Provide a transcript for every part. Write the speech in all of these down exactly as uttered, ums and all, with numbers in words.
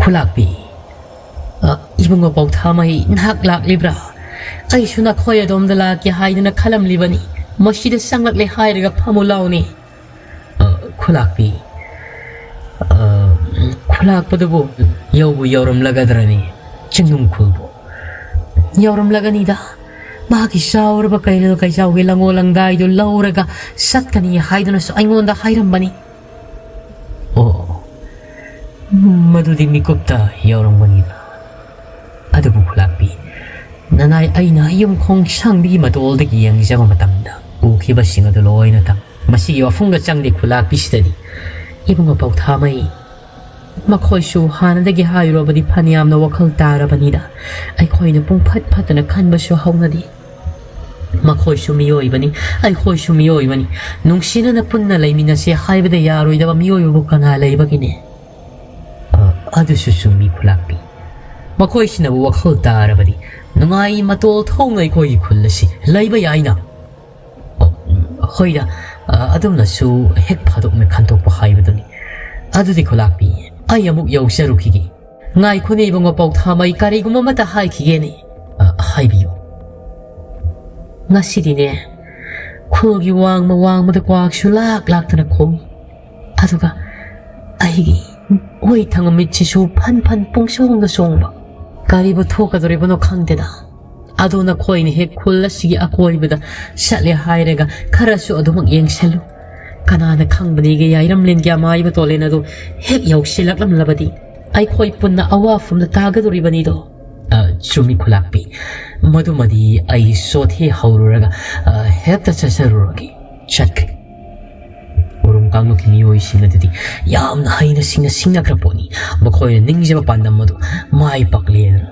ꯈꯨꯂꯥꯛꯄꯤ꯫ "ꯑ, ꯏꯕꯨꯡꯉꯣ ꯄꯥꯎꯊꯥꯃꯩ, ꯅꯍꯥꯛ ꯂꯥꯛꯂꯤꯕ꯭ꯔꯥ? ꯑꯩꯁꯨ ꯅꯈꯣꯏ ꯑꯗꯣꯝꯗ ꯂꯥꯛꯀꯦ ꯍꯥꯏꯗꯨꯅ ꯈꯜꯂꯝꯂꯤꯕꯅꯤ꯫ ꯃꯁꯤꯗ ꯆꯪꯂꯛꯂꯦ ꯍꯥꯏꯔꯒ ꯐꯝꯃꯨ ꯂꯥꯎꯅꯦ꯫" "ꯑ, ꯈꯨꯂꯥꯛꯄꯤ, ꯑ, ꯈꯨꯂꯥꯛꯄꯗꯨꯕꯨ ꯌꯧꯕꯨ ꯌꯧꯔꯝꯂꯒꯗ꯭ꯔꯅꯤ, ꯆꯤꯡꯅꯨꯡ ꯈꯨꯜꯕꯨ?" "ꯌꯧꯔꯝꯂꯒꯅꯤꯗ꯫ ꯃꯍꯥꯛꯀꯤ ꯆꯥꯎꯔꯕ ꯀꯩꯔꯣꯜ ꯀꯩꯆꯥꯎꯒꯤ ꯂꯪꯉꯣ ꯂꯪꯗꯥꯏꯗꯨ ꯂꯧꯔꯒ ꯆꯠꯀꯅꯤ ꯍꯥꯏꯗꯨꯅꯁꯨ ꯑꯩꯉꯣꯟꯗ ꯍꯥꯏꯔꯝꯕꯅꯤ꯫" "ꯑꯣ, ꯃꯗꯨꯗꯤ ꯃꯤꯀꯨꯞꯇ ꯌꯧꯔꯝꯒꯅꯤꯗ꯫ ꯑꯗꯨꯕꯨ ꯈꯨꯂꯥꯛꯄꯤ, ꯅꯅꯥꯏ ꯑꯩꯅ ꯌꯨꯝ ꯈꯣꯡꯁꯥꯡꯕꯤꯒꯤ ꯃꯇꯣꯜꯗꯒꯤ ꯌꯦꯡꯖꯕ ꯃꯇꯝꯗ ꯎꯈꯤꯕꯁꯤꯡ ꯑꯗꯨ ꯂꯣꯏꯅ ꯇꯝ-, ꯃꯁꯤꯒꯤ ꯋꯥꯐꯝꯒ ꯆꯪꯗꯦ ꯈꯨꯂꯥꯛꯄꯤꯁꯤꯗꯗꯤ꯫ ꯏꯕꯨꯡꯉꯣ ꯄꯥꯎꯊꯥꯃꯩ, ꯃꯈꯣꯏꯁꯨ ꯍꯥꯟꯅꯗꯒꯤ ꯍꯥꯏꯔꯨꯔꯕꯗꯤ ꯐꯅꯌꯥꯝꯅ ꯋꯥꯈꯜ ꯇꯥꯔꯕꯅꯤꯗ꯫ ꯑꯩꯈꯣꯏꯅ ꯄꯨꯡꯐꯠ ꯐꯠꯇꯅ ꯈꯟꯕꯁꯨ ꯍꯧꯅꯗꯦ꯫ ꯃꯈꯣꯏꯁꯨ ꯃꯤꯑꯣꯏꯕꯅꯤ, ꯑꯩꯈꯣꯏꯁꯨ ꯃꯤꯑꯣꯏꯕꯅꯤ꯫ ꯅꯨꯡꯁꯤꯅꯅ ꯄꯨꯟꯅ ꯂꯩꯃꯤꯟꯅꯁꯦ ꯍꯥꯏꯕꯗ ꯌꯥꯔꯣꯏꯗꯕ ꯃꯤꯑꯣꯏꯕꯕꯨ ꯀꯅꯥ ꯂꯩꯕꯒꯦꯅꯦ? ꯑ, ꯑꯗꯨꯁꯨ ꯆꯨꯝꯃꯤ ꯈꯨꯂꯥꯛꯄꯤ꯫ ꯃꯈꯣꯏꯁꯤꯅꯕꯨ ꯋꯥꯈꯜ ꯇꯥꯔꯕꯗꯤ ꯅꯨꯡꯉꯥꯏ ꯃꯇꯣꯜ ꯊꯣꯛꯅ ꯑꯩꯈꯣꯏꯒꯤ ꯈꯨꯜ ꯑꯁꯤ ꯂꯩꯕ ꯌꯥꯏꯅ꯫ ꯑ, ꯍꯣꯏꯗ, ꯑ, ꯑꯗꯨꯝꯅꯁꯨ ꯍꯦꯛ ꯐꯥꯗꯣꯛꯅ ꯈꯟꯗꯣꯛꯄ ꯍꯥꯏꯕꯗꯨꯅꯤ꯫ ꯑꯗꯨꯗꯤ ꯈꯨꯂꯥꯛꯄꯤ, ꯑꯩ ꯑꯃꯨꯛ ꯌꯧꯖꯔꯨꯈꯤꯒꯦ꯫ ꯉꯥꯏꯈꯣꯅꯦ ꯏꯕꯨꯡꯉꯣ ꯄꯥꯎꯊꯥꯃꯩ, ꯀꯔꯤꯒꯨꯝꯕ ꯑꯃꯠꯇ ꯍꯥꯏꯈꯤꯒꯦꯅꯦ꯫ ꯑ, ꯍꯥꯏꯕꯤꯌꯨ꯫ ꯉꯁꯤꯗꯤꯅꯦ, ꯈꯨꯜꯒꯤ ꯋꯥꯡꯃ ꯋꯥꯡꯃꯗ ꯀ꯭ꯋꯥꯛꯁꯨ ꯂꯥꯛ ꯂꯥꯛꯇꯅ ꯈꯣꯡꯏ꯫ ꯑꯗꯨꯒ ꯑꯩꯒꯤ ꯑꯣꯏ ꯊꯪꯕ ꯃꯤꯠꯁꯤꯁꯨ ꯐꯟ ꯐꯟ ꯄꯨꯡꯁꯣꯡꯗ ꯁꯣꯡꯕ꯫ ꯀꯔꯤꯕꯨ ꯊꯣꯛꯀꯗꯧꯔꯤꯕꯅꯣ ꯈꯪꯗꯦꯗ꯫ ꯑꯗꯣ ꯅꯈꯣꯏꯅ ꯍꯦꯛ ꯈꯨꯜ ꯑꯁꯤꯒꯤ ꯑꯀꯣꯏꯕꯗ ꯆꯠꯂꯦ ꯍꯥꯏꯔꯒ ꯈꯔꯁꯨ ꯑꯗꯨꯃꯛ ꯌꯦꯡꯁꯜꯂꯨ꯫ ꯀꯅꯥꯅ ꯈꯪꯕꯅꯤꯒꯦ, ꯌꯥꯏꯔꯝꯂꯦꯟꯒꯤ ꯑꯃꯥꯏꯕ ꯇꯣꯂꯦꯟ ꯑꯗꯨ ꯍꯦꯛ ꯌꯧꯁꯤꯜꯂꯛꯂꯝꯂꯕꯗꯤ ꯑꯩꯈꯣꯏ ꯄꯨꯟꯅ ꯑꯋꯥꯐꯝꯗ ꯇꯥꯒꯗꯧꯔꯤꯕꯅꯤꯗꯣ꯫ ꯑ, ꯆꯨꯝꯃꯤ ꯈꯨꯂꯥꯛꯄꯤ꯫ ꯃꯗꯨꯃꯗꯤ ꯑꯩ ꯆꯣꯊꯦ ꯍꯧꯔꯨꯔꯒ, ꯑ, ꯍꯦꯛꯇ ꯆꯠꯆꯔꯨꯔꯒꯦ꯫ ꯆꯠꯈ꯭ꯔꯦ꯫ ꯎꯔꯨꯝ ꯀꯥꯡꯂꯨꯞꯀꯤ ꯃꯤꯑꯣꯏꯁꯤꯡ ꯑꯗꯨꯗꯤ ꯌꯥꯝꯅ ꯍꯩꯅ ꯁꯤꯡꯅ ꯁꯤꯡꯅꯈ꯭ꯔ ꯄꯣꯠꯅꯤ꯫ ꯃꯈꯣꯏꯅ ꯅꯤꯡꯖꯕ ꯄꯥꯟꯗꯝ ꯑꯗꯨ ꯃꯥꯏ ꯄꯥꯛꯂꯦꯅ꯫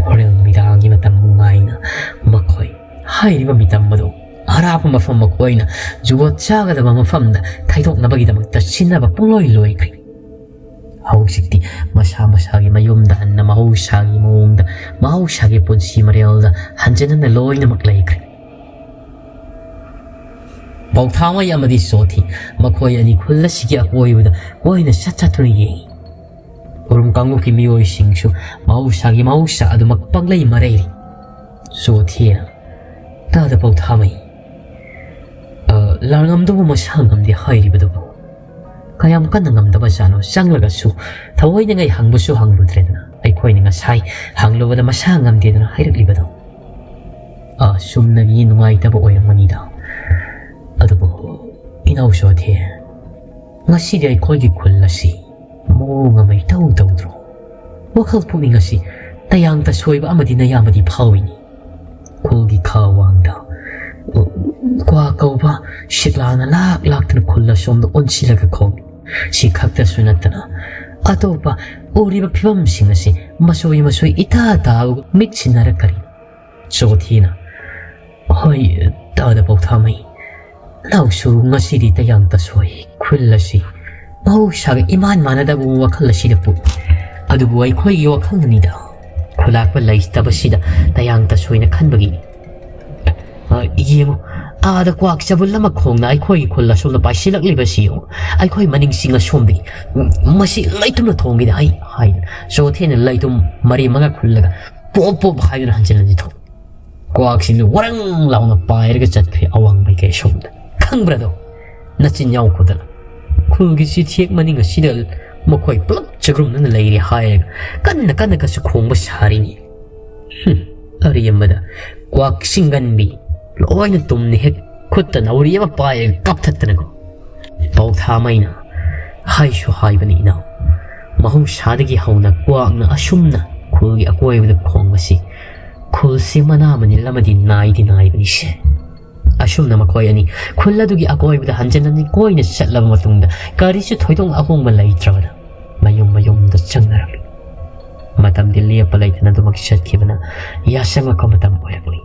ꯍꯣꯔꯦꯟ ꯅꯨꯃꯤꯗꯥꯡꯒꯤ ꯃꯇꯝ ꯉꯥꯏꯅ ꯃꯈꯣꯏ ꯍꯥꯏꯔꯤꯕ ꯃꯤꯇꯝ ꯑꯗꯨ ꯑꯔꯥꯞꯄ ꯃꯐꯝ, ꯃꯈꯣꯏꯅ ꯖꯨꯒꯣꯠ ꯆꯥꯒꯗꯕ ꯃꯐꯝꯗ ꯊꯩꯗꯣꯛꯅꯕꯒꯤꯗꯃꯛꯇ ꯁꯤꯟꯅꯕ ꯄꯨꯡꯂꯣꯏ ꯂꯣꯏꯈ꯭ꯔꯦ꯫ ꯍꯧꯖꯤꯛꯇꯤ ꯃꯁꯥ ꯃꯁꯥꯒꯤ ꯃꯌꯨꯝꯗ ꯍꯟꯅ ꯃꯍꯧꯁꯥꯒꯤ ꯃꯑꯣꯡꯗ, ꯃꯍꯧꯁꯥꯒꯤ ꯄꯨꯟꯁꯤ ꯃꯔꯦꯜꯗ ꯍꯟꯖꯤꯟꯅ ꯂꯣꯏꯅꯃꯛ ꯂꯩꯈ꯭ꯔꯦ꯫ ꯄꯥꯎꯊꯥꯃꯩ ꯑꯃꯗꯤ ꯁꯣꯊꯤ ꯃꯈꯣꯏ ꯑꯅꯤ ꯈꯨꯜ ꯑꯁꯤꯒꯤ ꯑꯀꯣꯏꯕꯗ ꯀꯣꯏꯅ ꯆꯠ ꯆꯠꯇꯨꯅ ꯌꯦꯡꯏ꯫ ꯈꯨꯔꯨꯝ ꯀꯥꯡꯂꯨꯞꯀꯤ ꯃꯤꯑꯣꯏꯁꯤꯡꯁꯨ ꯃꯍꯧꯁꯥꯒꯤ ꯃꯍꯧꯁꯥ ꯑꯗꯨꯃꯛ ꯄꯪꯂꯩ ꯃꯔꯩꯔꯤ꯫ ꯆꯣꯊꯦꯅ, "ꯇꯥꯗ ꯄꯥꯎꯊꯥꯃꯩ, ꯑ, ꯂꯥꯜꯉꯝꯗꯧꯕ ꯃꯁꯥ ꯉꯝꯗꯦ ꯍꯥꯏꯔꯤꯕꯗꯨꯕꯨ ꯀꯌꯥꯝ ꯀꯟꯅ ꯉꯝꯗꯕꯖꯥꯠꯅꯣ? ꯆꯪꯂꯒꯁꯨ ꯊꯑꯣꯏꯅꯉꯩ ꯍꯪꯕꯁꯨ ꯍꯪꯂꯨꯗ꯭ꯔꯦꯗꯅ, ꯑꯩꯈꯣꯏꯅ ꯉꯁꯥꯏ ꯍꯪꯂꯨꯕꯗ ꯃꯁꯥ ꯉꯝꯗꯦꯗꯅ ꯍꯥꯏꯔꯛꯂꯤꯕꯗꯣ꯫ ꯑ, ꯆꯨꯝꯅꯒꯤ ꯅꯨꯡꯉꯥꯏꯇꯕ ꯑꯣꯏꯔꯝꯒꯅꯤꯗ꯫ ꯑꯗꯨꯕꯨ ꯏꯅꯥꯎ ꯆꯣꯊꯦ, ꯉꯁꯤꯗꯤ ꯑꯩꯈꯣꯏꯒꯤ ꯈꯨꯜ ꯑꯁꯤ ꯃꯑꯣꯡ ꯑꯃ ꯏꯇꯧ ꯇꯧꯗ꯭ꯔꯣ? ꯋꯥꯈꯜ ꯄꯨꯛꯅꯤꯡ ꯑꯁꯤ ꯇꯌꯥꯡ ꯇꯁꯣꯏꯕ ꯑꯃꯗꯤ ꯅꯌꯥꯝꯕꯗꯤ ꯐꯥꯎꯏꯅꯤ꯫ ꯈꯨꯜꯒꯤ ꯈꯥ ꯋꯥꯡꯗ, ꯎ, ꯀ꯭ꯋꯥ ꯀꯧꯕ ꯁꯤꯛꯂꯥꯅ ꯂꯥꯛ ꯂꯥꯛꯇꯅ ꯈꯨꯜ ꯑꯁꯣꯝꯗ ꯑꯣꯟꯁꯤꯜꯂꯒ ꯈꯣꯡꯏ꯫ ꯁꯤ ꯈꯛꯇꯁꯨ ꯅꯠꯇꯅ ꯑꯇꯣꯞꯄ ꯎꯔꯤꯕ ꯐꯤꯕꯝꯁꯤꯡ ꯑꯁꯤ ꯃꯁꯣꯏ ꯃꯁꯣꯏ ꯏꯇꯥ ꯇꯥꯕꯒ ꯃꯤꯠ ꯁꯤꯟꯅꯔꯛꯀꯔꯤ꯫ ꯆꯣꯊꯦꯅ, ꯍꯣꯏ, ꯇꯥꯗ ꯄꯥꯎꯊꯥꯃꯩ, ꯅꯅꯥꯎꯁꯨ ꯉꯁꯤꯗꯤ ꯇꯌꯥꯡ ꯇꯁꯣꯏ ꯈꯨꯜ ꯑꯁꯤ ꯃꯍꯧꯁꯥꯒ ꯏꯃꯥꯟ ꯃꯥꯟꯅꯗꯕ ꯋꯥꯈꯜ ꯑꯁꯤꯗ ꯄꯣꯛꯏ꯫ ꯑꯗꯨꯕꯨ ꯑꯩꯈꯣꯏꯒꯤ ꯋꯥꯈꯜꯅꯅꯤꯗ, ꯈꯨꯂꯥꯛꯄ ꯂꯩꯇꯕꯁꯤꯗ ꯇꯌꯥꯡ ꯇꯁꯣꯏꯅ ꯈꯟꯕꯒꯤꯅꯤ꯫ ꯑ, ꯌꯦꯡꯉꯨ, ꯑꯥꯗ ꯀ꯭ꯋꯥꯛ ꯆꯕꯨꯜ ꯑꯃ ꯈꯣꯡꯅ ꯑꯩꯈꯣꯏꯒꯤ ꯈꯨꯜ ꯑꯁꯣꯝꯗ ꯄꯥꯏꯁꯤꯜꯂꯛꯂꯤꯕꯁꯤ ꯌꯦꯡꯉꯨ, ꯑꯩꯈꯣꯏ ꯃꯅꯤꯡꯁꯤꯡ ꯑꯁꯣꯝꯗꯒꯤ꯫ ꯎꯝ, ꯃꯁꯤ ꯂꯩꯇꯨꯝꯅ ꯊꯣꯡꯒꯦꯗ ꯑꯩ ꯍꯥꯏꯗꯅ ꯆꯣꯊꯦꯅ ꯂꯩꯇꯨꯝ ꯃꯔꯤ ꯃꯉꯥ ꯈꯨꯜꯂꯒ ꯄꯣꯞ ꯄꯣꯞ ꯍꯥꯏꯗꯨꯅ ꯍꯟꯖꯤꯜꯂꯗꯤ ꯊꯣꯛ꯫ ꯀ꯭ꯋꯥꯛꯁꯤꯡꯗꯨ ꯋꯥꯔꯪ ꯂꯥꯎꯅ ꯄꯥꯏꯔꯒ ꯆꯠꯈ꯭ꯔꯦ ꯑꯋꯥꯡ ꯃꯥꯏꯀꯩ ꯑꯁꯣꯝꯗ꯫ ꯈꯪꯕ꯭ꯔꯥꯗꯣ? ꯅꯆꯤꯟ ꯌꯥꯎꯈꯣꯗꯅ꯫ ꯈꯨꯜꯒꯤ ꯆꯤꯊꯦꯛ ꯃꯅꯤꯡ ꯑꯁꯤꯗ ꯃꯈꯣꯏ ꯄꯨꯂꯞ ꯆꯒ꯭ꯔꯨꯝꯅꯅ ꯂꯩꯔꯦ ꯍꯥꯏꯔꯒ ꯀꯟꯅ ꯀꯟꯅꯒꯁꯨ ꯈꯣꯡꯕ ꯁꯥꯔꯤꯅꯤ꯫ ꯍꯨꯝ, ꯑꯔꯦꯝꯕꯗ ꯀ꯭ꯋꯥꯛ ꯁꯤꯡꯒꯟꯕꯤ ꯂꯣꯏꯅ ꯇꯨꯝꯅ ꯍꯦꯛ ꯈꯨꯠꯇ ꯅꯥꯎꯔꯤ ꯑꯃ ꯄꯥꯏꯔꯒ ꯀꯥꯞꯊꯠꯇꯅꯀꯣ꯫ ꯄꯥꯎꯊꯥꯃꯩꯅ ꯍꯥꯏꯁꯨ ꯍꯥꯏꯕꯅꯤ ꯏꯅꯥꯎ, ꯃꯍꯧꯁꯥꯗꯒꯤ ꯍꯧꯅ ꯀ꯭ꯋꯥꯛꯅ ꯑꯁꯨꯝꯅ ꯈꯨꯜꯒꯤ ꯑꯀꯣꯏꯕꯗ ꯈꯣꯡꯕꯁꯤ ꯈꯨꯜꯁꯤ ꯃꯅꯥ ꯃꯅꯤꯜ ꯑꯃꯗꯤ ꯅꯥꯏꯗꯤ ꯅꯥꯏꯕꯅꯤꯁꯦ꯫ ꯑꯁꯨꯝꯅ ꯃꯈꯣꯏ ꯑꯅꯤ ꯈꯨꯜ ꯑꯗꯨꯒꯤ ꯑꯀꯣꯏꯕꯗ ꯍꯟꯖꯤꯟ ꯍꯟꯖꯤꯟ ꯀꯣꯏꯅ ꯆꯠꯂꯕ ꯃꯇꯨꯡꯗ ꯀꯔꯤꯁꯨ ꯊꯣꯏꯗꯣꯛꯅ ꯑꯍꯣꯡꯕ ꯂꯩꯇ꯭ꯔꯕꯗ ꯃꯌꯨꯝ ꯃꯌꯨꯝꯗ ꯆꯪꯅꯔꯛꯂꯤ꯫ ꯃꯇꯝꯗꯤ ꯂꯦꯞꯄ ꯂꯩꯇꯅ ꯑꯗꯨꯃꯛ ꯆꯠꯈꯤꯕꯅ ꯌꯥꯁꯪꯉꯛꯄ ꯃꯇꯝ ꯑꯣꯏꯔꯛꯂꯤ꯫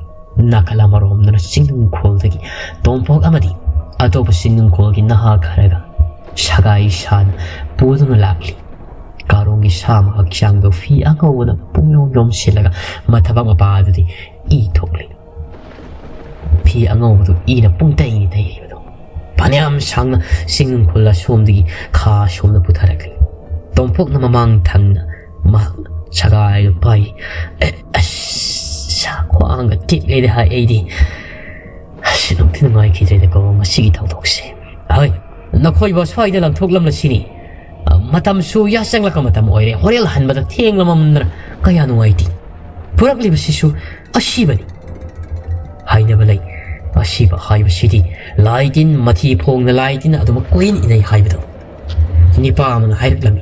ꯅꯥꯀꯜ ꯑꯃꯔꯣꯝꯗꯅ ꯆꯤꯡꯅꯨꯡꯈꯣꯜꯗꯒꯤ ꯇꯣꯝꯄꯣꯛ ꯑꯃꯗꯤ ꯑꯇꯣꯞꯄ ꯆꯤꯡꯅꯨꯡꯈꯣꯜꯒꯤ ꯅꯍꯥ ꯈꯔꯒ ꯁꯒꯥꯏ ꯁꯥꯅ ꯄꯨꯗꯨꯅ ꯂꯥꯛꯂꯤ꯫ ꯀꯥꯔꯣꯡꯒꯤ ꯁꯥ ꯑꯃ ꯍꯛꯆꯥꯡꯗꯣ ꯐꯤ ꯑꯉꯧꯕꯅ ꯄꯨꯡꯌꯣꯝ ꯌꯣꯝꯁꯤꯜꯂꯒ ꯃꯊꯕꯥꯛ ꯃꯄꯥ ꯑꯗꯨꯗꯤ ꯏ ꯊꯣꯛꯂꯤ꯫ ꯐꯤ ꯑꯉꯧꯕꯗꯨ ꯏꯅ ꯄꯨꯡꯇꯩ ꯇꯩꯔꯤꯕꯗꯨ ꯐꯅꯌꯥꯝ ꯁꯥꯡꯅ ꯆꯤꯡꯅꯨꯡꯈꯣꯜ ꯑꯁꯣꯝꯗꯒꯤ ꯈꯥ ꯑꯁꯣꯝꯗ ꯄꯨꯊꯔꯛꯂꯤ꯫ ꯇꯣꯝꯄꯣꯛꯅ ꯃꯃꯥꯡ ꯊꯪꯅ ꯃꯍꯥꯛ ꯁꯒꯥꯏꯗꯨ ꯄꯥꯏ꯫ "ꯑꯦ, ꯑꯁ, ꯈ꯭ꯋꯥꯡꯒ ꯇꯦꯛꯂꯦꯗ ꯍꯥꯏ ꯑꯩꯗꯤ꯫ ꯑꯁ, ꯅꯨꯡꯗꯤ ꯅꯨꯡꯉꯥꯏꯈꯤꯗ꯭ꯔꯦꯗꯀꯣ ꯉꯁꯤꯒꯤ ꯊꯧꯗꯣꯛꯁꯦ꯫ ꯍꯣꯏ, ꯅꯈꯣꯏꯕꯨ ꯑꯁ꯭ꯋꯥꯏꯗ ꯂꯪꯊꯣꯛꯂꯝꯂꯁꯤꯅꯤ꯫ ꯑ, ꯃꯇꯝꯁꯨ ꯌꯥꯆꯪꯂꯛꯄ ꯃꯇꯝ ꯑꯣꯏꯔꯦ꯫ ꯍꯣꯔꯦꯟ ꯍꯟꯕꯗ ꯊꯦꯡꯂꯝꯃꯝꯗꯅ ꯀꯌꯥ ꯅꯨꯡꯉꯥꯏꯇꯦ꯫ ꯄꯨꯔꯛꯂꯤꯕꯁꯤꯁꯨ ꯑꯁꯤꯕꯅꯤ ꯍꯥꯏꯅꯕ ꯂꯩ꯫ ꯑꯁꯤꯕ ꯍꯥꯏꯕꯁꯤꯗꯤ ꯂꯥꯏ ꯇꯤꯟ, ꯃꯊꯤ ꯐꯣꯡꯅ ꯂꯥꯏ ꯇꯤꯟ ꯑꯗꯨꯃꯛ ꯀꯣꯏꯏꯟ ꯏꯅꯩ ꯍꯥꯏꯕꯗꯣ ꯅꯤꯄꯥ ꯑꯃꯅ ꯍꯥꯏꯔꯛꯂꯝꯃꯤ꯫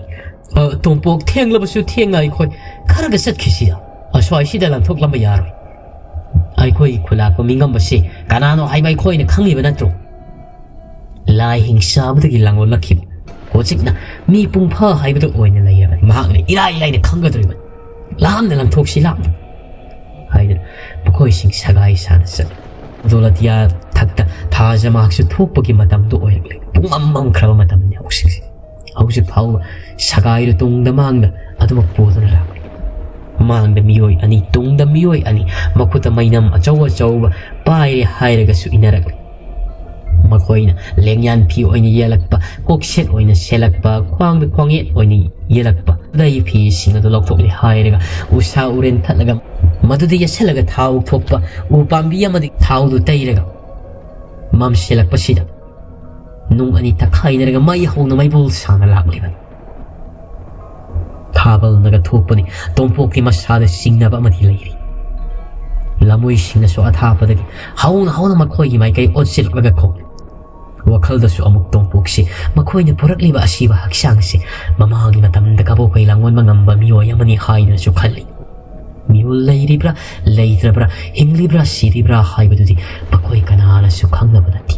"ꯑ, ꯇꯣꯝꯄꯣꯛ, ꯊꯦꯡꯂꯕꯁꯨ ꯊꯦꯡꯅ ꯑꯩꯈꯣꯏ ꯈꯔꯒ ꯆꯠꯈꯤꯁꯤꯗ꯫ ꯑꯁ꯭ꯋꯥꯏꯁꯤꯗ ꯂꯪꯊꯣꯛꯂꯝꯕ ꯌꯥꯔꯣꯏ꯫ ꯑꯩꯈꯣꯏ ꯈꯨꯂꯥꯛꯄ ꯃꯤꯉꯝꯕꯁꯤ ꯀꯅꯥꯅꯣ ꯍꯥꯏꯕ ꯑꯩꯈꯣꯏꯅ ꯈꯪꯂꯤꯕ ꯅꯠꯇ꯭ꯔꯣ? ꯂꯥꯏ ꯍꯤꯡꯆꯥꯕꯗꯒꯤ ꯂꯥꯡꯂꯣꯜꯂꯛꯈꯤꯕ ꯍꯧꯖꯤꯛꯅ ꯃꯤ ꯄꯨꯡꯐꯥ ꯍꯥꯏꯕꯗꯨ ꯑꯣꯏꯅ ꯂꯩꯔꯕꯅꯤ꯫ ꯃꯍꯥꯛꯅ ꯏꯔꯥꯏ ꯂꯥꯏꯅ ꯈꯪꯒꯗꯧꯔꯤꯕꯅꯤ꯫ ꯂꯥꯞꯅ ꯂꯪꯊꯣꯛꯁꯤ, ꯂꯥꯞꯅ" ꯍꯥꯏꯗꯨꯅ ꯃꯈꯣꯏꯁꯤꯡ ꯁꯒꯥꯏ ꯁꯥꯅ ꯆꯠꯂꯤ꯫ ꯗꯣꯂꯇꯤꯌꯥ ꯊꯛꯇ ꯊꯥꯖ ꯃꯍꯥꯛꯁꯨ ꯊꯣꯛꯄꯒꯤ ꯃꯇꯝꯗꯨ ꯑꯣꯏꯔꯛꯂꯦ꯫ ꯄꯨꯡꯃꯝ ꯃꯝꯈ꯭ꯔꯕ ꯃꯇꯝꯅꯤ ꯍꯧꯖꯤꯛꯁꯦ꯫ ꯍꯧꯖꯤꯛ ꯐꯥꯎꯕ ꯁꯒꯥꯏꯗꯨ ꯇꯨꯡꯗ ꯃꯥꯡꯗ ꯑꯗꯨꯃꯛ ꯄꯨꯗꯨꯅ ꯂꯥꯛꯂꯤ꯫ ꯃꯥꯡꯗ ꯃꯤꯑꯣꯏ ꯑꯅꯤ, ꯇꯨꯡꯗ ꯃꯤꯑꯣꯏ ꯑꯅꯤ, ꯃꯈꯨꯠꯇ ꯃꯩꯅꯝ ꯑꯆꯧ ꯑꯆꯧꯕ ꯄꯥꯏꯔꯦ ꯍꯥꯏꯔꯒꯁꯨ ꯏꯟꯅꯔꯛꯂꯤ꯫ ꯃꯈꯣꯏꯅ ꯂꯦꯡꯌꯥꯟ ꯐꯤ ꯑꯣꯏꯅ ꯌꯦꯜꯂꯛꯄ, ꯀꯣꯛꯁꯦꯠ ꯑꯣꯏꯅ ꯁꯦꯠꯂꯛꯄ, ꯈ꯭ꯋꯥꯡꯗ ꯈ꯭ꯋꯥꯡꯌꯦꯠ ꯑꯣꯏꯅ ꯌꯦꯜꯂꯛꯄ, ꯈꯨꯗꯩ ꯐꯤꯁꯤꯡ ꯑꯗꯨ ꯂꯧꯊꯣꯛꯂꯦ ꯍꯥꯏꯔꯒ ꯎꯁꯥ ꯎꯔꯦꯟ ꯊꯠꯂꯒ ꯃꯗꯨꯗ ꯌꯦꯠꯁꯜꯂꯒ ꯊꯥꯎ ꯊꯣꯛꯄ ꯎ ꯄꯥꯝꯕꯤ ꯑꯃꯗꯒꯤ ꯊꯥꯎꯗꯨ ꯇꯩꯔꯒ ꯃꯝꯁꯤꯜꯂꯛꯄꯁꯤꯗ ꯅꯨꯡ ꯑꯅꯤ ꯇꯛꯈꯥꯏꯅꯔꯒ ꯃꯩ ꯍꯧꯅ ꯃꯩꯕꯨꯜ ꯁꯥꯅ ꯂꯥꯛꯂꯤꯕꯅꯤ꯫ ꯊꯥꯕꯜꯅꯒ ꯊꯣꯛꯄꯅꯤ꯫ ꯇꯣꯝꯄꯣꯛꯀꯤ ꯃꯁꯥꯗ ꯆꯤꯡꯅꯕ ꯑꯃꯗꯤ ꯂꯩꯔꯤ꯫ ꯂꯃꯣꯏꯁꯤꯡꯅꯁꯨ ꯑꯊꯥꯞꯄꯗꯒꯤ ꯍꯧꯅ ꯍꯧꯅ ꯃꯈꯣꯏꯒꯤ ꯃꯥꯏꯀꯩ ꯑꯣꯠꯁꯤꯜꯂꯛꯂꯒ ꯀꯧꯏ꯫ ꯋꯥꯈꯜꯗꯁꯨ ꯑꯃꯨꯛ ꯇꯣꯝꯄꯣꯛꯁꯤ ꯃꯈꯣꯏꯅ ꯄꯨꯔꯛꯂꯤꯕ ꯑꯁꯤꯕ ꯍꯛꯆꯥꯡꯁꯤ ꯃꯃꯥꯡꯒꯤ ꯃꯇꯝꯗ ꯀꯕꯣꯛ ꯀꯩ ꯂꯥꯡꯑꯣꯟꯕ ꯉꯝꯕ ꯃꯤꯑꯣꯏ ꯑꯃꯅꯤ ꯍꯥꯏꯗꯨꯅꯁꯨ ꯈꯜꯂꯤ꯫ ꯃꯤꯍꯨꯜ ꯂꯩꯔꯤꯕ꯭ꯔꯥ, ꯂꯩꯇ꯭ꯔꯕ꯭ꯔꯥ, ꯍꯤꯡꯂꯤꯕ꯭ꯔꯥ, ꯁꯤꯔꯤꯕ꯭ꯔꯥ ꯍꯥꯏꯕꯗꯨꯗꯤ ꯃꯈꯣꯏ ꯀꯅꯥꯅꯁꯨ ꯈꯪꯅꯕ ꯅꯠꯇꯦ꯫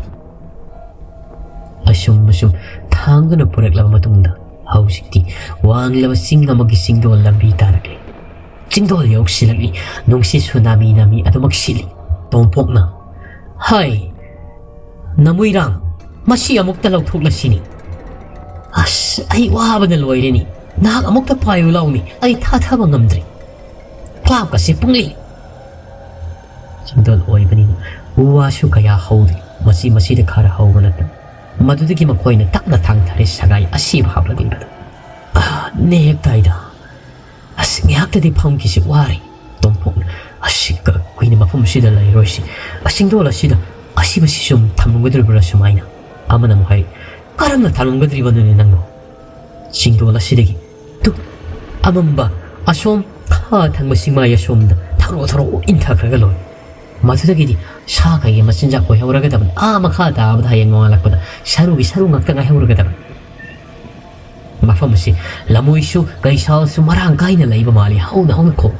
ꯑꯁꯨꯝ ꯑꯁꯨꯝ ꯊꯥꯡꯗꯨꯅ ꯄꯨꯔꯛꯂꯕ ꯃꯇꯨꯡꯗ ꯍꯧꯖꯤꯛꯇꯤ ꯋꯥꯡꯂꯕ ꯆꯤꯡ ꯑꯃꯒꯤ ꯆꯤꯡꯗꯣꯜ ꯂꯝꯕꯤ ꯇꯥꯔꯛꯂꯤ꯫ ꯆꯤꯡꯗꯣꯜ ꯌꯧꯁꯤꯜꯂꯛꯂꯤ꯫ ꯅꯨꯡꯁꯤꯠꯁꯨ ꯅꯥꯃꯤ ꯅꯥꯃꯤ ꯑꯗꯨꯃꯛ ꯁꯤꯠꯂꯤ꯫ ꯇꯣꯝꯄꯣꯛꯅ, "ꯍꯥꯏ, ꯅꯃꯨꯏꯔꯥꯡ, ꯃꯁꯤ ꯑꯃꯨꯛꯇ ꯂꯧꯊꯣꯛꯂꯁꯤꯅꯤ꯫ ꯑꯁ, ꯑꯩ ꯋꯥꯕꯅ ꯂꯣꯏꯔꯦꯅꯤ꯫ ꯅꯍꯥꯛ ꯑꯃꯨꯛꯇ ꯄꯥꯏꯌꯨ ꯂꯥꯎꯅꯤ꯫ ꯑꯩ ꯊꯥꯊꯕ ꯉꯝꯗ꯭ꯔꯦ꯫ ꯀ꯭ꯂꯥꯞꯀꯁꯦ ꯄꯨꯡꯂꯤ꯫" ꯆꯤꯡꯗꯣꯜ ꯑꯣꯏꯕꯅꯤꯅ ꯎ ꯋꯥꯁꯨ ꯀꯌꯥ ꯍꯧꯗꯦ꯫ ꯃꯁꯤ ꯃꯁꯤꯗ ꯈꯔ ꯍꯧꯕ ꯅꯠꯇꯅ꯫ ꯃꯗꯨꯗꯒꯤ ꯃꯈꯣꯏꯅ ꯇꯞꯅ ꯊꯥꯡꯊꯔꯦ ꯁꯒꯥꯏ ꯑꯁꯤꯕ ꯍꯥꯞꯂꯛꯂꯤꯕꯗꯨ꯫ "ꯑ, ꯅꯦꯛ ꯇꯥꯏꯗ꯫ ꯑꯁ, ꯉꯥꯏꯍꯥꯛꯇꯗꯤ ꯐꯝꯈꯤꯁꯤ, ꯋꯥꯔꯦ꯫ ꯇꯣꯝꯄꯣꯛꯅ, ꯑꯁ, ꯀ-, ꯀꯨꯏꯅ ꯃꯐꯝ ꯑꯁꯤꯗ ꯂꯩꯔꯣꯏꯁꯤ꯫ ꯑꯁ, ꯆꯤꯡꯗꯣꯜ ꯑꯁꯤꯗ ꯑꯁꯤꯕꯁꯤ ꯁꯨꯝ ꯊꯝꯂꯝꯒꯗꯧꯔꯤꯕ꯭ꯔꯥ ꯁꯨꯃꯥꯏꯅ? ꯑꯃꯅ ꯑꯃꯨꯛ ꯍꯥꯏ, "ꯀꯔꯝꯅ ꯊꯝꯂꯝꯒꯗꯧꯔꯤꯕꯅꯣꯅꯦ ꯅꯪꯕꯣ? ꯆꯤꯡꯗꯣꯜ ꯑꯁꯤꯗꯒꯤ ꯇꯨ ꯑꯃꯝꯕ ꯑꯁꯣꯝ ꯈꯥ ꯊꯪꯕ ꯁꯤꯡꯃꯥꯏ ꯑꯁꯣꯝꯗ ꯊꯔꯣ ꯊꯔꯣ ꯏꯟꯊꯈ꯭ꯔꯒ ꯂꯣꯏꯔꯦ꯫ ꯃꯗꯨꯗꯒꯤꯗꯤ ꯁꯥ ꯀꯩꯒꯤ ꯃꯆꯤꯟꯖꯥꯛ ꯑꯣꯏꯍꯧꯔꯒꯗꯕꯅꯤ꯫ ꯑꯥ ꯃꯈꯥ ꯇꯥꯕꯗ ꯍꯌꯦꯡ ꯅꯣꯡꯉꯥꯜꯂꯛꯄꯗ ꯁꯔꯨꯒꯤ ꯁꯔꯨ ꯉꯥꯛꯇ ꯉꯥꯏꯍꯧꯔꯒꯗꯕꯅꯤ꯫ ꯃꯐꯝ ꯑꯁꯤ ꯂꯝꯃꯣꯏꯁꯨ ꯀꯩꯁꯥꯜꯁꯨ ꯃꯔꯥꯡ ꯀꯥꯏꯅ ꯂꯩꯕ ꯃꯥꯜꯂꯤ, ꯍꯧꯅ ꯍꯧꯅ ꯈꯣꯡ꯫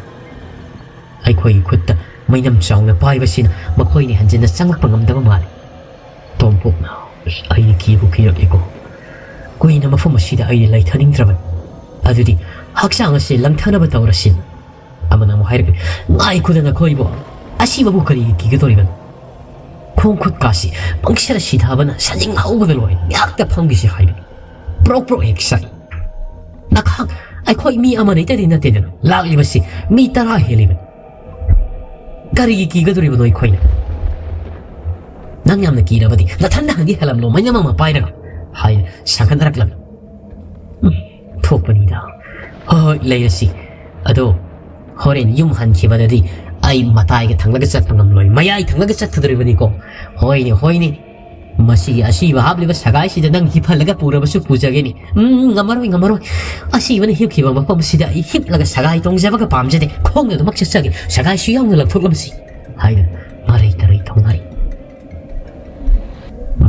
ꯑꯩꯈꯣꯏꯒꯤ ꯈꯨꯠꯇ ꯃꯩꯅꯝ ꯆꯥꯎꯅ ꯄꯥꯏꯕꯁꯤꯅ ꯃꯈꯣꯏꯅ ꯍꯟꯖꯤꯟꯅ ꯆꯪꯂꯛꯄ ꯉꯝꯗꯕ ꯃꯥꯜꯂꯤ꯫ ꯇꯣꯝꯄꯣꯛꯅ, "ꯑꯩ ꯀꯤꯕꯨ ꯀꯤꯔꯛꯂꯤꯀꯣ꯫ ꯀꯨꯏꯅ ꯃꯐꯝ ꯑꯁꯤꯗ ꯑꯩ ꯂꯩꯊꯅꯤꯡꯗ꯭ꯔꯕꯅꯤ꯫ ꯑꯗꯨꯗꯤ ꯍꯛꯆꯥꯡ ꯑꯁꯤ ꯂꯪꯊꯅꯕ ꯇꯧꯔꯁꯤ"꯫ ꯑꯃꯅ ꯑꯃꯨꯛ ꯍꯥꯏꯔꯛꯏ, "ꯉꯥꯏꯈꯣꯗ ꯅꯈꯣꯏꯕꯨ, ꯑꯁꯤꯕꯕꯨ ꯀꯔꯤꯒꯤ ꯀꯤꯒꯗꯧꯔꯤꯕꯅꯣ? ꯈꯣꯡ ꯈꯨꯠ ꯀꯥꯁꯤ ꯄꯪꯁꯤꯗ ꯁꯤꯊꯕꯅ ꯁꯥꯖꯤꯡ ꯍꯧꯕꯗ ꯂꯣꯏꯔꯦ꯫ ꯉꯥꯏꯍꯥꯛꯇ ꯐꯝꯈꯤꯁꯤ ꯍꯥꯏꯕꯅꯤ꯫ ꯄ꯭ꯔꯣꯛ ꯄ꯭ꯔꯣꯛ ꯍꯦꯛ ꯁꯥꯏ꯫ ꯅꯈꯥꯡ, ꯑꯩꯈꯣꯏ ꯃꯤ ꯑꯃ ꯂꯩꯇꯗꯤ ꯅꯠꯇꯦꯗꯅ, ꯂꯥꯛꯂꯤꯕꯁꯤ ꯃꯤ ꯇꯔꯥ ꯍꯦꯜꯂꯤꯕꯅꯤ꯫ ꯀꯔꯤꯒꯤ ꯀꯤꯒꯗꯧꯔꯤꯕꯅꯣ ꯑꯩꯈꯣꯏꯅ? ꯅꯪ ꯌꯥꯝꯅ ꯀꯤꯔꯕꯗꯤ ꯅꯊꯟꯗ ꯍꯪꯒꯦ ꯍꯜꯂꯝꯂꯣ, ꯃꯩꯅꯝ ꯑꯃ ꯄꯥꯏꯔꯒ", ꯍꯥꯏꯅ ꯁꯥꯒꯠꯅꯔꯛꯂꯝꯃꯤ꯫ ꯎꯝ, ꯊꯣꯛꯄꯅꯤꯗ꯫ ꯍꯣꯏ, ꯍꯣꯏ, ꯂꯩꯔꯁꯤ꯫ ꯑꯗꯣ ꯍꯣꯔꯦꯟ ꯌꯨꯝ ꯍꯟꯈꯤꯕꯗꯗꯤ ꯑꯩ ꯃꯇꯥꯏꯒ ꯊꯪꯂꯒ ꯆꯠꯄ ꯉꯝꯂꯣꯏ, ꯃꯌꯥꯏ ꯊꯪꯂꯒ ꯆꯠꯀꯗꯧꯔꯤꯕꯅꯤꯀꯣ꯫ ꯍꯣꯏꯅꯦ, ꯍꯣꯏꯅꯦ꯫ ꯃꯁꯤꯒꯤ ꯑꯁꯤꯕ ꯍꯥꯞꯂꯤꯕ ꯁꯒꯥꯏꯁꯤꯗ ꯅꯪ ꯍꯤꯞꯍꯜꯂꯒ ꯄꯨꯔꯕꯁꯨ ꯄꯨꯖꯒꯦꯅꯦ꯫ ꯎꯝ, ꯉꯝꯃꯔꯣꯏ, ꯉꯝꯃꯔꯣꯏ꯫ ꯑꯁꯤꯕꯅ ꯍꯤꯞꯈꯤꯕ ꯃꯐꯝ ꯑꯁꯤꯗ ꯑꯩ ꯍꯤꯞꯂꯒ ꯁꯒꯥꯏ ꯇꯣꯡꯖꯕꯒ ꯄꯥꯝꯖꯗꯦ꯫ ꯈꯣꯡꯅ ꯑꯗꯨꯃꯛ ꯆꯠꯆꯒꯦ, ꯁꯒꯥꯏꯁꯨ ꯌꯥꯎꯅ ꯂꯧꯊꯣꯛꯂꯕꯁꯤ, ꯍꯥꯏꯅ ꯃꯔꯩ ꯇꯔꯩ ꯇꯧꯅꯔꯤ꯫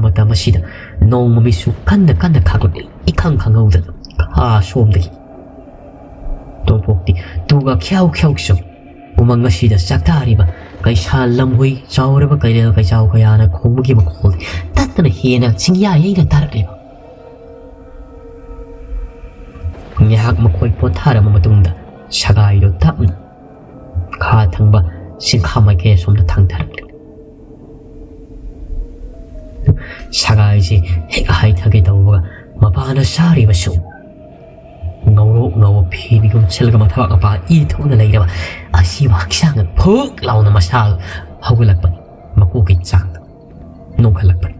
ꯃꯇꯝ ꯑꯁꯤꯗ ꯅꯣꯡꯃ ꯃꯤꯁꯨ ꯀꯟꯅ ꯀꯟꯅ ꯈꯥꯛꯂꯛꯂꯤ, ꯏꯈꯪ ꯈꯪꯍꯧꯗꯅ ꯈꯥ ꯁꯣꯝꯗꯒꯤ꯫ ꯇꯣꯝꯄꯣꯛꯇꯤ ꯇꯨꯒ ꯈ꯭ꯌꯥꯎ ꯈ꯭ꯌꯥꯎ ꯁꯨꯝ ꯎꯃꯪ ꯑꯁꯤꯗ ꯆꯥꯛꯇꯥꯔꯤꯕ ꯀꯩꯁꯥ ꯂꯝꯍꯨꯏ ꯆꯥꯎꯔꯕ ꯀꯩꯔꯦꯜ ꯀꯩꯆꯥꯎ ꯀꯌꯥꯅ ꯈꯣꯡꯕꯒꯤ ꯃꯈꯣꯜ ꯇꯠꯇꯅ ꯍꯦꯟꯅ ꯆꯤꯡꯌꯥ ꯌꯩꯅ ꯇꯥꯔꯛꯂꯤꯕ꯫ ꯉꯥꯏꯍꯥꯛ ꯃꯈꯣꯏ ꯄꯣꯊꯥꯔꯕ ꯃꯇꯨꯡꯗ ꯁꯒꯥꯏꯗꯨ ꯇꯞꯅ ꯈꯥ ꯊꯪꯕ ꯆꯤꯡꯈꯥ ꯃꯥꯏꯀꯩ ꯑꯁꯣꯝꯗ ꯊꯥꯡꯊꯔꯛꯂꯤ꯫ ꯁꯒꯥꯏꯁꯤ ꯍꯦꯛ ꯍꯥꯏꯊꯒꯦ ꯇꯧꯕꯒ ꯃꯄꯥꯅ ꯁꯥꯔꯤꯕꯁꯨ ꯉꯧꯔꯣꯛ ꯉꯧꯕ ꯐꯤꯅ ꯌꯣꯝꯁꯤꯜꯂꯒ ꯃꯊꯕꯥꯛ ꯃꯄꯥ ꯏ ꯊꯣꯛꯅ ꯂꯩꯔꯕ ꯑꯁꯤꯕ ꯍꯛꯆꯥꯡ ꯑꯗꯨ ꯐꯨꯛ ꯂꯥꯎꯅ ꯃꯁꯥ ꯍꯧꯒꯠꯂꯛꯄꯅꯤ꯫ ꯃꯀꯣꯛꯀꯤ ꯆꯥꯡꯗ ꯅꯣꯡꯈꯠꯂꯛꯄꯅꯤ꯫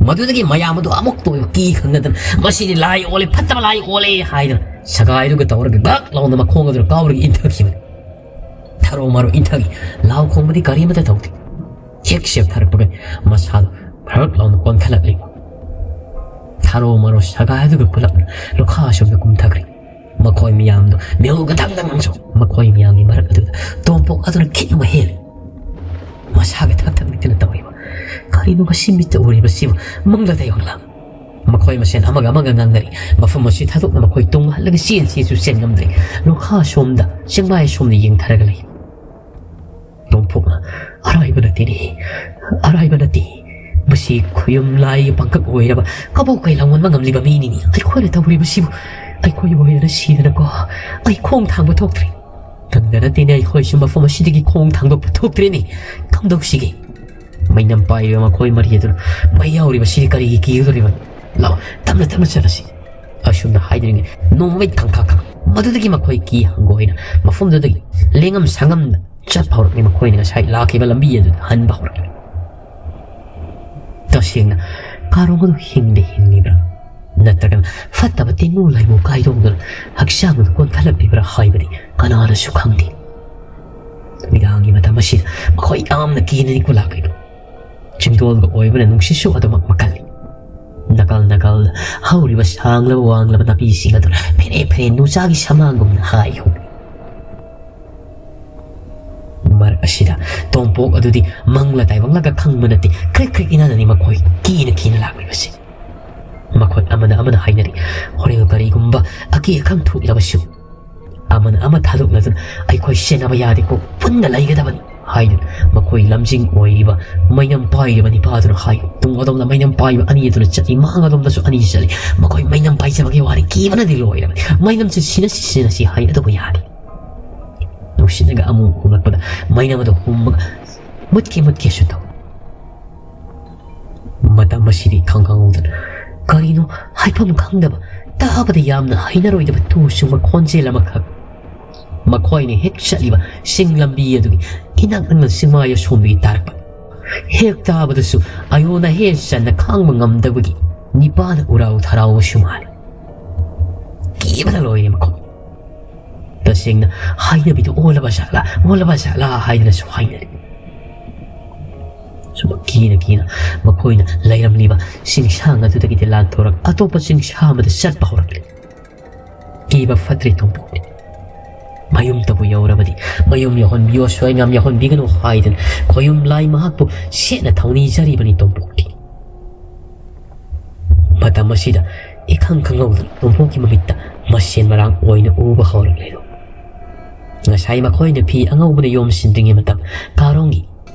ꯃꯗꯨꯗꯒꯤ ꯃꯌꯥꯝ ꯑꯗꯨ ꯑꯃꯨꯛꯇ ꯑꯣꯏꯕ ꯀꯤ ꯈꯪꯅꯗꯅ, "ꯃꯁꯤꯗꯤ ꯂꯥꯏ ꯑꯣꯜꯂꯦ, ꯐꯠꯇꯕ ꯂꯥꯏ ꯑꯣꯜꯂꯦ" ꯍꯥꯏꯗꯅ ꯁꯒꯥꯏꯗꯨꯒ ꯇꯧꯔꯒ ꯒꯛ ꯂꯥꯎꯅ ꯃꯈꯣꯡ ꯑꯗꯨꯅ ꯀꯥꯎꯔꯒ ꯏꯟꯊꯈꯤꯕꯅꯤ꯫ ꯊꯔꯣ ꯃꯔꯣ ꯏꯟꯊꯈꯤ꯫ ꯂꯥꯎ ꯈꯣꯡꯕꯗꯤ ꯀꯔꯤ ꯑꯃꯠꯇ ꯇꯧꯗꯦ꯫ ꯍꯦꯛ ꯆꯦꯞꯊꯔꯛꯄꯒ ꯃꯁꯥꯗꯣ ꯍꯔꯛ ꯂꯥꯎꯅ ꯀꯣꯟꯈꯠꯂꯛꯂꯤꯕ ꯊꯔꯣ ꯃꯔꯣ ꯁꯒꯥꯏꯗꯨꯒ ꯄꯨꯂꯞꯅ ꯂꯨꯈꯥ ꯑꯁꯣꯝꯗ ꯀꯨꯝꯊꯈ꯭ꯔꯦ꯫ ꯃꯈꯣꯏ ꯃꯤꯌꯥꯝꯗꯣ ꯃꯤꯍꯨꯜꯒ ꯊꯪꯗ ꯉꯥꯡꯁꯨ ꯃꯈꯣꯏ ꯃꯤꯌꯥꯝꯒꯤ ꯃꯔꯛ ꯑꯗꯨꯗ ꯇꯣꯝꯄꯣꯛ ꯑꯗꯨꯅ ꯈꯤꯠ ꯑꯃ ꯍꯦꯜꯂꯤ꯫ ꯃꯁꯥꯒ ꯊꯛ ꯊꯛ ꯅꯤꯛꯇꯅ ꯇꯧꯔꯤꯕ ꯀꯔꯤꯅꯣ ꯉꯁꯤ ꯃꯤꯠꯇ ꯎꯔꯤꯕꯁꯤꯕꯨ? ꯃꯪꯂ ꯇꯥꯏꯕꯪꯂꯥ? ꯃꯈꯣꯏ ꯃꯁꯦꯟ ꯑꯃꯒ ꯑꯃꯒ ꯉꯥꯡꯅꯔꯤ꯫ ꯃꯐꯝ ꯑꯁꯤ ꯊꯥꯗꯣꯛꯅ ꯃꯈꯣꯏ ꯇꯨꯡ ꯍꯜꯂꯒ ꯆꯦꯟꯁꯤꯁꯨ ꯆꯦꯟ ꯉꯝꯗ꯭ꯔꯦ꯫ ꯂꯣꯈꯥ ꯑꯁꯣꯝꯗ, ꯆꯦꯡꯃꯥꯏ ꯑꯁꯣꯝꯗ ꯌꯦꯡꯊꯔꯒ ꯂꯩ꯫ ꯇꯣꯝꯄꯣꯛꯅ, "ꯑꯔꯥꯏꯕ ꯅꯠꯇꯦꯅꯦ, ꯑꯔꯥꯏꯕ ꯅꯠꯇꯦ꯫ ꯃꯁꯤ ꯈꯨꯌꯨꯝ ꯂꯥꯏꯒꯤ ꯄꯥꯡꯀꯛ ꯑꯣꯏꯔꯕ ꯀꯕꯣꯛ ꯀꯩ ꯂꯥꯡꯑꯣꯟꯕ ꯉꯝꯂꯤꯕ ꯃꯤꯅꯤꯅꯦ꯫ ꯑꯩꯈꯣꯏꯅ ꯇꯧꯔꯤꯕꯁꯤꯕꯨ, ꯑꯩꯈꯣꯏ ꯑꯣꯏꯗꯅ ꯁꯤꯗꯅꯀꯣ, ꯑꯩ ꯈꯣꯡ ꯊꯥꯡꯕ ꯊꯣꯛꯇ꯭ꯔꯦ꯫ ꯅꯪꯗ ꯅꯠꯇꯦꯅꯦ ꯑꯩꯈꯣꯏꯁꯨ ꯃꯐꯝ ꯑꯁꯤꯗꯒꯤ ꯈꯣꯡ ꯊꯥꯡꯗꯣꯛꯄ ꯊꯣꯛꯇ꯭ꯔꯦꯅꯦ꯫ ꯀꯝꯗꯧꯁꯤꯒꯦ?" ꯃꯩꯅꯝ ꯄꯥꯏꯔꯤꯕ ꯃꯈꯣꯏ ꯃꯔꯤ ꯑꯗꯨꯅ, "ꯃꯩ ꯌꯥꯎꯔꯤꯕꯁꯤꯗꯤ ꯀꯔꯤꯒꯤ ꯀꯤꯒꯗꯧꯔꯤꯕ? ꯂꯥꯛꯑꯣ, ꯇꯞꯅ ꯇꯞꯅ ꯆꯠꯂꯁꯤ꯫" ꯑꯁꯨꯝꯅ ꯍꯥꯏꯗ꯭ꯔꯤꯉꯩ ꯅꯣꯡꯃꯩ ꯈꯪꯈꯥ ꯈꯪ ꯃꯗꯨꯗꯒꯤ ꯃꯈꯣꯏ ꯀꯤ ꯍꯪꯒꯣꯏꯅ ꯃꯐꯝꯗꯨꯗꯒꯤ ꯂꯦꯡꯉꯝ ꯁꯥꯉꯝꯅ ꯆꯠꯄ ꯍꯧꯔꯛꯂꯤ꯫ ꯃꯈꯣꯏꯅ ꯉꯁꯥꯏ ꯂꯥꯛꯈꯤꯕ ꯂꯝꯕꯤ ꯑꯗꯨꯗ ꯍꯟꯕ ꯍꯧꯔꯛꯂꯤ꯫ ꯇꯁꯦꯡꯅ ꯀꯥꯔꯣꯡ ꯑꯗꯨ ꯍꯤꯡꯗꯤ ꯍꯤꯡꯂꯤꯕ꯭ꯔꯥ, ꯅꯠꯇ꯭ꯔꯒꯅ ꯐꯠꯇꯕ ꯇꯤꯟꯃꯨ ꯂꯥꯏꯃꯨ ꯀꯥꯏꯗꯣꯡꯗꯨꯅ ꯍꯛꯆꯥꯡ ꯑꯗꯨ ꯀꯣꯟꯈꯠꯂꯛꯂꯤꯕ꯭ꯔꯥ ꯍꯥꯏꯕꯗꯤ ꯀꯅꯥꯅꯁꯨ ꯈꯪꯗꯦ꯫ ꯅꯨꯃꯤꯗꯥꯡꯒꯤ ꯃꯇꯝ ꯑꯁꯤꯗ ꯃꯈꯣꯏ ꯌꯥꯝꯅ ꯀꯤꯅ ꯅꯤꯛꯄ ꯂꯥꯛꯂꯤꯕ꯫ ꯆꯤꯡꯗꯣꯜꯒ ꯑꯣꯏꯕꯅ ꯅꯨꯡꯁꯤꯠꯁꯨ ꯑꯗꯨꯃꯛ ꯃꯀꯜꯂꯤ꯫ ꯅꯥꯀꯜ ꯅꯥꯀꯜꯗ ꯍꯧꯔꯤꯕ ꯁꯥꯡꯂꯕ ꯋꯥꯡꯂꯕ ꯅꯥꯄꯤꯁꯤꯡ ꯑꯗꯨ ꯐꯦꯔꯦ ꯐꯦꯔꯦ ꯅꯨꯡꯁꯥꯒꯤ ꯁꯃꯥꯡꯒꯨꯝꯅ ꯍꯥꯏ ꯍꯧꯔꯤ꯫ ꯃꯔꯛ ꯑꯁꯤꯗ ꯇꯣꯝꯄꯣꯛ ꯑꯗꯨꯗꯤ ꯃꯪꯂ ꯇꯥꯏꯕꯪꯂꯒ ꯈꯪꯕ ꯅꯠꯇꯦ, ꯀ꯭ꯔꯤꯛ ꯀ꯭ꯔꯤꯛ ꯏꯅꯥꯗꯅꯤ ꯃꯈꯣꯏ ꯀꯤꯅ ꯀꯤꯅ ꯂꯥꯛꯂꯤꯕꯁꯤ꯫ ꯃꯈꯣꯏ ꯑꯃꯅ ꯑꯃꯅ ꯍꯥꯏꯅꯔꯤ, "ꯍꯣꯔꯦꯟ ꯀꯔꯤꯒꯨꯝꯕ ꯑꯀꯤ ꯑꯈꯪ ꯊꯣꯛꯂꯕꯁꯨ ꯑꯃꯅ ꯑꯃ ꯊꯥꯗꯣꯛꯅꯗꯨꯅ ꯑꯩꯈꯣꯏ ꯁꯦꯟꯅꯕ ꯌꯥꯗꯦꯀꯣ, ꯄꯨꯟꯅ ꯂꯩꯒꯗꯕꯅꯤ" ꯍꯥꯏꯗꯨꯅ ꯃꯈꯣꯏ ꯂꯝꯖꯤꯡ ꯑꯣꯏꯔꯤꯕ ꯃꯩꯅꯝ ꯄꯥꯏꯔꯤꯕ ꯅꯤꯄꯥꯗꯨꯅ ꯍꯥꯏ꯫ ꯇꯨꯡ ꯑꯗꯣꯝꯗ ꯃꯩꯅꯝ ꯄꯥꯏꯕ ꯑꯅꯤ ꯑꯗꯨꯅ ꯆꯠꯂꯤ, ꯃꯥꯡ ꯑꯗꯣꯝꯗꯁꯨ ꯑꯅꯤ ꯆꯠꯂꯤ꯫ ꯃꯈꯣꯏ ꯃꯩꯅꯝ ꯄꯥꯏꯖꯕꯒꯤ ꯋꯥꯔꯤ ꯀꯤꯕꯅꯗꯤ ꯂꯣꯏꯔꯕꯅꯤ꯫ ꯃꯩꯅꯝꯁꯦ ꯁꯤꯅꯁꯤ ꯁꯤꯅꯁꯤ ꯍꯥꯏ, ꯑꯗꯨꯕꯨ ꯌꯥꯗꯦ꯫ ꯅꯨꯡꯁꯤꯠꯅꯒ ꯑꯃꯨꯛ ꯍꯨꯝꯂꯛꯄꯗ ꯃꯩꯅꯝ ꯑꯗꯨ ꯍꯨꯝꯃꯒ ꯃꯨꯠꯀꯦ ꯃꯨꯠꯀꯦꯁꯨ ꯇꯧ꯫ ꯃꯇꯝ ꯑꯁꯤꯗꯤ ꯈꯪꯈꯪꯍꯧꯗꯅ ꯀꯔꯤꯅꯣ ꯍꯥꯏꯐꯝ ꯈꯪꯗꯕ, ꯇꯥꯕꯗ ꯌꯥꯝꯅ ꯍꯩꯅꯔꯣꯏꯗꯕ ꯇꯨ ꯆꯨꯡꯕ ꯈꯣꯟꯖꯦꯜ ꯑꯃꯈꯛ ꯃꯈꯣꯏꯅ ꯍꯦꯛ ꯆꯠꯂꯤꯕ ꯆꯤꯡ ꯂꯝꯕꯤ ꯑꯗꯨꯒꯤ ꯏꯅꯛ ꯅꯛꯅ ꯆꯤꯡꯃꯥꯏ ꯑꯁꯣꯝꯗꯒꯤ ꯇꯥꯔꯛꯄ꯫ ꯍꯦꯛ ꯇꯥꯕꯗꯁꯨ ꯑꯌꯣꯟ ꯑꯍꯦꯟ ꯆꯟꯅ ꯈꯥꯡꯕ ꯉꯝꯗꯕꯒꯤ ꯅꯤꯄꯥꯅ ꯎꯔꯥꯎ ꯊꯔꯥꯎꯕꯁꯨ ꯃꯥꯜꯂꯤ꯫ "ꯀꯤ ꯀꯤꯕꯅ ꯂꯣꯏꯔꯦ ꯃꯈꯣꯏ꯫ ꯇꯁꯦꯡꯅ ꯍꯥꯏꯅꯕꯤꯗꯨ ꯑꯣꯜꯂꯕ ꯖꯥꯠꯂꯥ, ꯑꯣꯜꯂꯕ ꯖꯥꯠꯂꯥ ꯍꯥꯏꯗꯅꯁꯨ ꯍꯥꯏꯅꯔꯤ꯫ ꯁꯨꯝ ꯀꯤꯅ ꯀꯤꯅ ꯃꯈꯣꯏꯅ ꯂꯩꯔꯝꯂꯤꯕ ꯆꯤꯡꯁꯥꯡ ꯑꯗꯨꯗꯒꯤꯗꯤ ꯂꯥꯟꯊꯣꯔꯛ ꯑꯇꯣꯞꯄ ꯆꯤꯡꯁꯥꯡ ꯑꯃꯗ ꯆꯠꯄ ꯍꯧꯔꯛꯂꯤ꯫ ꯀꯤꯕ ꯐꯠꯇ꯭ꯔꯦ ꯇꯣꯝꯄꯣꯛꯇꯤ꯫ ꯃꯌꯨꯝꯇꯕꯨ ꯌꯧꯔꯕꯗꯤ ꯃꯌꯨꯝ ꯌꯧꯍꯟꯕꯤꯌꯣ, ꯁꯣꯏꯉꯥꯝ ꯌꯧꯍꯟꯕꯤꯒꯅꯨ ꯍꯥꯏꯗꯅ ꯈꯣꯌꯨꯝ ꯂꯥꯏ ꯃꯍꯥꯛꯄꯨ ꯁꯦꯠꯅ ꯊꯧꯅꯤꯖꯔꯤꯕꯅꯤ ꯇꯣꯝꯄꯣꯛꯇꯤ꯫ ꯃꯇꯝ ꯑꯁꯤꯗ ꯏꯈꯪ ꯈꯪꯍꯧꯗꯅ ꯇꯣꯝꯄꯣꯛꯀꯤ ꯃꯃꯤꯠꯇ ꯃꯁꯦꯟ ꯃꯔꯥꯡ ꯑꯣꯏꯅ ꯎꯕ ꯍꯧꯔꯛꯂꯦ꯫ ꯉꯁꯥꯏ ꯃꯈꯣꯏꯅ ꯐꯤ ꯑꯉꯧꯕꯅ ꯌꯣꯝꯁꯤꯟꯗ꯭ꯔꯤꯉꯩ ꯃꯇꯝ ꯀꯥꯔꯣꯡꯒꯤ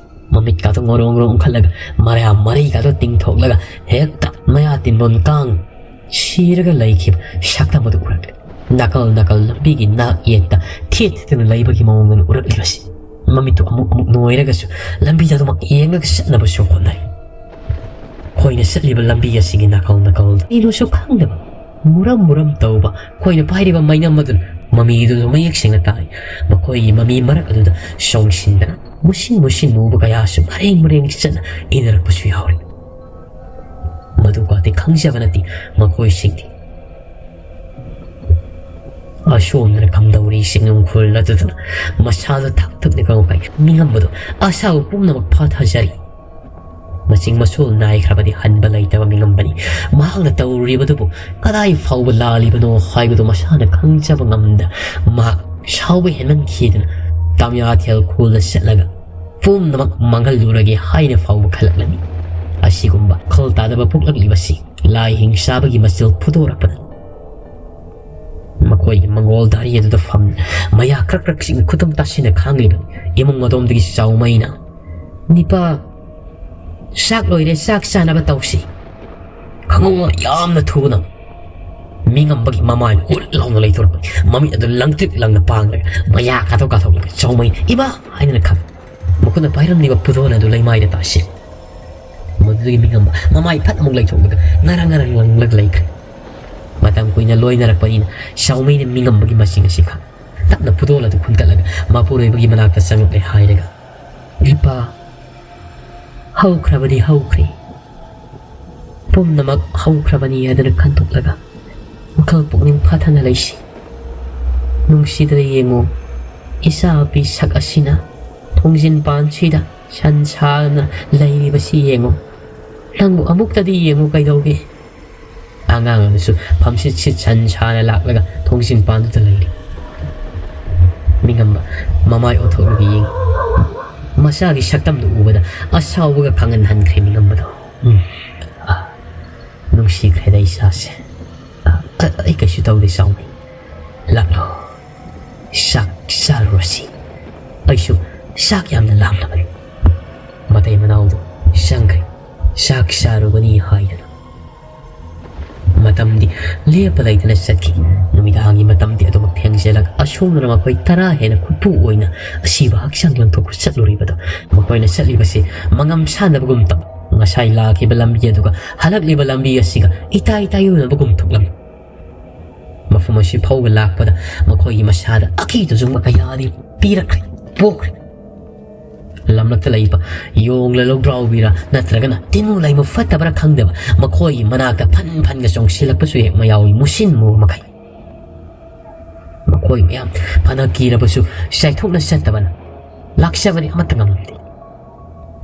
ꯃꯃꯤꯠꯀꯥꯗꯣ ꯉꯣꯔꯣꯡ ꯉꯣꯔꯣꯡ ꯎꯪꯈꯠꯂꯒ ꯃꯔꯥ ꯃꯔꯩꯒꯥꯗꯣ ꯇꯤꯡꯊꯣꯛꯂꯒ ꯍꯦꯛꯇ ꯃꯌꯥ ꯇꯤꯟꯕꯣꯟ ꯀꯥꯡ ꯁꯤꯔꯒ ꯂꯩꯈꯤꯕ ꯁꯛꯇꯝ ꯑꯗꯨ ꯎꯔꯛꯂꯦ꯫ ꯅꯥꯀꯜ ꯅꯥꯀꯜ ꯂꯝꯕꯤꯒꯤ ꯅꯥꯛ ꯌꯦꯠꯇ ꯊꯦꯠ ꯊꯦꯠꯇꯅ ꯂꯩꯕꯒꯤ ꯃꯑꯣꯡꯗꯅꯤ ꯎꯔꯛꯂꯤꯕꯁꯤ꯫ ꯃꯃꯤꯠꯇꯨ ꯑꯃꯨꯛ ꯑꯃꯨꯛ ꯅꯣꯏꯔꯒꯁꯨ ꯂꯝꯕꯤꯗ ꯑꯗꯨꯃꯛ ꯌꯦꯡꯂꯒ ꯆꯠꯅꯕꯁꯨ ꯍꯣꯠꯅꯔꯤ꯫ ꯑꯩꯈꯣꯏꯅ ꯆꯠꯂꯤꯕ ꯂꯝꯕꯤ ꯑꯁꯤꯒꯤ ꯅꯥꯀꯜ ꯅꯥꯀꯜꯗ ꯀꯩꯅꯣꯁꯨ ꯈꯪꯗꯕ ꯃꯨꯔꯝ ꯃꯨꯔꯝ ꯇꯧꯕ ꯑꯩꯈꯣꯏꯅ ꯄꯥꯏꯔꯤꯕ ꯃꯩꯅꯝ ꯑꯗꯨꯅ ꯃꯃꯤꯗꯨꯁꯨ ꯃꯌꯦꯛ ꯁꯦꯡꯅ ꯇꯥꯏ꯫ ꯃꯈꯣꯏꯒꯤ ꯃꯃꯤ ꯃꯔꯛ ꯑꯗꯨꯗ ꯆꯣꯡꯁꯤꯟꯗꯅ ꯃꯨꯁꯤꯟ ꯃꯨꯁꯤꯟ ꯃꯨꯕ ꯀꯌꯥꯁꯨ ꯃꯔꯦꯡ ꯃꯔꯦꯡ ꯆꯠꯅ ꯏꯟꯅꯔꯛꯄꯁꯨ ꯌꯥꯎꯔꯤ꯫ ꯃꯗꯨꯒꯗꯤ ꯈꯪꯖꯕ ꯅꯠꯇꯦ ꯃꯈꯣꯏꯁꯤꯡꯗꯤ꯫ ꯑꯁꯣꯝꯗꯅ ꯀꯝꯗꯧꯔꯤ ꯆꯤꯡꯅꯨꯡꯈꯣꯜ ꯑꯗꯨꯗꯅ ꯃꯁꯥꯗ ꯊꯛ ꯊꯛꯅ ꯀꯧꯈꯥꯏ ꯃꯤꯉꯝꯕꯗꯣ ꯑꯁꯥꯕ ꯄꯨꯝꯅꯃꯛ ꯐꯥꯊꯖꯔꯤ꯫ ꯃꯆꯤꯡ ꯃꯁꯨ ꯅꯥꯏꯈ꯭ꯔꯕꯗꯤ ꯍꯟꯕ ꯂꯩꯇꯕ ꯃꯤꯉꯝꯕꯅꯤ꯫ ꯃꯍꯥꯛꯅ ꯇꯧꯔꯤꯕꯗꯨꯕꯨ ꯀꯗꯥꯏ ꯐꯥꯎꯕ ꯂꯥꯜꯂꯤꯕꯅꯣ ꯍꯥꯏꯕꯗꯨ ꯃꯁꯥꯅ ꯈꯪꯖꯕ ꯉꯝꯗ ꯃꯍꯥꯛ ꯁꯥꯎꯕ ꯍꯦꯟꯃꯟꯈꯤꯗꯅ ꯇꯥꯃꯤꯌꯥꯊꯦꯜ ꯈꯨꯜꯗ ꯆꯠꯂꯒ ꯄꯨꯝꯅꯃꯛ ꯃꯥꯡꯍꯜꯂꯨꯔꯒꯦ ꯍꯥꯏꯅ ꯐꯥꯎꯕ ꯈꯜꯂꯛꯂꯝꯃꯤ꯫ ꯑꯁꯤꯒꯨꯝꯕ ꯈꯜ ꯇꯥꯗꯕ ꯄꯣꯛꯂꯛꯂꯤꯕꯁꯤ ꯂꯥꯏ ꯍꯤꯡꯆꯥꯕꯒꯤ ꯃꯆꯤꯜ ꯐꯨꯗꯣꯔꯛꯄꯅ ꯃꯈꯣꯏꯒꯤ ꯃꯪꯒꯣꯜ ꯗꯥꯔꯤ ꯑꯗꯨꯗ ꯐꯝ ꯃꯌꯥ ꯀ꯭ꯔꯛ ꯀ꯭ꯔꯛꯁꯤꯡ ꯈꯨꯇꯨꯝ ꯇꯥꯁꯤꯟꯅ ꯈꯥꯡꯂꯤꯕ ꯏꯃꯨꯡ ꯑꯗꯣꯝꯗꯒꯤ ꯆꯥꯎꯃꯩꯅ, "ꯅꯤꯄꯥ, ꯆꯥꯛ ꯂꯣꯏꯔꯦ, ꯆꯥꯛ ꯆꯥꯅꯕ ꯇꯧꯁꯤ꯫ ꯈꯪꯍꯧꯅ ꯌꯥꯝꯅ ꯊꯨꯅ ꯃꯤꯉꯝꯕꯒꯤ ꯃꯃꯥꯏ ꯎꯠ ꯂꯥꯎꯅ ꯂꯩꯊꯣꯔꯛꯄ ꯃꯃꯤꯠ ꯑꯗꯨ ꯂꯪꯇ꯭ꯔꯤꯛ ꯂꯪꯅ ꯄꯥꯡꯂꯒ ꯃꯌꯥ ꯀꯥꯊꯣꯛ ꯀꯥꯊꯣꯛꯂꯒ ꯆꯥꯎꯃꯩ ꯏꯃꯥ ꯍꯥꯏꯗꯅ ꯈꯪ ꯃꯈꯨꯠꯅ ꯄꯥꯏꯔꯝꯂꯤꯕ ꯄꯨꯗꯣꯟ ꯑꯗꯨ ꯂꯩꯃꯥꯏꯗ ꯇꯥꯁꯤꯜꯂꯤ꯫ ꯃꯗꯨꯗꯒꯤ ꯃꯤꯉꯝꯕ ꯃꯃꯥꯏ ꯐꯠ ꯑꯃꯨꯛ ꯂꯩꯊꯣꯛꯂꯒ ꯉꯔꯪ ꯉꯔꯪ ꯂꯪꯂꯒ ꯂꯩꯈ꯭ꯔꯦ꯫ ꯃꯇꯝ ꯀꯨꯏꯅ ꯂꯣꯏꯅꯔꯛꯄꯅꯤꯅ ꯆꯥꯎꯃꯩꯅ ꯃꯤꯉꯝꯕꯒꯤ ꯃꯁꯤꯡ ꯑꯁꯤ ꯈꯪ ꯇꯞꯅ ꯄꯨꯗꯣꯜ ꯑꯗꯨ ꯈꯨꯟꯒꯠꯂꯒ ꯃꯄꯨꯔꯣꯏꯕꯒꯤ ꯃꯅꯥꯛꯇ ꯆꯪꯂꯛꯂꯦ ꯍꯥꯏꯔꯒ, "ꯏꯄꯥ, ꯍꯧꯈ꯭ꯔꯕꯗꯤ ꯍꯧꯈ꯭ꯔꯦ, ꯄꯨꯝꯅꯃꯛ ꯍꯧꯈ꯭ꯔꯕꯅꯤ" ꯍꯥꯏꯗꯅ ꯈꯟꯗꯣꯛꯂꯒ ꯋꯥꯈꯜ ꯄꯨꯛꯅꯤꯡ ꯐꯥꯊꯅ ꯂꯩꯁꯤ꯫ ꯅꯨꯡꯁꯤꯗꯅ ꯌꯦꯡꯉꯨ, ꯏꯆꯥ ꯅꯨꯄꯤ ꯁꯛ ꯑꯁꯤꯅ ꯊꯣꯡꯖꯤꯟ ꯄꯥꯟꯁꯤꯗ ꯁꯟ ꯁꯥꯅ ꯂꯩꯔꯤꯕꯁꯤ ꯌꯦꯡꯉꯨ꯫ ꯅꯪꯕꯨ ꯑꯃꯨꯛꯇꯗꯤ ꯌꯦꯡꯉꯨ ꯀꯩꯗꯧꯒꯦ? ꯑꯉꯥꯡ ꯑꯗꯨꯁꯨ ꯐꯝꯁꯤꯠ ꯁꯤꯠ ꯁꯟ ꯁꯥꯅ ꯂꯥꯛꯂꯒ ꯊꯣꯡꯖꯤꯟ ꯄꯥꯟꯗꯨꯗ ꯂꯩꯔꯤ꯫ ꯃꯤꯉꯝꯕ ꯃꯃꯥꯏ ꯑꯣꯟꯊꯣꯛꯂꯒ ꯌꯦꯡꯉꯤ꯫ ꯃꯆꯥꯒꯤ ꯁꯛꯇꯝꯗꯨ ꯎꯕꯗ ꯑꯁꯥꯎꯕꯒ ꯀꯪꯍꯟꯍꯟꯈ꯭ꯔꯦ ꯃꯤꯉꯝꯕꯗꯣ꯫ ꯎꯝ꯫ ꯑ, ꯅꯨꯡꯁꯤꯈ꯭ꯔꯦꯗ ꯏꯆꯥꯁꯦ꯫ ꯑ, ꯑ, ꯑꯩ ꯀꯩꯁꯨ ꯇꯧꯗꯦ ꯆꯥꯎꯃꯤ꯫ ꯂꯥꯛꯂꯣ꯫ ꯆꯥꯛ ꯆꯥꯔꯨꯔꯁꯤ꯫ ꯑꯩꯁꯨ ꯆꯥꯛ ꯌꯥꯝꯅ ꯂꯥꯝꯂꯕꯅꯤ꯫ ꯃꯇꯩ ꯃꯅꯥꯎꯗꯨ ꯆꯪꯈ꯭ꯔꯦ꯫ ꯆꯥꯛ ꯆꯥꯔꯨꯕꯅꯤ ꯍꯥꯏꯗꯅ꯫ ꯃꯇꯝꯗꯤ ꯂꯦꯞꯄ ꯂꯩꯇꯅ ꯆꯠꯈꯤ꯫ ꯅꯨꯃꯤꯗꯥꯡꯒꯤ ꯃꯇꯝꯗꯤ ꯑꯗꯨꯃꯛ ꯊꯦꯡꯖꯤꯜꯂꯒ ꯑꯁꯣꯝꯗꯅ ꯃꯈꯣꯏ ꯇꯔꯥ ꯍꯦꯟꯅ ꯈꯨꯠꯄꯨ ꯑꯣꯏꯅ ꯑꯁꯤꯕ ꯍꯛꯆꯥꯡ ꯂꯪꯊꯣꯛꯄ ꯆꯠꯂꯨꯔꯤꯕꯗꯣ ꯃꯈꯣꯏꯅ ꯆꯠꯂꯤꯕꯁꯤ ꯃꯉꯝ ꯁꯥꯟꯅꯕꯒꯨꯝ ꯇꯧ꯫ ꯉꯁꯥꯏ ꯂꯥꯛꯈꯤꯕ ꯂꯝꯕꯤ ꯑꯗꯨꯒ ꯍꯜꯂꯛꯂꯤꯕ ꯂꯝꯕꯤ ꯑꯁꯤꯒ ꯏꯇꯥꯏ ꯇꯥꯏꯌꯣꯟꯅꯕꯒꯨꯝ ꯊꯣꯛꯂꯝꯃꯤ꯫ ꯃꯐꯝ ꯑꯁꯤ ꯐꯥꯎꯕ ꯂꯥꯛꯄꯗ ꯃꯈꯣꯏꯒꯤ ꯃꯁꯥꯗ ꯑꯀꯤ ꯇꯨꯖꯨꯡꯕ ꯀꯌꯥꯗꯤ ꯄꯤꯔꯛꯈ꯭ꯔꯦ, ꯄꯣꯛꯈ꯭ꯔꯦ꯫ ꯂꯝꯂꯛꯇ ꯂꯩꯕ ꯌꯣꯡꯂ ꯂꯧꯗ꯭ꯔꯥꯎꯕꯤꯔ ꯅꯠꯇ꯭ꯔꯒꯅ ꯇꯤꯟꯃꯨ ꯂꯩꯃꯨ ꯐꯠꯇꯕ꯭ꯔꯥ ꯈꯪꯗꯕ ꯃꯈꯣꯏꯒꯤ ꯃꯅꯥꯛꯇ ꯐꯟ ꯐꯟꯒ ꯆꯣꯡꯁꯤꯜꯂꯛꯄꯁꯨ ꯍꯦꯛ ꯃꯌꯥꯎꯏ ꯃꯨꯁꯤꯟ ꯃꯨꯕ ꯃꯈꯩ꯫ ꯃꯈꯣꯏ ꯃꯌꯥꯝ ꯐꯅ ꯀꯤꯔꯕꯁꯨ ꯆꯥꯏꯊꯣꯛꯅ ꯆꯠꯇꯕꯅ ꯂꯥꯛꯆꯕꯗꯤ ꯑꯃꯠꯇ ꯉꯝꯂꯝꯗꯦ꯫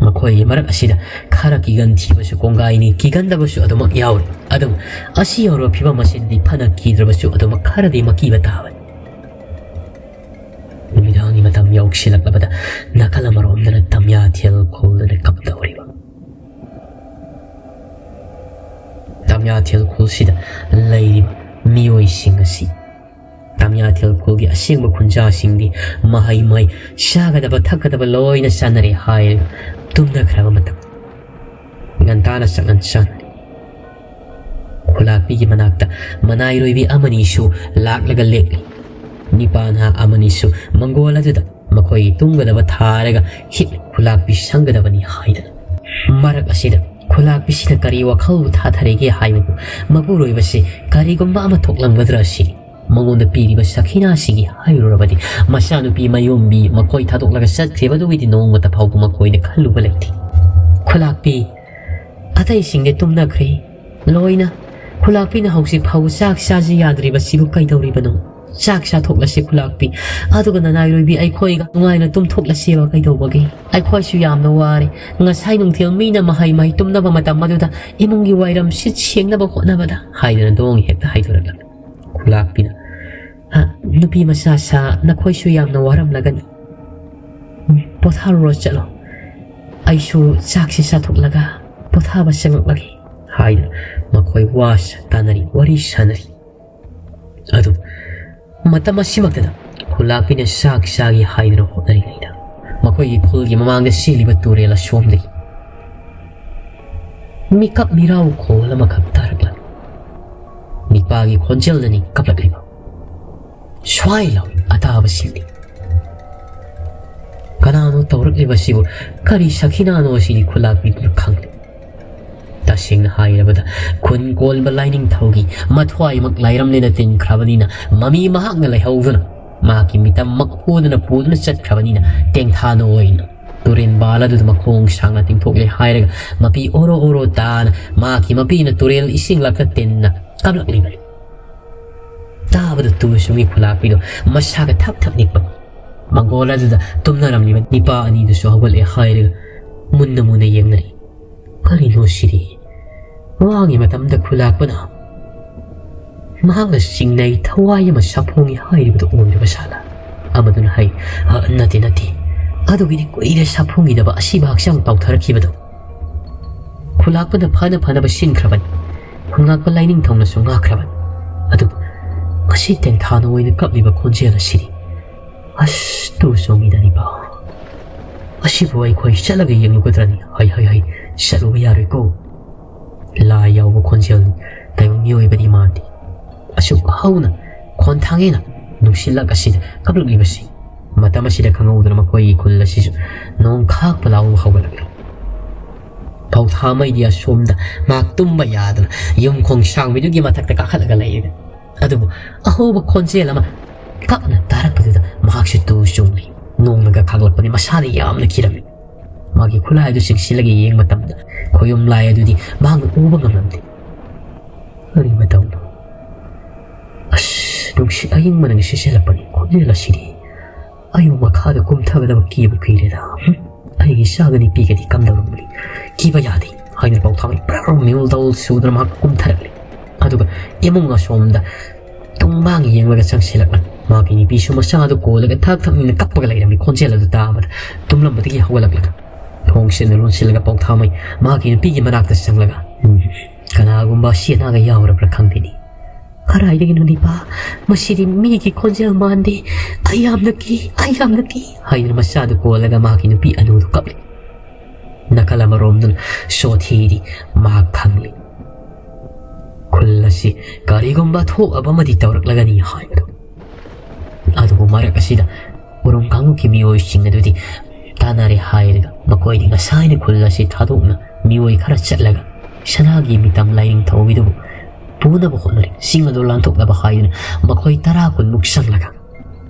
ꯃꯈꯣꯏꯒꯤ ꯃꯔꯛ ꯑꯁꯤꯗ ꯈꯔ ꯀꯤꯒꯟ ꯊꯤꯕꯁꯨ ꯀꯣꯡꯒꯥꯏꯅꯤ, ꯀꯤꯒꯟꯗꯕꯁꯨ ꯑꯗꯨꯃꯛ ꯌꯥꯎꯔꯤ꯫ ꯑꯗꯨꯕꯨ ꯑꯁꯤ ꯌꯧꯔꯕ ꯐꯤꯕꯝ ꯑꯁꯤꯗꯗꯤ ꯐꯅ ꯀꯤꯗ꯭ꯔꯕꯁꯨ ꯑꯗꯨꯃꯛ ꯈꯔꯗꯤ ꯃꯀꯤꯕ ꯇꯥꯕꯅꯤ꯫ ꯅꯨꯃꯤꯗꯥꯡꯒꯤ ꯃꯇꯝ ꯌꯧꯁꯤꯜꯂꯛꯂꯕꯗ ꯅꯥꯀꯜ ꯑꯃꯔꯣꯝꯗꯅ ꯇꯝꯌꯥꯊꯦꯜ ꯈꯨꯜꯗꯅ ꯀꯝꯗꯧꯔꯤꯕ? ꯇꯝꯌꯥꯊꯦꯜ ꯈꯨꯜꯁꯤꯗ ꯂꯩꯔꯤꯕ ꯃꯤꯑꯣꯏꯁꯤꯡ ꯑꯁꯤ ꯇꯝꯌꯥꯊꯦꯜ ꯈꯨꯜꯒꯤ ꯑꯁꯦꯡꯕ ꯈꯨꯟꯖꯥꯁꯤꯡꯗꯤ ꯃꯍꯩ ꯃꯍꯩ ꯆꯥꯒꯗꯕ ꯊꯛꯀꯗꯕ ꯂꯣꯏꯅ ꯆꯥꯅꯔꯦ ꯍꯥꯏꯔꯒ ꯇꯨꯝꯅꯈ꯭ꯔꯕ ꯃꯇꯝ꯫ ꯉꯟꯇꯥꯅ ꯆꯥꯛꯉꯟ ꯆꯥꯅꯔꯤ꯫ ꯈꯨꯂꯥꯛꯄꯤꯒꯤ ꯃꯅꯥꯛꯇ ꯃꯅꯥꯏꯔꯣꯏꯕꯤ ꯑꯃꯅꯤꯁꯨ ꯂꯥꯛꯂꯒ ꯂꯦꯞꯂꯤ꯫ ꯅꯤꯄꯥꯟꯍꯥ ꯑꯃꯅꯤꯁꯨ ꯃꯪꯒꯣꯜ ꯑꯗꯨꯗ ꯃꯈꯣꯏꯒꯤ ꯇꯨꯝꯒꯗꯕ ꯊꯥꯔꯒ ꯍꯤꯞꯂꯤ꯫ ꯈꯨꯂꯥꯛꯄꯤ ꯁꯪꯒꯗꯕꯅꯤ ꯍꯥꯏꯗꯅ꯫ ꯃꯔꯛ ꯑꯁꯤꯗ ꯈꯨꯂꯥꯛꯄꯤꯁꯤꯅ ꯀꯔꯤ ꯋꯥꯈꯜꯕꯨ ꯊꯥꯊꯔꯤꯒꯦ ꯍꯥꯏꯕꯕꯨ ꯃꯄꯨꯔꯣꯏꯕꯁꯤ ꯀꯔꯤꯒꯨꯝꯕ ꯑꯃ ꯊꯣꯛꯂꯝꯒꯗ꯭ꯔꯥ ꯁꯤꯅꯤ꯫ ꯃꯉꯣꯟꯗ ꯄꯤꯔꯤꯕ ꯁꯈꯤꯅꯥꯁꯤꯒꯤ ꯍꯥꯏꯔꯨꯔꯕꯗꯤ ꯃꯆꯥꯅꯨꯄꯤ ꯃꯌꯣꯝꯕꯤ ꯃꯈꯣꯏ ꯊꯥꯗꯣꯛꯂꯒ ꯆꯠꯈ꯭ꯔꯤꯕꯗꯨꯒꯤꯗꯤ ꯅꯣꯡꯃꯇ ꯐꯥꯎꯕ ꯃꯈꯣꯏꯅ ꯈꯜꯂꯨꯕ ꯂꯩꯇꯦ꯫ ꯈꯨꯂꯥꯛꯄꯤ ꯑꯇꯩꯁꯤꯡꯗꯤ ꯇꯨꯝꯅꯈ꯭ꯔꯦ꯫ ꯂꯣꯏꯅ "ꯈꯨꯂꯥꯛꯄꯤꯅ ꯍꯧꯖꯤꯛ ꯐꯥꯎꯕ ꯆꯥꯛ ꯆꯥꯁꯤ ꯌꯥꯗ꯭ꯔꯤꯕꯁꯤꯕꯨ ꯀꯩꯗꯧꯔꯤꯕꯅꯣ? ꯆꯥꯛ ꯆꯥꯊꯣꯛꯂꯁꯤ ꯈꯨꯂꯥꯛꯄꯤ, ꯑꯗꯨꯒ ꯅꯅꯥꯏꯔꯣꯏꯕꯤ ꯑꯩꯈꯣꯏꯒ ꯅꯨꯡꯉꯥꯏꯅ ꯇꯨꯝꯊꯣꯛꯂꯁꯦꯕ꯫ ꯀꯩꯗꯧꯕꯒꯦ? ꯑꯩꯈꯣꯏꯁꯨ ꯌꯥꯝꯅ ꯋꯥꯔꯦ꯫ ꯉꯁꯥꯏ ꯅꯨꯡꯊꯤꯜ ꯃꯤꯅ ꯃꯍꯩ ꯃꯍꯩ ꯇꯨꯝꯅꯕ ꯃꯇꯝ ꯑꯗꯨꯗ ꯏꯃꯨꯡꯒꯤ ꯋꯥꯏꯔꯝ ꯁꯤꯠ ꯁꯦꯡꯅꯕ ꯍꯣꯠꯅꯕꯗ" ꯍꯥꯏꯗꯅ ꯗꯣꯡ ꯍꯦꯛꯇ ꯍꯥꯏꯗꯣꯔꯛꯂꯝꯃꯤ꯫ ꯈꯨꯂꯥꯛꯄꯤꯅ, "ꯍ, ꯅꯨꯄꯤ ꯃꯆꯥ ꯁꯥ, ꯅꯈꯣꯏꯁꯨ ꯌꯥꯝꯅ ꯋꯥꯔꯝꯂꯒꯅꯤ꯫ ꯄꯣꯊꯥꯔꯨꯔꯣ ꯆꯠꯂꯣ꯫ ꯑꯩꯁꯨ ꯆꯥꯛꯁꯤ ꯆꯥꯊꯣꯛꯂꯒ ꯄꯣꯊꯥꯕ ꯆꯪꯉꯛꯂꯒꯦ" ꯍꯥꯏꯗꯨꯅ ꯃꯈꯣꯏ ꯋꯥꯁ ꯇꯥꯅꯔꯤ, ꯋꯥꯔꯤ ꯁꯥꯅꯔꯤ꯫ ꯑꯗꯨ ꯃꯇꯝ ꯑꯁꯤꯃꯛꯇꯗ ꯈꯨꯂꯥꯛꯄꯤꯅ ꯆꯥꯛ ꯆꯥꯒꯦ ꯍꯥꯏꯗꯨꯅ ꯍꯣꯠꯅꯔꯤꯉꯩꯗ ꯃꯈꯣꯏꯒꯤ ꯈꯨꯜꯒꯤ ꯃꯃꯥꯡꯗ ꯆꯦꯜꯂꯤꯕ ꯇꯨꯔꯦꯜ ꯑꯁꯣꯝꯗꯒꯤ ꯃꯤꯀꯞ ꯃꯤꯔꯥꯎ ꯈꯣꯜ ꯑꯃꯈꯛ ꯇꯥꯔꯛꯂꯝꯃꯤ꯫ ꯅꯤꯄꯥꯒꯤ ꯈꯣꯟꯖꯦꯜꯅꯅꯤ ꯀꯞꯂꯛꯂꯤꯕ꯫ ꯁ꯭ꯋꯥꯏ ꯂꯥꯎ ꯑꯇꯥꯕꯁꯤꯡꯗꯤ꯫ ꯀꯅꯥꯅꯣ ꯇꯧꯔꯛꯂꯤꯕꯁꯤꯕꯨ? ꯀꯔꯤ ꯁꯈꯤꯅꯥꯅꯣ ꯑꯁꯤꯗꯤ ꯈꯨꯂꯥꯛꯄꯤꯗꯨꯅ ꯈꯪꯂꯦ꯫ ꯇꯁꯦꯡꯅ ꯍꯥꯏꯔꯕꯗ ꯈꯨꯟ ꯀꯣꯟꯕ ꯂꯥꯏꯅꯤꯡꯊꯧꯒꯤ ꯃꯊ꯭ꯋꯥꯏꯃꯛ ꯂꯥꯏꯔꯝꯂꯦꯅ ꯇꯤꯟꯈ꯭ꯔꯕꯅꯤꯅ ꯃꯃꯤ ꯃꯍꯥꯛꯅ ꯂꯩꯍꯧꯗꯨꯅ ꯃꯍꯥꯛꯀꯤ ꯃꯤꯇꯝꯃꯛ ꯄꯨꯗꯨꯅ ꯄꯨꯗꯨꯅ ꯆꯠꯈ꯭ꯔꯕꯅꯤꯅ ꯇꯦꯡꯊꯥꯅ ꯑꯣꯏꯅ ꯇꯨꯔꯦꯟꯕꯥꯜ ꯑꯗꯨꯗ ꯃꯈꯣꯡ ꯁꯥꯡꯅ ꯇꯤꯡꯊꯣꯛꯂꯦ ꯍꯥꯏꯔꯒ ꯃꯄꯤ ꯑꯣꯔꯣ ꯑꯣꯔꯣ ꯇꯥꯅ ꯃꯍꯥꯛꯀꯤ ꯃꯄꯤꯅ ꯇꯨꯔꯦꯜ ꯏꯁꯤꯡ ꯂꯛꯇ ꯇꯤꯟꯅ ꯀꯞꯂꯛꯂꯤꯕꯅꯤ꯫ ꯇꯥꯕꯗ ꯇꯨ ꯆꯨꯡꯉꯤ ꯈꯨꯂꯥꯛꯄꯤꯗꯣ ꯃꯁꯥꯒ ꯊꯞ ꯊꯞ ꯅꯤꯛꯄ꯫ ꯃꯪꯒꯣꯜ ꯑꯗꯨꯗ ꯇꯨꯝꯅꯔꯝꯂꯤꯕ ꯅꯤꯄꯥ ꯑꯅꯤꯗꯨꯁꯨ ꯍꯧꯒꯠꯂꯦ ꯍꯥꯏꯔꯒ ꯃꯨꯟꯅ ꯃꯨꯟꯅ ꯌꯦꯡꯅꯔꯤ꯫ ꯀꯔꯤꯅꯣ ꯁꯤꯗꯤ? ꯃꯃꯥꯡꯒꯤ ꯃꯇꯝꯗ ꯈꯨꯂꯥꯛꯄꯅ ꯃꯍꯥꯛꯅ ꯆꯤꯡꯅꯩ ꯊꯋꯥꯏ ꯑꯃ ꯁꯥꯐꯣꯡꯉꯤ ꯍꯥꯏꯔꯤꯕꯗꯨ ꯑꯣꯏꯔꯕ ꯁꯥꯂꯥ? ꯑꯃꯗꯨꯅ ꯍꯥꯏ, "ꯑ, ꯅꯠꯇꯦ, ꯅꯠꯇꯦ꯫ ꯑꯗꯨꯒꯤꯗꯤ ꯀꯨꯏꯔꯦ ꯁꯥꯐꯣꯡꯈꯤꯗꯕ, ꯑꯁꯤꯕ ꯍꯛꯆꯥꯡ ꯇꯥꯎꯊꯔꯛꯈꯤꯕꯗꯣ꯫ ꯈꯨꯂꯥꯛꯄꯅ ꯐꯅ ꯐꯅꯕ ꯁꯤꯟꯈ꯭ꯔꯕꯅꯤ꯫ ꯈꯨꯟꯉꯥꯛꯄ ꯂꯥꯏꯅꯤꯡꯊꯧꯅꯁꯨ ꯉꯥꯛꯈ꯭ꯔꯕꯅꯤ꯫ ꯑꯗꯨꯕꯨ ꯉꯁꯤ ꯇꯦꯡꯊꯥꯅ ꯑꯣꯏꯅ ꯀꯞꯂꯤꯕ ꯈꯣꯟꯖꯦꯜ ꯑꯁꯤꯅꯤ꯫ ꯑꯁ, ꯇꯨ ꯆꯣꯡꯉꯤꯗꯅꯤꯕ꯫ ꯑꯁꯤꯕꯨ ꯑꯩꯈꯣꯏ ꯆꯠꯂꯒ ꯌꯦꯡꯂꯨꯒꯗ꯭ꯔꯅꯤ? ꯍꯩ, ꯍꯩ, ꯍꯩ, ꯆꯠꯂꯨꯕ ꯌꯥꯔꯣꯏꯀꯣ꯫ ꯂꯥꯏ ꯌꯥꯎꯕ ꯈꯣꯟꯖꯦꯜꯅꯤ꯫ ꯇꯥꯏꯕꯪ ꯃꯤꯑꯣꯏꯕꯗꯤ ꯃꯥꯟꯗꯦ꯫ ꯑꯁꯨꯛ ꯍꯧꯅ ꯈꯣꯟꯊꯥꯡ ꯍꯦꯟꯅ ꯅꯨꯡꯁꯤꯠꯂꯛ ꯑꯁꯤꯗ ꯀꯞꯂꯛꯂꯤꯕꯁꯤ ꯃꯇꯝ ꯑꯁꯤꯗ ꯈꯪꯍꯧꯗꯅ ꯃꯈꯣꯏꯒꯤ ꯈꯨꯜ ꯑꯁꯤꯁꯨ ꯅꯣꯡ ꯈꯥꯛꯄ ꯂꯥꯎꯕ ꯍꯧꯒꯠꯂꯛꯂꯤ꯫ ꯄꯧꯊꯥ ꯃꯩꯗꯤ ꯑꯁꯣꯝꯗ ꯃꯍꯥꯛ ꯇꯨꯝꯕ ꯌꯥꯗꯅ ꯌꯨꯝ ꯈꯣꯡꯁꯥꯡꯕꯤꯗꯨꯒꯤ ꯃꯊꯛꯇ ꯀꯥꯈꯠꯂꯒ ꯂꯩꯔꯦ꯫ ꯑꯗꯨꯕꯨ ꯑꯍꯧꯕ ꯈꯣꯟꯖꯦꯜ ꯑꯃ ꯀꯞꯅ ꯇꯥꯔꯛꯄꯗꯨꯗ ꯃꯍꯥꯛꯁꯨ ꯇꯨ ꯆꯨꯡꯂꯤ꯫ ꯅꯣꯡꯅꯒ ꯈꯥꯛꯂꯛꯄꯅꯤ꯫ ꯃꯁꯥꯗ ꯌꯥꯝꯅ ꯀꯤꯔꯝꯃꯤ꯫ ꯃꯥꯒꯤ ꯈꯨꯠꯂꯥꯏ ꯑꯗꯨ ꯆꯤꯡꯁꯤꯜꯂꯒ ꯌꯦꯡꯕ ꯃꯇꯝꯗ ꯈꯣꯌꯨꯝ ꯂꯥꯏ ꯑꯗꯨꯗꯤ ꯃꯍꯥꯛꯅ ꯎꯕ ꯉꯝꯂꯝꯗꯦ꯫ ꯀꯔꯤ ꯃꯇꯧꯅꯣ? ꯑꯁ, ꯅꯨꯡꯁꯤꯠ ꯑꯏꯪꯕꯅ ꯁꯤꯠꯆꯜꯂꯛꯄꯅꯤ꯫ ꯈꯣꯟꯖꯦꯜ ꯑꯁꯤꯗꯤ ꯑꯩꯕꯨ ꯃꯈꯥꯗ ꯀꯨꯝꯊꯒꯗꯕ ꯀꯤꯕꯨ ꯀꯤꯔꯦꯗ꯫ ꯍꯨꯝ, ꯑꯩꯒꯤ ꯏꯆꯥꯒꯅꯤ ꯄꯤꯒꯗꯤ ꯀꯝꯗꯧꯔꯝꯒꯅꯤ? ꯀꯤꯕ ꯌꯥꯗꯦ ꯍꯥꯏꯅ ꯄꯥꯎꯊꯥꯡ ꯄꯨꯔꯥ ꯃꯤꯍꯨꯜ ꯗꯧꯜ ꯁꯨꯗꯨꯅ ꯃꯍꯥꯛ ꯀꯨꯝꯊꯔꯛꯂꯦ꯫ ꯑꯗꯨꯒ ꯏꯃꯨꯡ ꯑꯁꯣꯝꯗ ꯇꯨꯡꯃꯥꯡ ꯌꯦꯡꯂꯒ ꯆꯪꯁꯤꯜꯂꯛꯂꯦ꯫ ꯃꯥꯒꯤ ꯅꯨꯄꯤꯁꯨ ꯃꯆꯥꯗꯨ ꯀꯣꯜꯂꯒ ꯊꯛ ꯊꯛꯅꯤꯅ ꯀꯞꯄꯒ ꯂꯩꯔꯝꯃꯤ꯫ ꯈꯣꯟꯖꯦꯜ ꯑꯗꯨ ꯇꯥꯕꯗ ꯇꯨꯝꯂꯝꯕꯗꯒꯤ ꯍꯧꯒꯠꯂꯛꯂꯒ ꯊꯣꯡꯁꯤꯅ ꯂꯣꯟꯁꯤꯜꯂꯒ ꯄꯥꯎꯊꯥꯃꯩ ꯃꯥꯒꯤ ꯅꯨꯄꯤꯒꯤ ꯃꯅꯥꯛꯇ ꯆꯪꯂꯒ, "ꯎꯝ, ꯀꯅꯥꯒꯨꯝꯕ ꯑꯁꯤ ꯑꯅꯥꯒ ꯌꯥꯎꯔꯕ꯭ꯔꯥ ꯈꯪꯗꯦꯅꯤ꯫ ꯀꯗꯥꯏꯗꯒꯤꯅꯣ ꯅꯤꯄꯥ? ꯃꯁꯤꯗꯤ ꯃꯤꯒꯤ ꯈꯣꯟꯖꯦꯜ ꯃꯥꯟꯗꯦ꯫ ꯑꯩ ꯌꯥꯝꯅ ꯀꯤ, ꯑꯩ ꯌꯥꯝꯅ ꯀꯤ" ꯍꯥꯏꯗꯨꯅ ꯃꯆꯥꯗꯨ ꯀꯣꯜꯂꯒ ꯃꯥꯒꯤ ꯅꯨꯄꯤ ꯑꯅꯨꯗꯨ ꯀꯞꯂꯤ꯫ ꯅꯥꯀꯜ ꯑꯃꯔꯣꯝꯗꯅ ꯁꯣꯊꯤꯗꯤ ꯃꯍꯥꯛ ꯈꯪꯂꯤ꯫ ꯈꯨꯜ ꯑꯁꯤ ꯀꯔꯤꯒꯨꯝꯕ ꯊꯣꯛꯑꯕ ꯑꯃꯗꯤ ꯇꯧꯔꯛꯂꯒꯅꯤ ꯍꯥꯏꯕꯗꯨ꯫ ꯑꯗꯨꯕꯨ ꯃꯔꯛ ꯑꯁꯤꯗ ꯎꯔꯨꯝ ꯀꯥꯡꯂꯨꯞꯀꯤ ꯃꯤꯑꯣꯏꯁꯤꯡ ꯑꯗꯨꯗꯤ ꯇꯥꯟꯅꯔꯦ ꯍꯥꯏꯔꯒ ꯃꯈꯣꯏꯗꯤ ꯉꯁꯥꯏꯅ ꯈꯨꯜ ꯑꯁꯤ ꯊꯥꯗꯣꯛꯅ ꯃꯤꯑꯣꯏ ꯈꯔ ꯆꯠꯂꯒ ꯁꯅꯥꯒꯤ ꯃꯤꯇꯝ ꯂꯥꯏꯅꯤꯡꯊꯧꯒꯤꯗꯨꯕꯨ ꯄꯨꯅꯕ ꯍꯣꯠꯅꯔꯤ꯫ ꯆꯤꯡ ꯑꯗꯨ ꯂꯥꯟꯊꯣꯛꯅꯕ ꯍꯥꯏꯗꯨꯅ ꯃꯈꯣꯏ ꯇꯔꯥ ꯀꯨꯟꯃꯨꯛ ꯆꯪꯂꯒ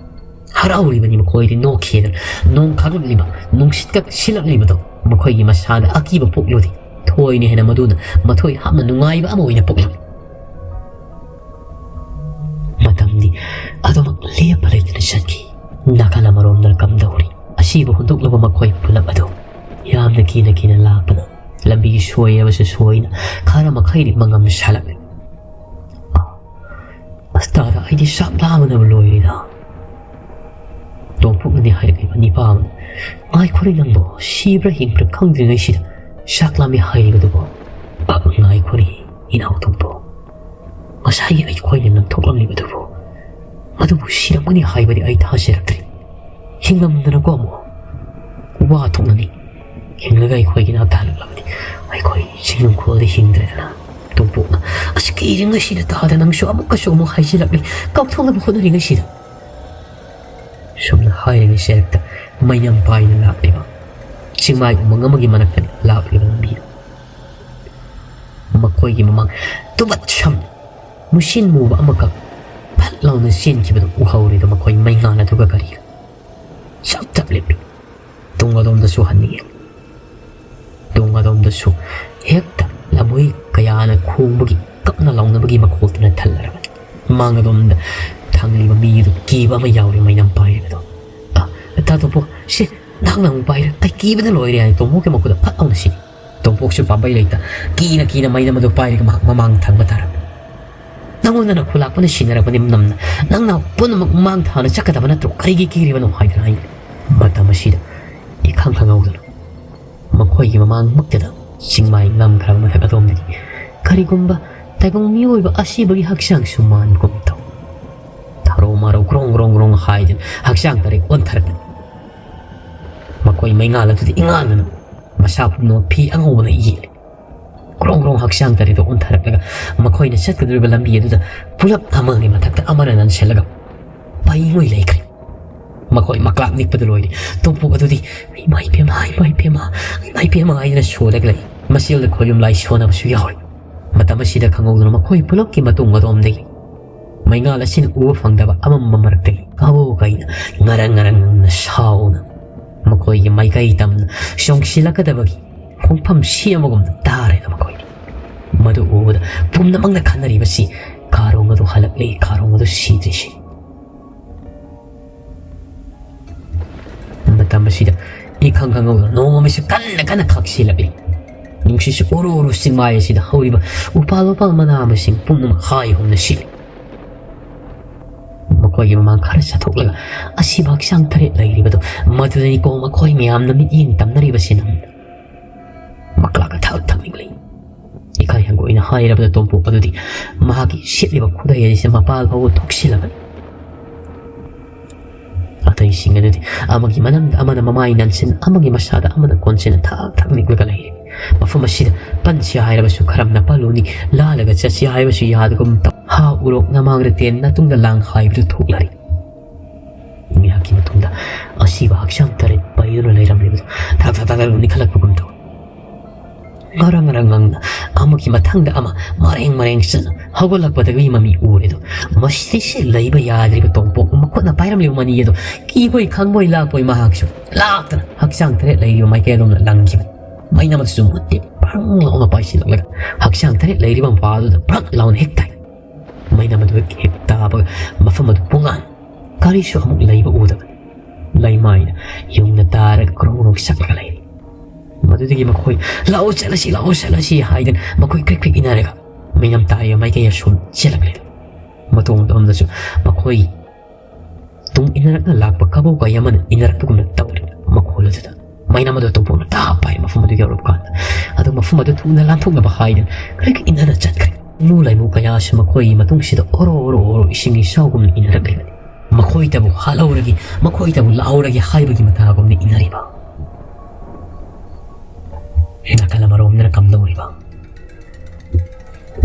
ꯍꯔꯥꯎꯔꯤꯕꯅꯤ꯫ ꯃꯈꯣꯏꯗꯤ ꯅꯣꯛꯈꯤꯗꯅ ꯅꯣꯡ ꯈꯥꯛꯂꯛꯂꯤꯕ, ꯅꯨꯡꯁꯤꯠꯀ ꯁꯤꯜꯂꯛꯂꯤꯕꯗꯣ ꯃꯈꯣꯏꯒꯤ ꯃꯁꯥꯗ ꯑꯀꯤꯕ ꯄꯣꯛꯂꯨꯗꯦ꯫ ꯊꯣꯏꯅ ꯍꯦꯟꯅ ꯃꯗꯨꯅ ꯃꯊꯣꯏ ꯍꯥꯞꯅ ꯅꯨꯡꯉꯥꯏꯕ ꯑꯃ ꯑꯣꯏꯅ ꯄꯣꯛꯂꯝꯃꯤ꯫ ꯃꯇꯝꯗꯤ ꯑꯗꯨꯃꯛ ꯂꯦꯞꯄ ꯂꯩꯇꯅ ꯆꯠꯈꯤ꯫ ꯅꯥꯀꯜ ꯑꯃꯔꯣꯝꯗ ꯀꯝꯗꯧꯔꯤ? ꯑꯁꯤꯕꯨ ꯍꯨꯟꯗꯣꯛꯂꯕ ꯃꯈꯣꯏ ꯄꯨꯂꯞ ꯑꯗꯨ ꯌꯥꯝꯅ ꯀꯤꯅ ꯀꯤꯅ ꯂꯥꯛꯄꯅ ꯂꯝꯕꯤ ꯁꯣꯏꯔꯕꯁꯨ ꯁꯣꯏꯅ ꯈꯔ ꯃꯈꯩꯗꯤ ꯃꯉꯝ ꯁꯥꯠꯂꯛꯂꯤ꯫ ꯑꯁ, ꯇꯥꯗ, ꯑꯩꯗꯤ ꯆꯥꯛ ꯂꯥꯝꯕꯅꯕꯨ ꯂꯣꯏꯔꯦꯗ꯫ ꯇꯣꯝꯄꯣꯛꯅꯗꯤ ꯍꯥꯏꯔꯛꯂꯤꯕ ꯅꯤꯄꯥ ꯑꯃꯅ, "ꯉꯥꯏꯈꯣꯔꯦ ꯅꯪꯕꯣ, ꯁꯤꯕ꯭ꯔꯥ ꯍꯤꯡꯕ꯭ꯔꯥ ꯈꯪꯗ꯭ꯔꯤꯉꯩꯁꯤꯗ ꯆꯥꯛ ꯂꯥꯝꯃꯦ ꯍꯥꯏꯔꯤꯕꯗꯨꯕꯣ?" "ꯑ, ꯉꯥꯏꯈꯣꯔꯦ, ꯏꯅꯥꯎ ꯇꯣꯝꯄꯣꯛ꯫ ꯉꯁꯥꯏꯒꯤ ꯑꯩꯈꯣꯏꯅ ꯂꯪꯊꯣꯛꯂꯝꯂꯤꯕꯗꯨꯕꯨ, ꯃꯗꯨꯕꯨ ꯁꯤꯔꯝꯒꯅꯤ ꯍꯥꯏꯕꯗꯤ ꯑꯩ ꯊꯥꯖꯔꯛꯇ꯭ꯔꯤ꯫ ꯍꯤꯡꯂꯝꯗꯅꯀꯣ ꯑꯃꯨꯛ ꯋꯥ ꯊꯣꯛꯅꯅꯤ꯫ ꯍꯤꯡꯂꯒ ꯑꯩꯈꯣꯏꯒꯤ ꯅꯥꯛꯇ ꯍꯜꯂꯛꯂꯕꯗꯤ ꯑꯩꯈꯣꯏ ꯆꯤꯡꯅꯨꯡꯈꯣꯜꯗ ꯍꯤꯡꯗ꯭ꯔꯦꯗꯅ꯫" ꯇꯣꯝꯄꯣꯛꯅ, "ꯑꯁ, ꯀꯤꯔꯤꯉꯩꯁꯤꯗ ꯇꯥꯗ ꯅꯪꯁꯨ ꯑꯃꯨꯛꯀꯁꯨ ꯑꯃꯨꯛ ꯍꯥꯏꯖꯤꯜꯂꯛꯂꯤ, ꯀꯥꯎꯊꯣꯛꯅꯕ ꯍꯣꯠꯅꯔꯤꯉꯩꯁꯤꯗ꯫" ꯁꯨꯝꯅ ꯍꯥꯏꯔꯤꯉꯩ ꯆꯦꯔꯛꯇ ꯃꯩꯅꯝ ꯄꯥꯏꯅ ꯂꯥꯛꯂꯤꯕ ꯆꯤꯡꯃꯥꯏ ꯎꯃꯪ ꯑꯃꯒꯤ ꯃꯔꯛꯇ ꯂꯥꯛꯂꯤꯕ ꯂꯝꯕꯤꯗꯨ꯫ ꯃꯈꯣꯏꯒꯤ ꯃꯃꯥꯡ ꯇꯨꯕꯠ ꯁꯝ ꯃꯨꯁꯤꯟ ꯃꯨꯕ ꯑꯃꯈꯛ ꯐꯠ ꯂꯥꯎꯅ ꯆꯦꯟꯈꯤꯕꯗꯨ ꯎꯍꯧꯔꯤꯗꯨ ꯃꯈꯣꯏ ꯃꯩꯉꯥꯜ ꯑꯗꯨꯒ ꯀꯔꯤꯒ ꯆꯞ ꯆꯞ ꯂꯦꯞꯄꯤ꯫ ꯇꯨꯡ ꯑꯗꯣꯝꯗꯁꯨ ꯍꯟꯅ ꯌꯦꯡ꯫ ꯇꯨꯡ ꯑꯗꯣꯝꯗꯁꯨ ꯍꯦꯛꯇ ꯂꯝꯍꯨꯏ ꯀꯌꯥꯅ ꯈꯣꯡꯕꯒꯤ ꯀꯞꯅ ꯂꯥꯎꯅꯕꯒꯤ ꯃꯈꯣꯜꯗꯨꯅ ꯊꯜꯂꯔꯕꯅꯤ꯫ ꯃꯥꯡ ꯑꯗꯣꯝꯗ ꯊꯥꯡꯂꯤꯕ ꯃꯤ ꯑꯗꯨ ꯀꯤꯕ ꯑꯃ ꯌꯥꯎꯔꯦ ꯃꯩꯅꯝ ꯄꯥꯏꯔꯤꯕꯗꯣ꯫ "ꯑ, ꯇꯥ ꯇꯣꯝꯄꯣꯛ, ꯁꯤ ꯅꯍꯥꯛꯅ ꯑꯃꯨꯛ ꯄꯥꯏꯔꯦ, ꯑꯩ ꯀꯤꯕꯅ ꯂꯣꯏꯔꯦ" ꯍꯥꯏꯅ ꯇꯣꯝꯄꯣꯛꯀꯤ ꯃꯈꯨꯠꯇ ꯐꯠ ꯂꯥꯎꯅ ꯁꯤꯜꯂꯤ꯫ ꯇꯣꯝꯄꯣꯛꯁꯨ ꯄꯥꯝꯕꯩ ꯂꯩꯇ ꯀꯤꯅ ꯀꯤꯅ ꯃꯩꯅꯝ ꯑꯗꯨ ꯄꯥꯏꯔꯒ ꯃꯍꯥꯛ ꯃꯃꯥꯡ ꯊꯪꯕ ꯇꯥꯔꯝꯃꯤ꯫ "ꯅꯪꯉꯣꯟꯗꯅ ꯈꯨꯂꯥꯛꯄꯅ ꯁꯤꯟꯅꯔꯛꯄꯅꯤ ꯅꯝꯅ, ꯅꯪꯅ ꯄꯨꯝꯅꯃꯛ ꯃꯥꯡ ꯊꯥꯅ ꯆꯠꯀꯗꯕ ꯅꯠꯇ꯭ꯔꯣ? ꯀꯔꯤꯒꯤ ꯀꯤꯔꯤꯕꯅꯣ?" ꯍꯥꯏꯗꯨꯅ ꯍꯥꯏꯅꯤ꯫ ꯃꯇꯝ ꯑꯁꯤꯗ ꯏꯈꯪ ꯈꯪꯍꯧꯗꯅ ꯃꯈꯣꯏꯒꯤ ꯃꯃꯥꯡꯃꯛꯇꯗ ꯆꯤꯡꯃꯥꯏ ꯉꯝꯈ꯭ꯔꯕ ꯃꯊꯛ ꯑꯗꯣꯝꯗꯒꯤ ꯀꯔꯤꯒꯨꯝꯕ ꯇꯥꯏꯕꯪ ꯃꯤꯑꯣꯏꯕ ꯑꯁꯤꯕꯒꯤ ꯍꯛꯆꯥꯡꯁꯨ ꯃꯥꯟꯒꯨꯝ ꯇꯧ꯫ ꯊꯔꯣ ꯃꯥꯔꯣ ꯒ꯭ꯔꯣꯡ ꯒ꯭ꯔꯣꯡ ꯒ꯭ꯔꯣꯡ ꯍꯥꯏꯗꯨꯅ ꯍꯛꯆꯥꯡ ꯇꯔꯦꯠ ꯑꯣꯟꯊꯔꯛꯄꯅꯤ꯫ ꯃꯈꯣꯏ ꯃꯩꯉꯥꯜ ꯑꯗꯨꯗ ꯏꯉꯥꯟꯗꯅ ꯃꯁꯥ ꯄꯨꯝꯅꯃꯛ ꯐꯤ ꯑꯉꯧꯕꯅ ꯏꯜꯂꯤ꯫ ꯒ꯭ꯔꯣꯡ ꯒ꯭ꯔꯣꯡ ꯍꯛꯆꯥꯡ ꯇꯔꯦꯠꯇ ꯑꯣꯟꯊꯔꯛꯂꯒ ꯃꯈꯣꯏꯅ ꯆꯠꯀꯗꯧꯔꯤꯕ ꯂꯝꯕꯤ ꯑꯗꯨꯗ ꯄꯨꯂꯞ ꯑꯃꯒꯤ ꯃꯊꯛꯇ ꯑꯃꯅ ꯅꯟꯁꯤꯜꯂꯒ ꯄꯩꯉꯣꯏ ꯂꯩꯈ꯭ꯔꯦ꯫ ꯃꯈꯣꯏ ꯃꯀ꯭ꯂꯥꯛ ꯅꯤꯛꯄꯗ ꯂꯣꯏꯔꯦ꯫ ꯇꯣꯝꯄꯣꯛ ꯑꯗꯨꯗꯤ "ꯏꯃꯥ ꯏꯕꯦꯝꯃ, ꯏꯃꯥ ꯏꯕꯦꯝꯃ, ꯏꯃꯥ ꯏꯕꯦꯝꯃ" ꯍꯥꯏꯗꯨꯅ ꯁꯣꯜꯂꯒ ꯂꯩ꯫ ꯃꯆꯦꯜꯗ ꯈꯣꯏꯌꯨꯝ ꯂꯥꯏ ꯁꯣꯟꯅꯕꯁꯨ ꯌꯥꯎꯔꯤ꯫ ꯃꯇꯝ ꯑꯁꯤꯗ ꯈꯪꯍꯧꯗꯅ ꯃꯈꯣꯏ ꯄꯨꯂꯞꯀꯤ ꯃꯇꯨꯡ ꯑꯗꯣꯝꯗꯒꯤ ꯃꯩꯉꯥꯜ ꯑꯁꯤꯅ ꯎꯕ ꯐꯪꯗꯕ ꯑꯃꯝꯕ ꯃꯔꯛꯇꯒꯤ ꯀꯥꯕꯣꯛ ꯀꯥꯏꯅ ꯉꯔꯪ ꯉꯔꯪ ꯉꯪꯅ ꯁꯥꯎꯅ ꯃꯈꯣꯏꯒꯤ ꯃꯥꯏꯀꯩ ꯇꯝꯅ ꯆꯣꯡꯁꯤꯜꯂꯛꯀꯗꯕꯒꯤ ꯈꯣꯡꯐꯝ ꯁꯦꯝꯕꯒꯨꯝꯅ ꯇꯥꯔꯦꯗ ꯃꯈꯣꯏꯗꯤ꯫ ꯃꯗꯨ ꯎꯕꯗ ꯄꯨꯝꯅꯃꯛꯅ ꯈꯟꯅꯔꯤꯕꯁꯤ ꯀꯥꯔꯣꯡ ꯑꯗꯨ ꯍꯜꯂꯛꯂꯦ, ꯀꯥꯔꯣꯡ ꯑꯗꯨ ꯁꯤꯗ꯭ꯔꯤꯁꯤ꯫ ꯃꯇꯝ ꯑꯁꯤꯗ ꯏꯈꯪ ꯈꯪꯍꯧꯗꯅ ꯅꯣꯡꯃꯩꯁꯨ ꯀꯟꯅ ꯀꯟꯅ ꯈꯥꯛꯁꯤꯜꯂꯛꯂꯤ꯫ ꯅꯨꯡꯁꯤꯠꯁꯨ ꯎꯔꯨ ꯎꯔꯨ ꯆꯤꯡꯃꯥꯏ ꯑꯁꯤꯗ ꯍꯧꯔꯤꯕ ꯎꯄꯥꯜ ꯋꯥꯄꯥꯜ ꯃꯅꯥ ꯃꯁꯤꯡ ꯄꯨꯝꯅꯃꯛ ꯍꯥꯏ ꯍꯨꯝꯅ ꯁꯤꯜꯂꯤ꯫ ꯃꯈꯣꯏꯒꯤ ꯃꯃꯥꯡ ꯈꯔ ꯆꯠꯊꯣꯛꯂꯒ ꯑꯁꯤꯕ ꯍꯛꯆꯥꯡ ꯇꯔꯦꯠ ꯂꯩꯔꯤꯕꯗꯣ ꯃꯗꯨꯗꯅꯤꯀꯣ ꯃꯈꯣꯏ ꯃꯌꯥꯝꯅ ꯃꯤꯠꯌꯦꯡ ꯇꯝꯅꯔꯤꯕꯁꯤꯅ꯫ ꯃꯀ꯭ꯂꯥꯛꯀ ꯊꯛ ꯊꯛ ꯅꯤꯛꯂꯤ꯫ ꯏꯀꯥꯏ ꯍꯪꯒꯣꯏꯅ ꯍꯥꯏꯔꯕꯗ ꯇꯣꯝꯄꯣꯛ ꯑꯗꯨꯗꯤ ꯃꯍꯥꯛꯀꯤ ꯁꯦꯠꯂꯤꯕ ꯈꯨꯗꯩ ꯑꯁꯤ ꯃꯄꯥꯜ ꯐꯥꯎꯕ ꯊꯣꯛꯁꯤꯜꯂꯕꯅꯤ꯫ ꯑꯇꯩꯁꯤꯡ ꯑꯗꯨꯗꯤ ꯑꯃꯒꯤ ꯃꯅꯝꯗ ꯑꯃꯅ ꯃꯃꯥꯏ ꯅꯟꯁꯤꯟ, ꯑꯃꯒꯤ ꯃꯁꯥꯗ ꯑꯃꯅ ꯀꯣꯟꯁꯤꯟ ꯊꯛ ꯊꯛ ꯅꯤꯛꯂꯒ ꯂꯩꯔꯤ꯫ ꯃꯐꯝ ꯑꯁꯤꯗ ꯄꯟꯁꯤ ꯍꯥꯏꯔꯕꯁꯨ ꯈꯔꯝꯅ ꯄꯜꯂꯨꯅꯤ, ꯂꯥꯜꯂꯒ ꯆꯠꯁꯤ ꯍꯥꯏꯕꯁꯨ ꯌꯥꯗꯒꯨꯝ ꯇꯧ꯫ ꯍꯥ ꯎꯔꯣꯛ ꯅꯃꯥꯡꯗ ꯇꯦꯟ ꯅꯇꯨꯡꯗ ꯂꯥꯡ ꯍꯥꯏꯕꯗꯨ ꯊꯣꯛꯂꯔꯤ꯫ ꯉꯥꯏꯍꯥꯛꯀꯤ ꯃꯇꯨꯡꯗ ꯑꯁꯤꯕ ꯍꯛꯆꯥꯡ ꯇꯔꯦꯠ ꯄꯩꯗꯨꯅ ꯂꯩꯔꯝꯂꯤꯕꯗꯨ ꯊꯛ ꯊꯛ ꯊꯛ ꯊꯛ ꯅꯤꯛꯈꯠꯂꯛꯄꯒꯨꯝ ꯇꯧꯏ꯫ ꯉꯔꯪ ꯉꯔꯪ ꯉꯪꯅ ꯑꯃꯒꯤ ꯃꯊꯪꯗ ꯑꯃ ꯃꯔꯦꯡ ꯃꯔꯦꯡ ꯆꯠꯅ ꯍꯧꯒꯠꯂꯛꯄꯗꯒꯤ ꯃꯃꯤ ꯎꯔꯦꯗꯣ꯫ ꯃꯁꯤꯁꯦ ꯂꯩꯕ ꯌꯥꯗ꯭ꯔꯤꯕ ꯇꯣꯝꯄꯣꯛ ꯃꯈꯨꯠꯅ ꯄꯥꯏꯔꯝꯂꯤꯕ ꯃꯅꯤ ꯑꯗꯣ ꯀꯤꯕꯣꯏ ꯈꯪꯕꯣꯏ ꯂꯥꯛꯄꯣꯏ ꯃꯍꯥꯛꯁꯨ ꯂꯥꯛꯇꯅ ꯍꯛꯆꯥꯡ ꯇꯔꯦꯠ ꯂꯩꯔꯤꯕ ꯃꯥꯏꯀꯩ ꯑꯗꯣꯝꯗ ꯂꯪꯈꯤꯕꯅꯤ꯫ ꯃꯩꯅꯝ ꯑꯗꯨꯁꯨ ꯃꯨꯠꯇꯤ ꯄ꯭ꯔꯪ ꯂꯥꯎꯅ ꯄꯥꯏꯁꯤꯜꯂꯛꯂꯒ ꯍꯛꯆꯥꯡ ꯇꯔꯦꯠ ꯂꯩꯔꯤꯕ ꯃꯄꯥ ꯑꯗꯨꯗ ꯄ꯭ꯔꯪ ꯂꯥꯎꯅ ꯍꯦꯛ ꯇꯥꯏ꯫ ꯃꯩꯅꯝ ꯑꯗꯨ ꯍꯦꯛ ꯍꯦꯛ ꯇꯥꯕꯒ ꯃꯐꯝ ꯑꯗꯨ ꯄꯨꯡꯉꯥꯟ, ꯀꯔꯤꯁꯨ ꯑꯃꯨꯛ ꯂꯩꯕ ꯎꯗꯕ ꯂꯩꯃꯥꯏꯗ ꯌꯨꯡꯅ ꯇꯥꯔꯒ ꯀ꯭ꯔꯣꯛ ꯀ꯭ꯔꯣꯛ ꯁꯛꯂꯒ ꯂꯩꯔꯤ꯫ ꯃꯗꯨꯗꯒꯤ ꯃꯈꯣꯏ "ꯂꯥꯛꯑꯣ ꯆꯠꯂꯁꯤ, ꯂꯥꯛꯑꯣ ꯆꯠꯂꯁꯤ" ꯍꯥꯏꯗꯅ ꯃꯈꯣꯏ ꯀ꯭ꯔꯤꯛ ꯀ꯭ꯔꯤꯛ ꯏꯟꯅꯔꯒ ꯃꯩꯅꯝ ꯇꯥꯔꯤꯕ ꯃꯥꯏꯀꯩ ꯑꯁꯣꯝ ꯆꯦꯜꯂꯛꯂꯦ꯫ ꯃꯇꯣꯝ ꯃꯇꯣꯝꯗꯁꯨ ꯃꯈꯣꯏ ꯇꯨꯡ ꯏꯟꯅꯔꯛꯅ ꯂꯥꯛꯄ ꯀꯕꯣꯛ ꯀꯩ ꯑꯃꯅ ꯏꯟꯅꯔꯛꯄꯒꯨꯝꯅ ꯇꯧꯔꯤ꯫ ꯃꯈꯣꯜ ꯑꯗꯨꯗ ꯃꯩꯅꯝ ꯑꯗꯨ ꯇꯨꯝꯄꯣꯛꯅ ꯇꯥꯞ ꯄꯥꯏ ꯃꯐꯝ ꯑꯗꯨ ꯌꯧꯔꯕ ꯀꯥꯟꯗ꯫ ꯑꯗꯨ ꯃꯐꯝ ꯑꯗꯨ ꯊꯨꯅ ꯂꯥꯟꯊꯣꯛꯅꯕ ꯍꯥꯏꯗꯅ ꯀ꯭ꯔꯤꯛ ꯏꯟꯅꯅ ꯆꯠꯈ꯭ꯔꯦ꯫ ꯏꯃꯨ ꯂꯩꯃꯨ ꯀꯌꯥꯁꯨ ꯃꯈꯣꯏꯒꯤ ꯃꯇꯨꯡꯁꯤꯗ ꯑꯣꯔꯣ ꯑꯣꯔꯣ ꯑꯣꯔꯣ ꯏꯁꯤꯡ ꯏꯆꯥꯎꯒꯨꯝꯅ ꯏꯟꯅꯔꯛꯂꯤꯕꯅꯤ꯫ ꯃꯈꯣꯏꯗꯕꯨ ꯍꯥꯠꯍꯧꯔꯒꯦ, ꯃꯈꯣꯏꯗꯕꯨ ꯂꯥꯛꯍꯧꯔꯒꯦ ꯍꯥꯏꯕꯒꯤ ꯃꯇꯥꯒꯨꯝꯅ ꯏꯟꯅꯔꯤꯕ꯫ ꯅꯥꯀꯜ ꯑꯃꯔꯣꯝꯗꯅ ꯀꯝꯗꯧꯔꯤꯕ?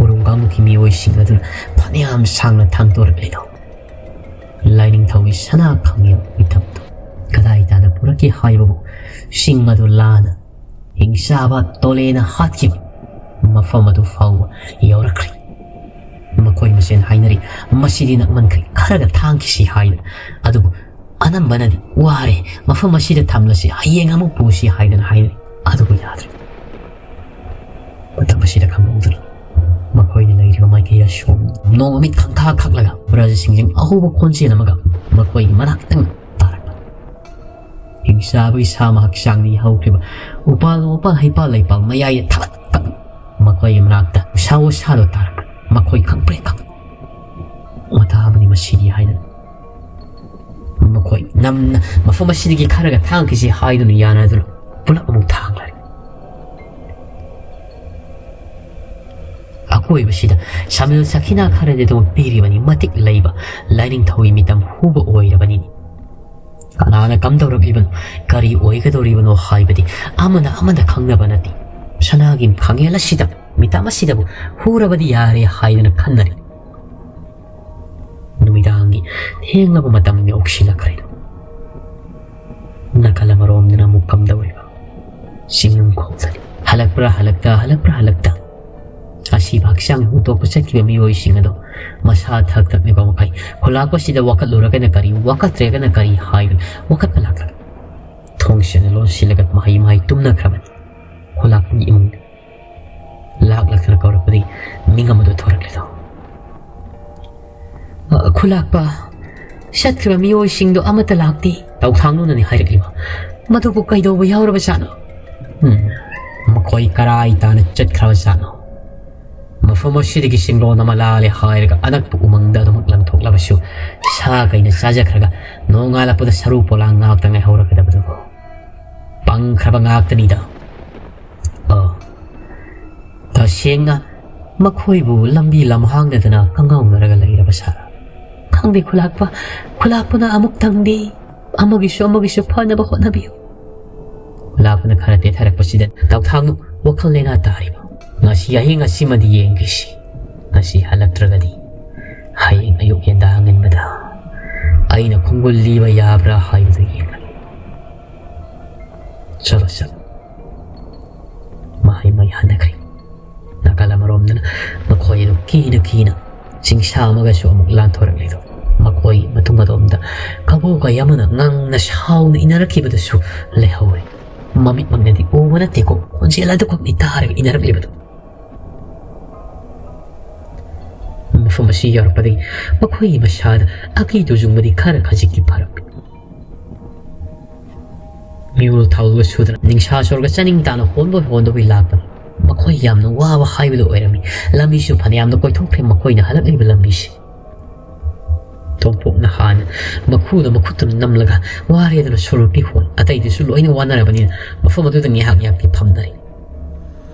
ꯎꯔꯨꯝ ꯀꯥꯡꯂꯨꯞꯀꯤ ꯃꯤꯑꯣꯏꯁꯤꯡ ꯑꯗꯨꯅ ꯐꯅꯌꯥꯝ ꯁꯥꯡꯅ ꯊꯥꯡꯗꯣꯔꯛꯂꯤꯗꯣ꯫ ꯂꯥꯏꯅꯤꯡꯊꯧꯒꯤ ꯁꯅꯥ ꯈꯥꯡꯉꯦꯜ ꯃꯤꯇꯝꯗꯣ ꯀꯗꯥꯏ ꯇꯥꯟꯅ ꯄꯨꯔꯛꯀꯦ ꯍꯥꯏꯕꯕꯨ ꯆꯤꯡ ꯑꯗꯨ ꯂꯥꯟꯅ ꯍꯤꯡꯆꯥꯕ ꯇꯣꯂꯦꯅ ꯍꯥꯠꯈꯤꯕ ꯃꯐꯝ ꯑꯗꯨ ꯐꯥꯎꯕ ꯌꯧꯔꯛꯈ꯭ꯔꯦ꯫ ꯃꯈꯣꯏ ꯃꯁꯦꯟ ꯍꯥꯏꯅꯔꯤ, "ꯃꯁꯤꯗꯤ ꯅꯛꯃꯟꯈ꯭ꯔꯦ, ꯈꯔꯒ ꯊꯥꯡꯈꯤꯁꯤ" ꯍꯥꯏꯅ꯫ ꯑꯗꯨꯕꯨ ꯑꯅꯝꯕꯅꯗꯤ "ꯋꯥꯔꯦ, ꯃꯐꯝ ꯑꯁꯤꯗ ꯊꯝꯂꯁꯤ, ꯍꯌꯦꯡ ꯑꯃꯨꯛ ꯄꯨꯁꯤ" ꯍꯥꯏꯗꯅ ꯍꯥꯏꯅꯩ꯫ ꯑꯗꯨꯕꯨ ꯌꯥꯗ꯭ꯔꯦ꯫ ꯃꯇꯝ ꯑꯁꯤꯗ ꯈꯪꯍꯧꯗꯅ ꯃꯈꯣꯏꯅ ꯂꯩꯔꯤꯕ ꯃꯥꯏꯀꯩ ꯑꯁꯣꯝ ꯅꯣꯡꯃ ꯃꯤꯠ ꯈꯪꯈꯥ ꯈꯛꯂꯒ ꯄ꯭ꯔꯖꯥꯁꯤꯡꯁꯤꯡ ꯑꯍꯧꯕ ꯈꯣꯟꯖꯦꯜ ꯑꯃꯒ ꯃꯈꯣꯏꯒꯤ ꯃꯅꯥꯛꯇ ꯇꯥꯔꯛꯄ꯫ ꯍꯤꯡꯆꯥꯕꯒꯤ ꯁꯥꯃ ꯍꯛꯆꯥꯡꯗ ꯌꯥꯍꯧꯈ꯭ꯔꯤꯕ ꯎꯄꯥꯜ ꯋꯥꯄꯥꯜ ꯍꯩꯄꯥꯜ ꯂꯩꯄꯥꯜ ꯃꯌꯥꯏꯗ ꯊꯥꯒꯠ ꯃꯈꯣꯏꯒꯤ ꯃꯅꯥꯛꯇ ꯎꯁꯥ ꯋꯥꯁꯥꯗꯣ ꯇꯥꯔꯛꯄ꯫ ꯃꯈꯣꯏ ꯈꯪꯄ꯭ꯔꯦꯛ ꯈꯪ ꯃꯇꯥ ꯑꯃꯅꯤ ꯃꯁꯤꯗꯤ ꯍꯥꯏꯅ ꯃꯈꯣꯏ ꯅꯝꯅ ꯃꯐꯝ ꯑꯁꯤꯗꯒꯤ ꯈꯔꯒ ꯊꯥꯡꯈꯤꯁꯤ ꯍꯥꯏꯗꯨꯅ ꯌꯥꯅꯗꯨꯅ ꯄꯨꯂꯞ ꯑꯃꯨꯛ ꯊꯥꯡꯂꯔꯦ꯫ ꯑꯀꯣꯏꯕꯁꯤꯗ ꯁꯥꯃꯤꯜ ꯁꯈꯤꯅꯥ ꯈꯔꯗꯤ ꯑꯗꯨꯃꯛ ꯄꯤꯔꯤꯕꯅꯤ꯫ ꯃꯇꯤꯛ ꯂꯩꯕ ꯂꯥꯏꯅꯤꯡꯊꯧꯒꯤ ꯃꯤꯇꯝ ꯍꯨꯕ ꯑꯣꯏꯔꯕꯅꯤꯅꯤ꯫ ꯀꯅꯥꯅ ꯀꯝꯗꯧꯔꯛꯂꯤꯕꯅꯣ, ꯀꯔꯤ ꯑꯣꯏꯒꯗꯧꯔꯤꯕꯅꯣ ꯍꯥꯏꯕꯗꯤ ꯑꯃꯅ ꯑꯃꯅ ꯈꯪꯅꯕ ꯅꯠꯇꯦ꯫ ꯁꯅꯥꯒꯤ ꯈꯥꯡꯉꯦꯜ ꯑꯁꯤꯗ, ꯃꯤꯇꯝ ꯑꯁꯤꯗꯕꯨ ꯍꯨꯔꯕꯗꯤ ꯌꯥꯔꯦ ꯍꯥꯏꯗꯨꯅ ꯈꯟꯅꯔꯤ꯫ ꯅꯨꯃꯤꯗꯥꯡꯒꯤ ꯊꯦꯡꯂꯕ ꯃꯇꯝ ꯌꯧꯁꯤꯜꯂꯛꯈ꯭ꯔꯦ꯫ ꯅꯥꯀꯜ ꯑꯃꯔꯣꯝꯗꯅ ꯑꯃꯨꯛ ꯀꯝꯗꯧꯔꯤꯕ? ꯆꯤꯡꯅꯨꯡ ꯈꯣꯡꯗꯅꯤ꯫ ꯍꯜꯂꯛꯄ꯭ꯔꯥ ꯍꯜꯂꯛꯇ, ꯍꯜꯂꯛꯄ꯭ꯔꯥ ꯍꯜꯂꯛꯇ꯫ ꯑꯁꯤꯕ ꯍꯛꯆꯥꯡ ꯍꯨꯟꯗꯣꯛꯄ ꯆꯠꯈꯤꯕ ꯃꯤꯑꯣꯏꯁꯤꯡ ꯑꯗꯣ ꯃꯁꯥ ꯊꯛ ꯊꯛꯅꯤꯕ ꯃꯈꯩ ꯈꯨꯂꯥꯛꯄꯁꯤꯗ ꯋꯥꯀꯠꯂꯨꯔꯒꯅ ꯀꯔꯤ, ꯋꯥꯀꯠꯇ꯭ꯔꯒꯅ ꯀꯔꯤ ꯍꯥꯏꯕ ꯋꯥꯀꯠꯄ ꯂꯥꯛꯂꯒ ꯊꯣꯡꯁꯤꯅ ꯂꯣꯟꯁꯤꯜꯂꯒ ꯃꯍꯩ ꯃꯍꯩ ꯇꯨꯝꯅꯈ꯭ꯔꯕꯅꯤ꯫ ꯈꯨꯂꯥꯛꯄꯒꯤ ꯏꯃꯨꯡꯗ ꯂꯥꯛ ꯂꯥꯛꯇꯅ ꯀꯧꯔꯛꯄꯗꯒꯤ ꯃꯤꯡ ꯑꯃꯗꯣ ꯊꯣꯔꯛꯂꯦꯗꯣ꯫ "ꯑ, ꯈꯨꯂꯥꯛꯄ, ꯆꯠꯈ꯭ꯔꯤꯕ ꯃꯤꯑꯣꯏꯁꯤꯡꯗꯣ ꯑꯃꯠꯇ ꯂꯥꯛꯇꯦ꯫" ꯇꯧꯊꯥꯡꯅꯨꯅꯅꯤ ꯍꯥꯏꯔꯛꯂꯤꯕ꯫ "ꯃꯗꯨꯕꯨ ꯀꯩꯗꯧꯕ ꯌꯥꯎꯔꯕ ꯖꯥꯠꯅꯣ?" "ꯎꯝ, ꯃꯈꯣꯏ ꯀꯔꯥꯏ ꯇꯥꯅ ꯆꯠꯈ꯭ꯔꯕ ꯖꯥꯠꯅꯣ? ꯃꯐꯝ ꯑꯁꯤꯗꯒꯤ ꯆꯤꯡꯂꯣꯟ ꯑꯃ ꯂꯥꯜꯂꯦ ꯍꯥꯏꯔꯒ ꯑꯅꯛꯄ ꯎꯃꯪꯗ ꯑꯗꯨꯃꯛ ꯂꯪꯊꯣꯛꯂꯕꯁꯨ ꯁꯥ ꯀꯩꯅ ꯆꯥꯖꯈ꯭ꯔꯒ ꯅꯣꯡꯉꯥꯜꯂꯛꯄꯗ ꯁꯔꯨ ꯄꯣꯂꯥꯡ ꯉꯥꯛꯇ ꯉꯥꯏꯍꯧꯔꯒꯗꯕꯗꯨꯕꯨ꯫ ꯄꯪꯈ꯭ꯔꯕ ꯉꯥꯛꯇꯅꯤꯗ꯫" "ꯑ, ꯇꯁꯦꯡꯅ ꯃꯈꯣꯏꯕꯨ ꯂꯝꯕꯤ ꯂꯝꯍꯥꯡꯗꯗꯅ ꯀꯪꯉꯥꯎꯅꯔꯒ ꯂꯩꯔꯕ ꯁꯥꯔꯥ?" "ꯈꯪꯗꯦ ꯈꯨꯂꯥꯛꯄ, ꯈꯨꯂꯥꯛꯄꯅ ꯑꯃꯨꯛꯇꯪꯗꯤ ꯑꯃꯒꯤꯁꯨ ꯑꯃꯒꯤꯁꯨ ꯐꯅꯕ ꯍꯣꯠꯅꯕꯤꯌꯨ꯫" ꯈꯨꯂꯥꯛꯄꯅ ꯈꯔ ꯇꯦꯊꯔꯛꯄꯁꯤꯗ ꯇꯧꯊꯥꯡꯅꯨ ꯋꯥꯈꯜ ꯂꯩꯅꯥ ꯇꯥꯔꯤꯕ꯫ "ꯉꯁꯤ ꯑꯍꯤꯡ ꯑꯁꯤꯃꯗꯤ ꯌꯦꯡꯈꯤꯁꯤ꯫ ꯉꯁꯤ ꯍꯜꯂꯛꯇ꯭ꯔꯒꯗꯤ ꯍꯌꯦꯡ ꯑꯌꯨꯛ ꯌꯦꯟꯗꯥ ꯉꯟꯕꯗ ꯑꯩꯅ ꯈꯣꯡꯒꯨꯜ ꯂꯤꯕ ꯌꯥꯕ꯭ꯔꯥ ꯍꯥꯏꯕꯗꯨ ꯌꯦꯡꯂꯒꯦ꯫ ꯆꯠꯂꯣ, ꯆꯠꯂꯣ꯫" ꯃꯍꯩ ꯃꯩ ꯍꯟꯅꯈ꯭ꯔꯦ꯫ ꯅꯥꯀꯜ ꯑꯃꯔꯣꯝꯗꯅ ꯃꯈꯣꯏ ꯑꯗꯨ ꯀꯤꯅ ꯀꯤꯅ ꯆꯤꯡꯁꯥ ꯑꯃꯒꯁꯨ ꯑꯃꯨꯛ ꯂꯥꯟꯊꯣꯔꯛꯂꯤꯗꯣ꯫ ꯃꯈꯣꯏ ꯃꯇꯨꯡ ꯑꯗꯣꯝꯗ ꯀꯕꯣꯛ ꯀꯩ ꯑꯃꯅ ꯉꯪꯅ ꯁꯥꯎꯅ ꯏꯟꯅꯔꯛꯈꯤꯕꯗꯨꯁꯨ ꯂꯩꯍꯧꯔꯦ꯫ ꯃꯃꯤꯠꯃꯛꯅꯗꯤ ꯎꯕ ꯅꯠꯇꯦꯀꯣ, ꯈꯣꯟꯖꯦꯜ ꯑꯗꯨꯈꯛꯅꯤ ꯇꯥꯔꯒ ꯏꯟꯅꯔꯛꯂꯤꯕꯗꯨ꯫ ꯃꯐꯝ ꯑꯁꯤ ꯌꯧꯔꯛꯄꯗꯒꯤ ꯃꯈꯣꯏꯒꯤ ꯃꯁꯥꯗ ꯑꯀꯤ ꯇꯨꯖꯨꯡꯕꯗꯤ ꯈꯔ ꯈꯖꯤꯛꯇꯤ ꯐꯔꯛꯂꯦ꯫ ꯃꯤꯔꯣꯜ ꯊꯥꯎꯗꯨꯒ ꯁꯨꯗꯅ ꯅꯤꯡꯁꯥ ꯁꯣꯔꯒ ꯆꯥꯅꯤꯡ ꯇꯥꯅ ꯍꯣꯟꯕꯣꯏ ꯍꯣꯟꯗꯕꯣꯏ ꯂꯥꯛꯄꯅꯤ꯫ ꯃꯈꯣꯏ ꯌꯥꯝꯅ ꯋꯥꯕ ꯍꯥꯏꯕꯗꯨ ꯑꯣꯏꯔꯝꯃꯤ꯫ ꯂꯝꯕꯤꯁꯨ ꯐꯅꯌꯥꯝꯅ ꯀꯣꯏꯊꯣꯛꯈ꯭ꯔꯦ ꯃꯈꯣꯏꯅ ꯍꯜꯂꯛꯂꯤꯕ ꯂꯝꯕꯤꯁꯦ꯫ ꯇꯣꯝꯄꯣꯛꯅ ꯍꯥꯟꯅ ꯃꯈꯨꯗ ꯃꯈꯨꯠꯇꯨꯅ ꯅꯝꯂꯒ ꯋꯥꯔꯦꯗꯅ ꯁꯣꯔꯣꯛꯇꯤ ꯍꯣꯟ꯫ ꯑꯇꯩꯗꯨꯁꯨ ꯂꯣꯏꯅ ꯋꯥꯅꯔꯕꯅꯤꯅ ꯃꯐꯝ ꯑꯗꯨꯗ ꯉꯥꯏꯍꯥꯛ ꯉꯥꯏꯍꯥꯛꯇꯤ ꯐꯝꯅꯔꯦ꯫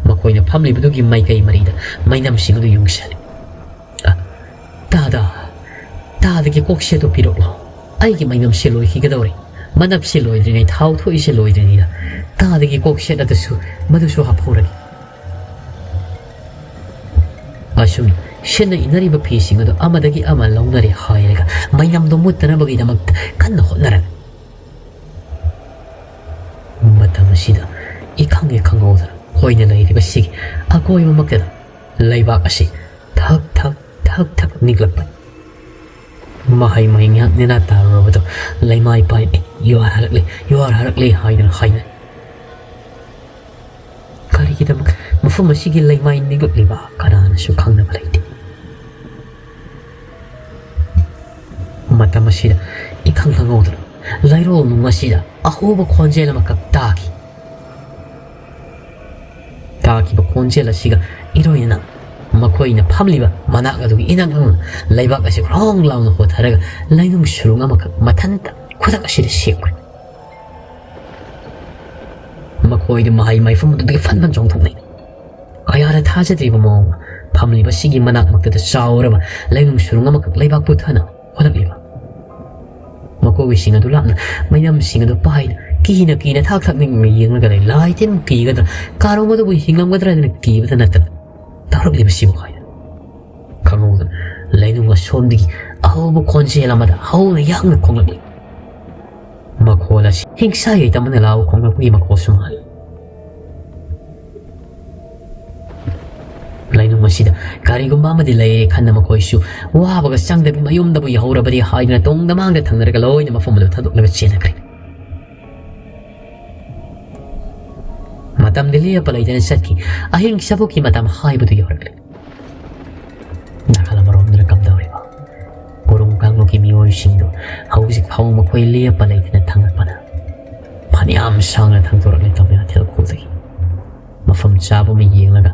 ꯃꯈꯣꯏꯅ ꯐꯝꯂꯤꯕꯗꯨꯒꯤ ꯃꯥꯏꯀꯩ ꯃꯔꯤꯗ ꯃꯩꯅꯝꯁꯤꯡ ꯑꯗꯨ ꯌꯨꯡꯁꯜꯂꯤ꯫ "ꯑ, ꯇꯥꯗ, ꯇꯥꯗꯒꯤ ꯀꯣꯛꯁꯦꯠꯇꯨ ꯄꯤꯔꯛꯂꯣ꯫ ꯑꯩꯒꯤ ꯃꯩꯅꯝꯁꯦ ꯂꯣꯏꯈꯤꯒꯗꯧꯔꯦ꯫ ꯃꯅꯞꯁꯦ ꯂꯣꯏꯗ꯭ꯔꯤꯉꯩ, ꯊꯥꯎ ꯊꯣꯛꯏꯁꯦ ꯂꯣꯏꯗ꯭ꯔꯤꯉꯩꯗ ꯇꯥꯗꯒꯤ ꯀꯣꯛꯁꯦꯠ ꯑꯗꯨꯁꯨ, ꯃꯗꯨꯁꯨ ꯍꯥꯞꯍꯧꯔꯒꯦ꯫" ꯑꯁꯨꯝ ꯁꯦꯠꯅ ꯏꯟꯅꯔꯤꯕ ꯐꯤꯁꯤꯡ ꯑꯗꯨ ꯑꯃꯗꯒꯤ ꯑꯃ ꯂꯧꯅꯔꯦ ꯍꯥꯏꯔꯒ ꯃꯩꯅꯝꯗꯣ ꯃꯨꯠꯇꯅꯕꯒꯤꯗꯃꯛꯇ ꯀꯟꯅ ꯍꯣꯠꯅꯔꯝꯃꯤ꯫ ꯃꯇꯝ ꯑꯁꯤꯗ ꯏꯈꯪ ꯍꯦꯛ ꯈꯪꯍꯧꯗꯅ ꯑꯩꯈꯣꯏꯅ ꯂꯩꯔꯤꯕꯁꯤꯒꯤ ꯑꯀꯣꯏꯕꯃꯛꯇꯗ ꯂꯩꯕꯥꯛ ꯑꯁꯤ ꯊꯛ ꯊꯛ ꯊꯛ ꯊꯛ ꯅꯤꯛꯂꯛꯄꯅꯤ꯫ ꯃꯍꯩ ꯃꯍꯩ ꯉꯥꯏꯍꯥꯛ ꯅꯦꯅꯥ ꯇꯥꯔꯨꯔꯕꯗꯨ ꯂꯩꯃꯥꯏ ꯄꯥꯏꯔꯛꯏ꯫ "ꯌꯨꯍꯥꯔ ꯍꯜꯂꯛꯂꯦ, ꯌꯨꯍꯥꯔ ꯍꯜꯂꯛꯂꯦ" ꯍꯥꯏꯗꯨꯅ ꯍꯥꯏꯅꯩ꯫ ꯃꯐꯝ ꯑꯁꯤꯒꯤ ꯂꯩꯃꯥꯏ ꯅꯤꯛꯂꯛꯂꯤꯕ ꯀꯅꯥꯅꯁꯨ ꯈꯪꯅꯕ ꯂꯩꯇꯦ꯫ ꯃꯇꯝ ꯑꯁꯤꯗ ꯏꯈꯪ ꯈꯪꯍꯧꯗꯅ ꯂꯩꯔꯣꯜ ꯅꯨꯡ ꯑꯁꯤꯗ ꯑꯍꯧꯕ ꯈꯣꯟꯖꯦꯜ ꯑꯃꯈꯛ ꯇꯥꯈꯤ꯫ ꯇꯥꯈꯤꯕ ꯈꯣꯟꯖꯦꯜ ꯑꯁꯤꯒ ꯏꯔꯣꯏꯅꯅ ꯃꯈꯣꯏꯅ ꯐꯝꯂꯤꯕ ꯃꯅꯥꯛ ꯑꯗꯨꯒꯤ ꯏꯅꯛ ꯅꯛꯅ ꯂꯩꯕꯥꯛ ꯑꯁꯤ ꯍ꯭ꯔꯣꯡ ꯂꯥꯎꯅ ꯍꯣꯊꯔꯒ ꯂꯩꯅꯨꯡ ꯁꯨꯔꯨꯡ ꯑꯃꯈꯛ ꯃꯊꯟꯇ ꯈꯨꯗꯛ ꯑꯁꯤꯗ ꯁꯦꯝꯈ꯭ꯔꯦ꯫ ꯃꯈꯣꯏꯗꯨ ꯃꯍꯩ ꯃꯩꯐꯝ ꯑꯗꯨꯗꯒꯤ ꯐꯟ ꯐꯟ ꯆꯣꯡꯊꯣꯛꯅꯩ꯫ ꯀꯌꯥꯗ ꯊꯥꯖꯗ꯭ꯔꯤꯕ ꯃꯑꯣꯡ! ꯐꯝꯂꯤꯕ ꯑꯁꯤꯒꯤ ꯃꯅꯥꯛꯃꯛꯇꯗ ꯆꯥꯎꯔꯕ ꯂꯩꯅꯨꯡ ꯁꯨꯔꯨꯡ ꯑꯃꯈꯛ ꯂꯩꯕꯥꯛ ꯄꯨꯊꯅ ꯍꯣꯜꯂꯛꯂꯤꯕ꯫ ꯃꯈꯣꯏꯒꯤꯁꯤꯡ ꯑꯗꯨ ꯂꯥꯞꯅ ꯃꯩꯅꯝꯁꯤꯡ ꯑꯗꯨ ꯄꯥꯏꯅ ꯀꯤꯅ ꯀꯤꯅ ꯊꯥꯛ ꯊꯥꯛ ꯅꯤꯡꯅ ꯌꯦꯡꯂꯒ ꯂꯩ꯫ ꯂꯥꯏ ꯇꯤꯟ ꯀꯤꯒꯗ꯭ꯔꯥ, ꯀꯥꯔꯣꯡ ꯑꯗꯨꯕꯨ ꯍꯤꯡꯂꯝꯒꯗ꯭ꯔꯥ ꯍꯥꯏꯗꯅ ꯀꯤꯕꯇ ꯅꯠꯇꯅ ꯇꯧꯔꯛꯂꯤꯕꯁꯤꯕꯨ ꯍꯥꯏꯅ ꯈꯪꯍꯧꯗꯅ ꯂꯩꯅꯨꯡ ꯑꯁꯣꯝꯗꯒꯤ ꯑꯍꯧꯕ ꯈꯣꯟꯖꯦꯜ ꯑꯃꯗ ꯍꯧꯅ ꯌꯥꯡꯅ ꯈꯣꯡꯂꯛꯂꯤ꯫ ꯃꯈꯣꯜ ꯑꯁꯤ ꯍꯤꯡꯁꯥ ꯌꯩꯇꯝ ꯑꯃꯅ ꯂꯥꯎ ꯈꯣꯡꯂꯛꯄꯒꯤ ꯃꯈꯣꯜꯁꯨ ꯃꯥꯜꯂꯤ꯫ ꯂꯩꯅꯨꯡ ꯑꯁꯤꯗ ꯀꯔꯤꯒꯨꯝꯕ ꯑꯃꯗꯤ ꯂꯩꯔꯦ ꯈꯟꯅ ꯃꯈꯣꯏꯁꯨ ꯋꯥꯕꯒ ꯆꯪꯗꯕꯤ ꯃꯌꯨꯝꯗꯕꯨ ꯌꯧꯍꯧꯔꯕꯗꯤ ꯍꯥꯏꯗꯨꯅ ꯇꯨꯡꯗ ꯃꯥꯡꯗ ꯊꯪꯅꯔꯒ ꯂꯣꯏꯅ ꯃꯐꯝ ꯑꯗꯨ ꯊꯥꯗꯣꯛꯂꯒ ꯆꯦꯟꯅꯈ꯭ꯔꯦ꯫ ꯃꯇꯝꯗꯤ ꯂꯦꯞꯄ ꯂꯩꯇꯅ ꯆꯠꯈꯤ꯫ ꯑꯍꯤꯡ ꯆꯕꯣꯛꯀꯤ ꯃꯇꯝ ꯍꯥꯏꯕꯗꯨ ꯌꯧꯔꯛꯂꯦ꯫ ꯅꯥꯀꯜ ꯑꯃꯔꯣꯝꯗꯅ ꯀꯝꯗꯧꯔꯤꯕ? ꯎꯔꯨꯝ ꯀꯥꯡꯂꯨꯞꯀꯤ ꯃꯤꯑꯣꯏꯁꯤꯡꯗꯨ ꯍꯧꯖꯤꯛ ꯐꯥꯎ ꯃꯈꯣꯏ ꯂꯦꯞꯄ ꯂꯩꯇꯅ ꯊꯥꯡꯒꯠꯄꯅ ꯐꯅꯌꯥꯝ ꯁꯥꯡꯅ ꯊꯥꯡꯗꯣꯔꯛꯂꯦ ꯇꯧꯃꯤꯅ ꯊꯦꯜꯈꯣꯜꯗꯒꯤ꯫ ꯃꯐꯝ ꯆꯥꯕ ꯑꯃ ꯌꯦꯡꯂꯒ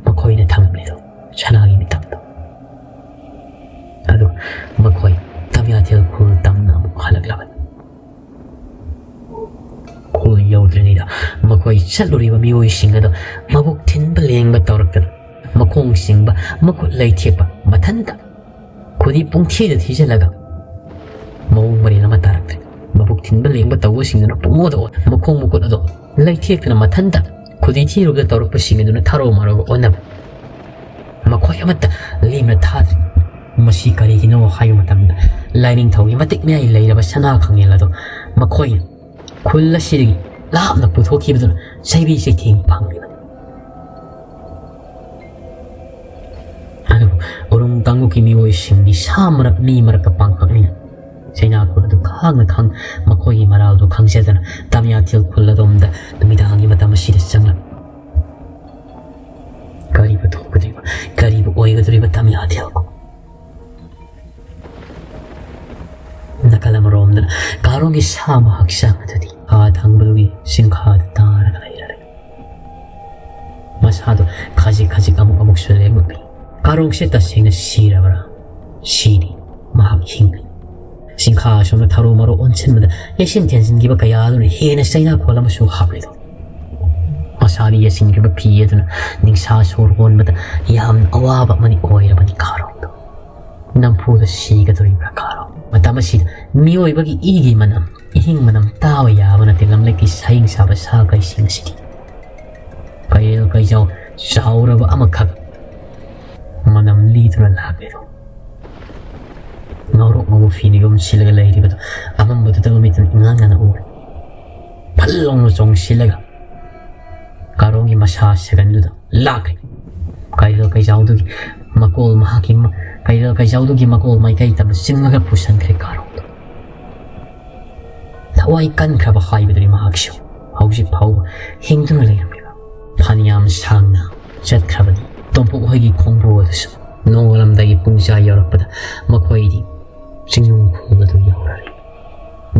ꯃꯈꯣꯏꯅ ꯊꯝꯂꯤꯗꯨ ꯁꯅꯥꯒꯤ ꯃꯤꯇꯝꯗꯣ꯫ ꯑꯗꯨ ꯃꯈꯣꯏ ꯇꯝꯌꯥꯊꯦꯜ ꯈꯨꯜ ꯇꯝꯅ ꯑꯃꯨꯛ ꯍꯜꯂꯛꯂꯕꯅꯤ꯫ ꯈꯨꯜ ꯌꯧꯗ꯭ꯔꯤꯉꯩꯗ ꯃꯈꯣꯏ ꯆꯠꯂꯨꯔꯤꯕ ꯃꯤꯑꯣꯏꯁꯤꯡ ꯑꯗꯨ ꯃꯕꯨꯛ ꯊꯤꯟꯕ ꯂꯦꯡꯕ ꯇꯧꯔꯛꯇꯅ, ꯃꯈꯣꯡ ꯆꯤꯡꯕ, ꯃꯈꯨꯠ ꯂꯩꯊꯦꯛꯄ, ꯃꯊꯟꯇ ꯈꯨꯗꯤ ꯄꯨꯡꯊꯤꯗ ꯊꯤꯖꯤꯜꯂꯒ ꯃꯑꯣꯡ ꯃꯔꯤꯜ ꯑꯃ ꯇꯥꯔꯛꯇ꯭ꯔꯦ꯫ ꯃꯕꯨꯛ ꯊꯤꯟꯕ ꯂꯦꯡꯕ ꯇꯧꯕꯁꯤꯡꯗꯨꯅ ꯄꯨꯡꯑꯣꯗ ꯑꯣ-, ꯃꯈꯣꯡ ꯃꯈꯨꯠ ꯑꯗꯣ ꯂꯩꯊꯦꯛꯇꯅ ꯃꯊꯟꯇ ꯈꯨꯗꯤ ꯊꯤꯔꯨꯕꯗ ꯇꯧꯔꯛꯄꯁꯤꯡ ꯑꯗꯨꯅ ꯊꯔꯣ ꯃꯔꯣꯒ ꯑꯣꯟꯅꯕ꯫ ꯃꯈꯣꯏ ꯑꯃꯠꯇ ꯂꯦꯝꯅ ꯊꯥꯗ꯭ꯔꯤ꯫ ꯃꯁꯤ ꯀꯔꯤꯒꯤꯅꯣ ꯍꯥꯏꯕ ꯃꯇꯝꯗ, ꯂꯥꯏꯅꯤꯡꯊꯧꯒꯤ ꯃꯇꯤꯛ ꯃꯌꯥꯏ ꯂꯩꯔꯕ ꯁꯅꯥ ꯈꯥꯡꯉꯦꯜ ꯑꯗꯣ ꯃꯈꯣꯏꯅ ꯈꯨꯜ ꯑꯁꯤꯗꯒꯤ ꯂꯥꯞꯅ ꯄꯨꯊꯣꯛꯈꯤꯕꯗꯨꯅ ꯆꯩꯕꯤ ꯆꯩꯊꯦꯡ ꯐꯪꯂꯤꯕꯅꯤ꯫ ꯑꯗꯨꯕꯨ ꯎꯔꯨꯝ ꯀꯥꯡꯂꯨꯞꯀꯤ ꯃꯤꯑꯣꯏꯁꯤꯡꯗꯤ ꯁꯥ ꯃꯔꯛ ꯃꯤ ꯃꯔꯛꯀ ꯄꯥꯡꯀꯛꯅꯤꯅ ꯆꯩꯅꯥ ꯈꯨꯜ ꯑꯗꯨ ꯈꯥꯡꯅ ꯈꯥꯡ ꯃꯈꯣꯏꯒꯤ ꯃꯔꯥꯜꯗꯨ ꯈꯪꯖꯗꯅ ꯇꯥꯃꯤꯌꯥꯊꯦꯜ ꯈꯨꯜ ꯑꯗꯣꯝꯗ ꯅꯨꯃꯤꯗꯥꯡꯒꯤ ꯃꯇꯝ ꯑꯁꯤꯗ ꯆꯪꯂꯛ ꯀꯔꯤꯕꯨ ꯊꯣꯛꯀꯗꯧꯔꯤꯕ, ꯀꯔꯤꯕꯨ ꯑꯣꯏꯒꯗꯧꯔꯤꯕ ꯇꯝꯌꯥꯊꯦꯜ? ꯅꯥꯀꯜ ꯑꯃꯔꯣꯝꯗꯅ ꯀꯥꯔꯣꯡꯒꯤ ꯁꯥꯕ ꯍꯛꯆꯥꯡ ꯑꯗꯨꯗꯤ ꯈꯥ ꯊꯪꯕꯗꯨꯒꯤ ꯆꯤꯡꯈꯥꯗ ꯇꯥꯔꯒ ꯂꯩꯔꯔꯦ꯫ ꯃꯁꯥꯗꯣ ꯈꯖꯤꯛ ꯈꯖꯤꯛ ꯑꯃꯨꯛ ꯑꯃꯨꯛꯁꯨ ꯂꯦꯡꯉꯛꯂꯤ꯫ ꯀꯥꯔꯣꯡꯁꯦ ꯇꯁꯦꯡꯅ ꯁꯤꯔꯕ꯭ꯔꯥ? ꯁꯤꯔꯤ꯫ ꯃꯍꯥꯛ ꯍꯤꯡꯂꯤ꯫ ꯆꯤꯡꯈꯥ ꯑꯁꯣꯝꯗ ꯊꯔꯣ ꯃꯔꯣ ꯑꯣꯟꯁꯤꯟꯕꯗ ꯌꯩꯁꯤꯟ ꯊꯦꯟꯖꯤꯟꯈꯤꯕ ꯀꯌꯥ ꯑꯗꯨꯅ ꯍꯦꯟꯅ ꯆꯩꯅꯥꯈꯣꯜ ꯑꯃꯁꯨ ꯍꯥꯞꯂꯤꯗꯣ꯫ ꯃꯁꯥꯗ ꯌꯦꯠꯁꯤꯟꯈꯤꯕ ꯐꯤ ꯑꯗꯨꯅ ꯅꯤꯡꯁꯥ ꯁꯣꯔ ꯍꯣꯟꯕꯗ ꯌꯥꯝꯅ ꯑꯋꯥꯕ ꯑꯃꯅꯤ ꯑꯣꯏꯔꯕꯅꯤ ꯀꯥꯔꯣꯡꯗꯣ꯫ ꯅꯝꯐꯨꯗ ꯁꯤꯒꯗꯧꯔꯤꯕ꯭ꯔꯥ ꯀꯥꯔꯣꯡ? ꯃꯇꯝ ꯑꯁꯤꯗ ꯃꯤꯑꯣꯏꯕꯒꯤ ꯏꯒꯤ ꯃꯅꯝ, ꯏꯍꯤꯡ ꯃꯅꯝ ꯇꯥꯕ ꯌꯥꯕ ꯅꯠꯇꯦ ꯂꯝꯂꯛꯀꯤ ꯁꯥꯍꯤꯡ ꯁꯥꯕ ꯁꯥ ꯀꯩꯁꯤꯡ ꯑꯁꯤꯗꯤ꯫ ꯀꯩꯔꯦꯜ ꯀꯩꯖꯥꯎ ꯆꯥꯎꯔꯕ ꯑꯃꯈꯛ ꯃꯅꯝ ꯂꯤꯗꯨꯅ ꯂꯥꯛꯂꯦꯗꯣ꯫ ꯉꯧꯔꯣꯛ ꯉꯧꯕ ꯐꯤꯅ ꯌꯣꯝꯁꯤꯜꯂꯒ ꯂꯩꯔꯤꯕꯗꯨ ꯑꯃꯝꯕꯗꯨꯗ ꯃꯃꯤꯠꯇꯨꯅ ꯏꯉꯥꯟ ꯉꯥꯟꯅ ꯎꯔꯦ꯫ ꯐꯜ ꯂꯥꯎꯅ ꯆꯣꯡꯁꯤꯜꯂꯒ ꯀꯥꯔꯣꯡꯒꯤ ꯃꯁꯥ ꯁꯦꯒꯟꯗꯨꯗ ꯂꯥꯛꯈ꯭ꯔꯦ꯫ ꯀꯩꯔꯦꯜ ꯀꯩꯖꯥꯎꯗꯨꯒꯤ ꯃꯀꯣꯜ ꯃꯍꯥꯛꯀꯤ ꯃ-, ꯀꯩꯔꯦꯜ ꯀꯩꯖꯥꯎꯗꯨꯒꯤ ꯃꯀꯣꯜ ꯃꯥꯏꯀꯩ ꯇꯝꯅ ꯆꯤꯡꯂꯒ ꯄꯨꯁꯟꯈ꯭ꯔꯦ ꯀꯥꯔꯣꯡꯗꯣ꯫ ꯊꯋꯥꯏ ꯀꯟꯈ꯭ꯔꯕ ꯍꯥꯏꯕꯗꯨꯅꯤ ꯃꯍꯥꯛꯁꯨ꯫ ꯍꯧꯖꯤꯛ ꯐꯥꯎꯕ ꯍꯤꯡꯗꯨꯅ ꯂꯩꯔꯝꯂꯤꯕ꯫ ꯐꯅꯌꯥꯝ ꯁꯥꯡꯅ ꯆꯠꯈ꯭ꯔꯕꯅꯤ ꯇꯣꯝꯄꯣꯛ ꯍꯣꯏꯒꯤ ꯈꯣꯡꯕꯨ ꯑꯗꯨꯁꯨ꯫ ꯅꯣꯡꯉꯥꯜꯂꯝꯗꯥꯏꯒꯤ ꯄꯨꯡꯖꯥ ꯌꯧꯔꯛꯄꯗ ꯃꯈꯣꯏꯗꯤ ꯆꯤꯡꯅꯨꯡ ꯈꯣꯡ ꯑꯗꯨ ꯌꯧꯔꯔꯦ꯫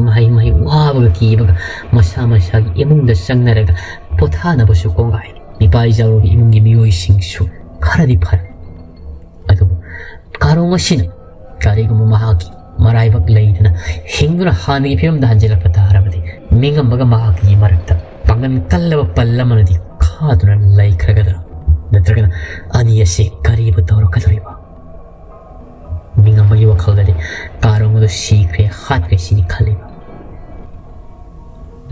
ꯃꯍꯩ ꯃꯍꯩ ꯋꯥꯕꯒ ꯀꯤꯕꯒ ꯃꯁꯥ ꯃꯁꯥꯒꯤ ꯏꯃꯨꯡꯗ ꯆꯪꯅꯔꯒ ꯄꯣꯊꯥꯅꯕꯁꯨ ꯀꯣꯡꯒꯥꯏꯅꯤ꯫ ꯃꯤꯄꯥꯏ ꯖꯥꯎꯔꯕ ꯏꯃꯨꯡꯒꯤ ꯃꯤꯑꯣꯏꯁꯤꯡꯁꯨ ꯈꯔꯗꯤ ꯐꯔꯦ꯫ ꯑꯗꯨꯕꯨ ꯀꯥꯔꯣꯡ ꯑꯁꯤꯅ ꯀꯔꯤꯒꯨꯝꯕ ꯃꯍꯥꯛꯀꯤ ꯃꯔꯥꯏꯕꯛ ꯂꯩꯗꯅ ꯍꯤꯡꯗꯨꯅ ꯍꯥꯟꯅꯒꯤ ꯐꯤꯕꯝꯗ ꯍꯟꯖꯤꯜꯂꯛꯄ ꯇꯥꯔꯕꯗꯤ, ꯃꯤꯉꯝꯕꯒ ꯃꯍꯥꯛꯀꯤ ꯃꯔꯛꯇ ꯄꯥꯡꯒꯜ ꯀꯜꯂꯕ ꯄꯜ ꯑꯃꯅꯗꯤ ꯈꯥꯗꯨꯅ ꯂꯩꯈ꯭ꯔꯒꯗ꯭ꯔꯥ? ꯅꯠꯇ꯭ꯔꯒꯅ ꯑꯅꯤ ꯑꯁꯤ ꯀꯔꯤꯕꯨ ꯇꯧꯔꯛꯀꯗꯧꯔꯤꯕ? ꯃꯤꯉꯝꯕꯒꯤ ꯋꯥꯈꯜꯗꯗꯤ ꯀꯥꯔꯣꯡ ꯑꯗꯨ ꯁꯤꯈ꯭ꯔꯦ, ꯍꯥꯠꯈ꯭ꯔꯦ ꯁꯤꯅꯤ ꯈꯜꯂꯤꯕ꯫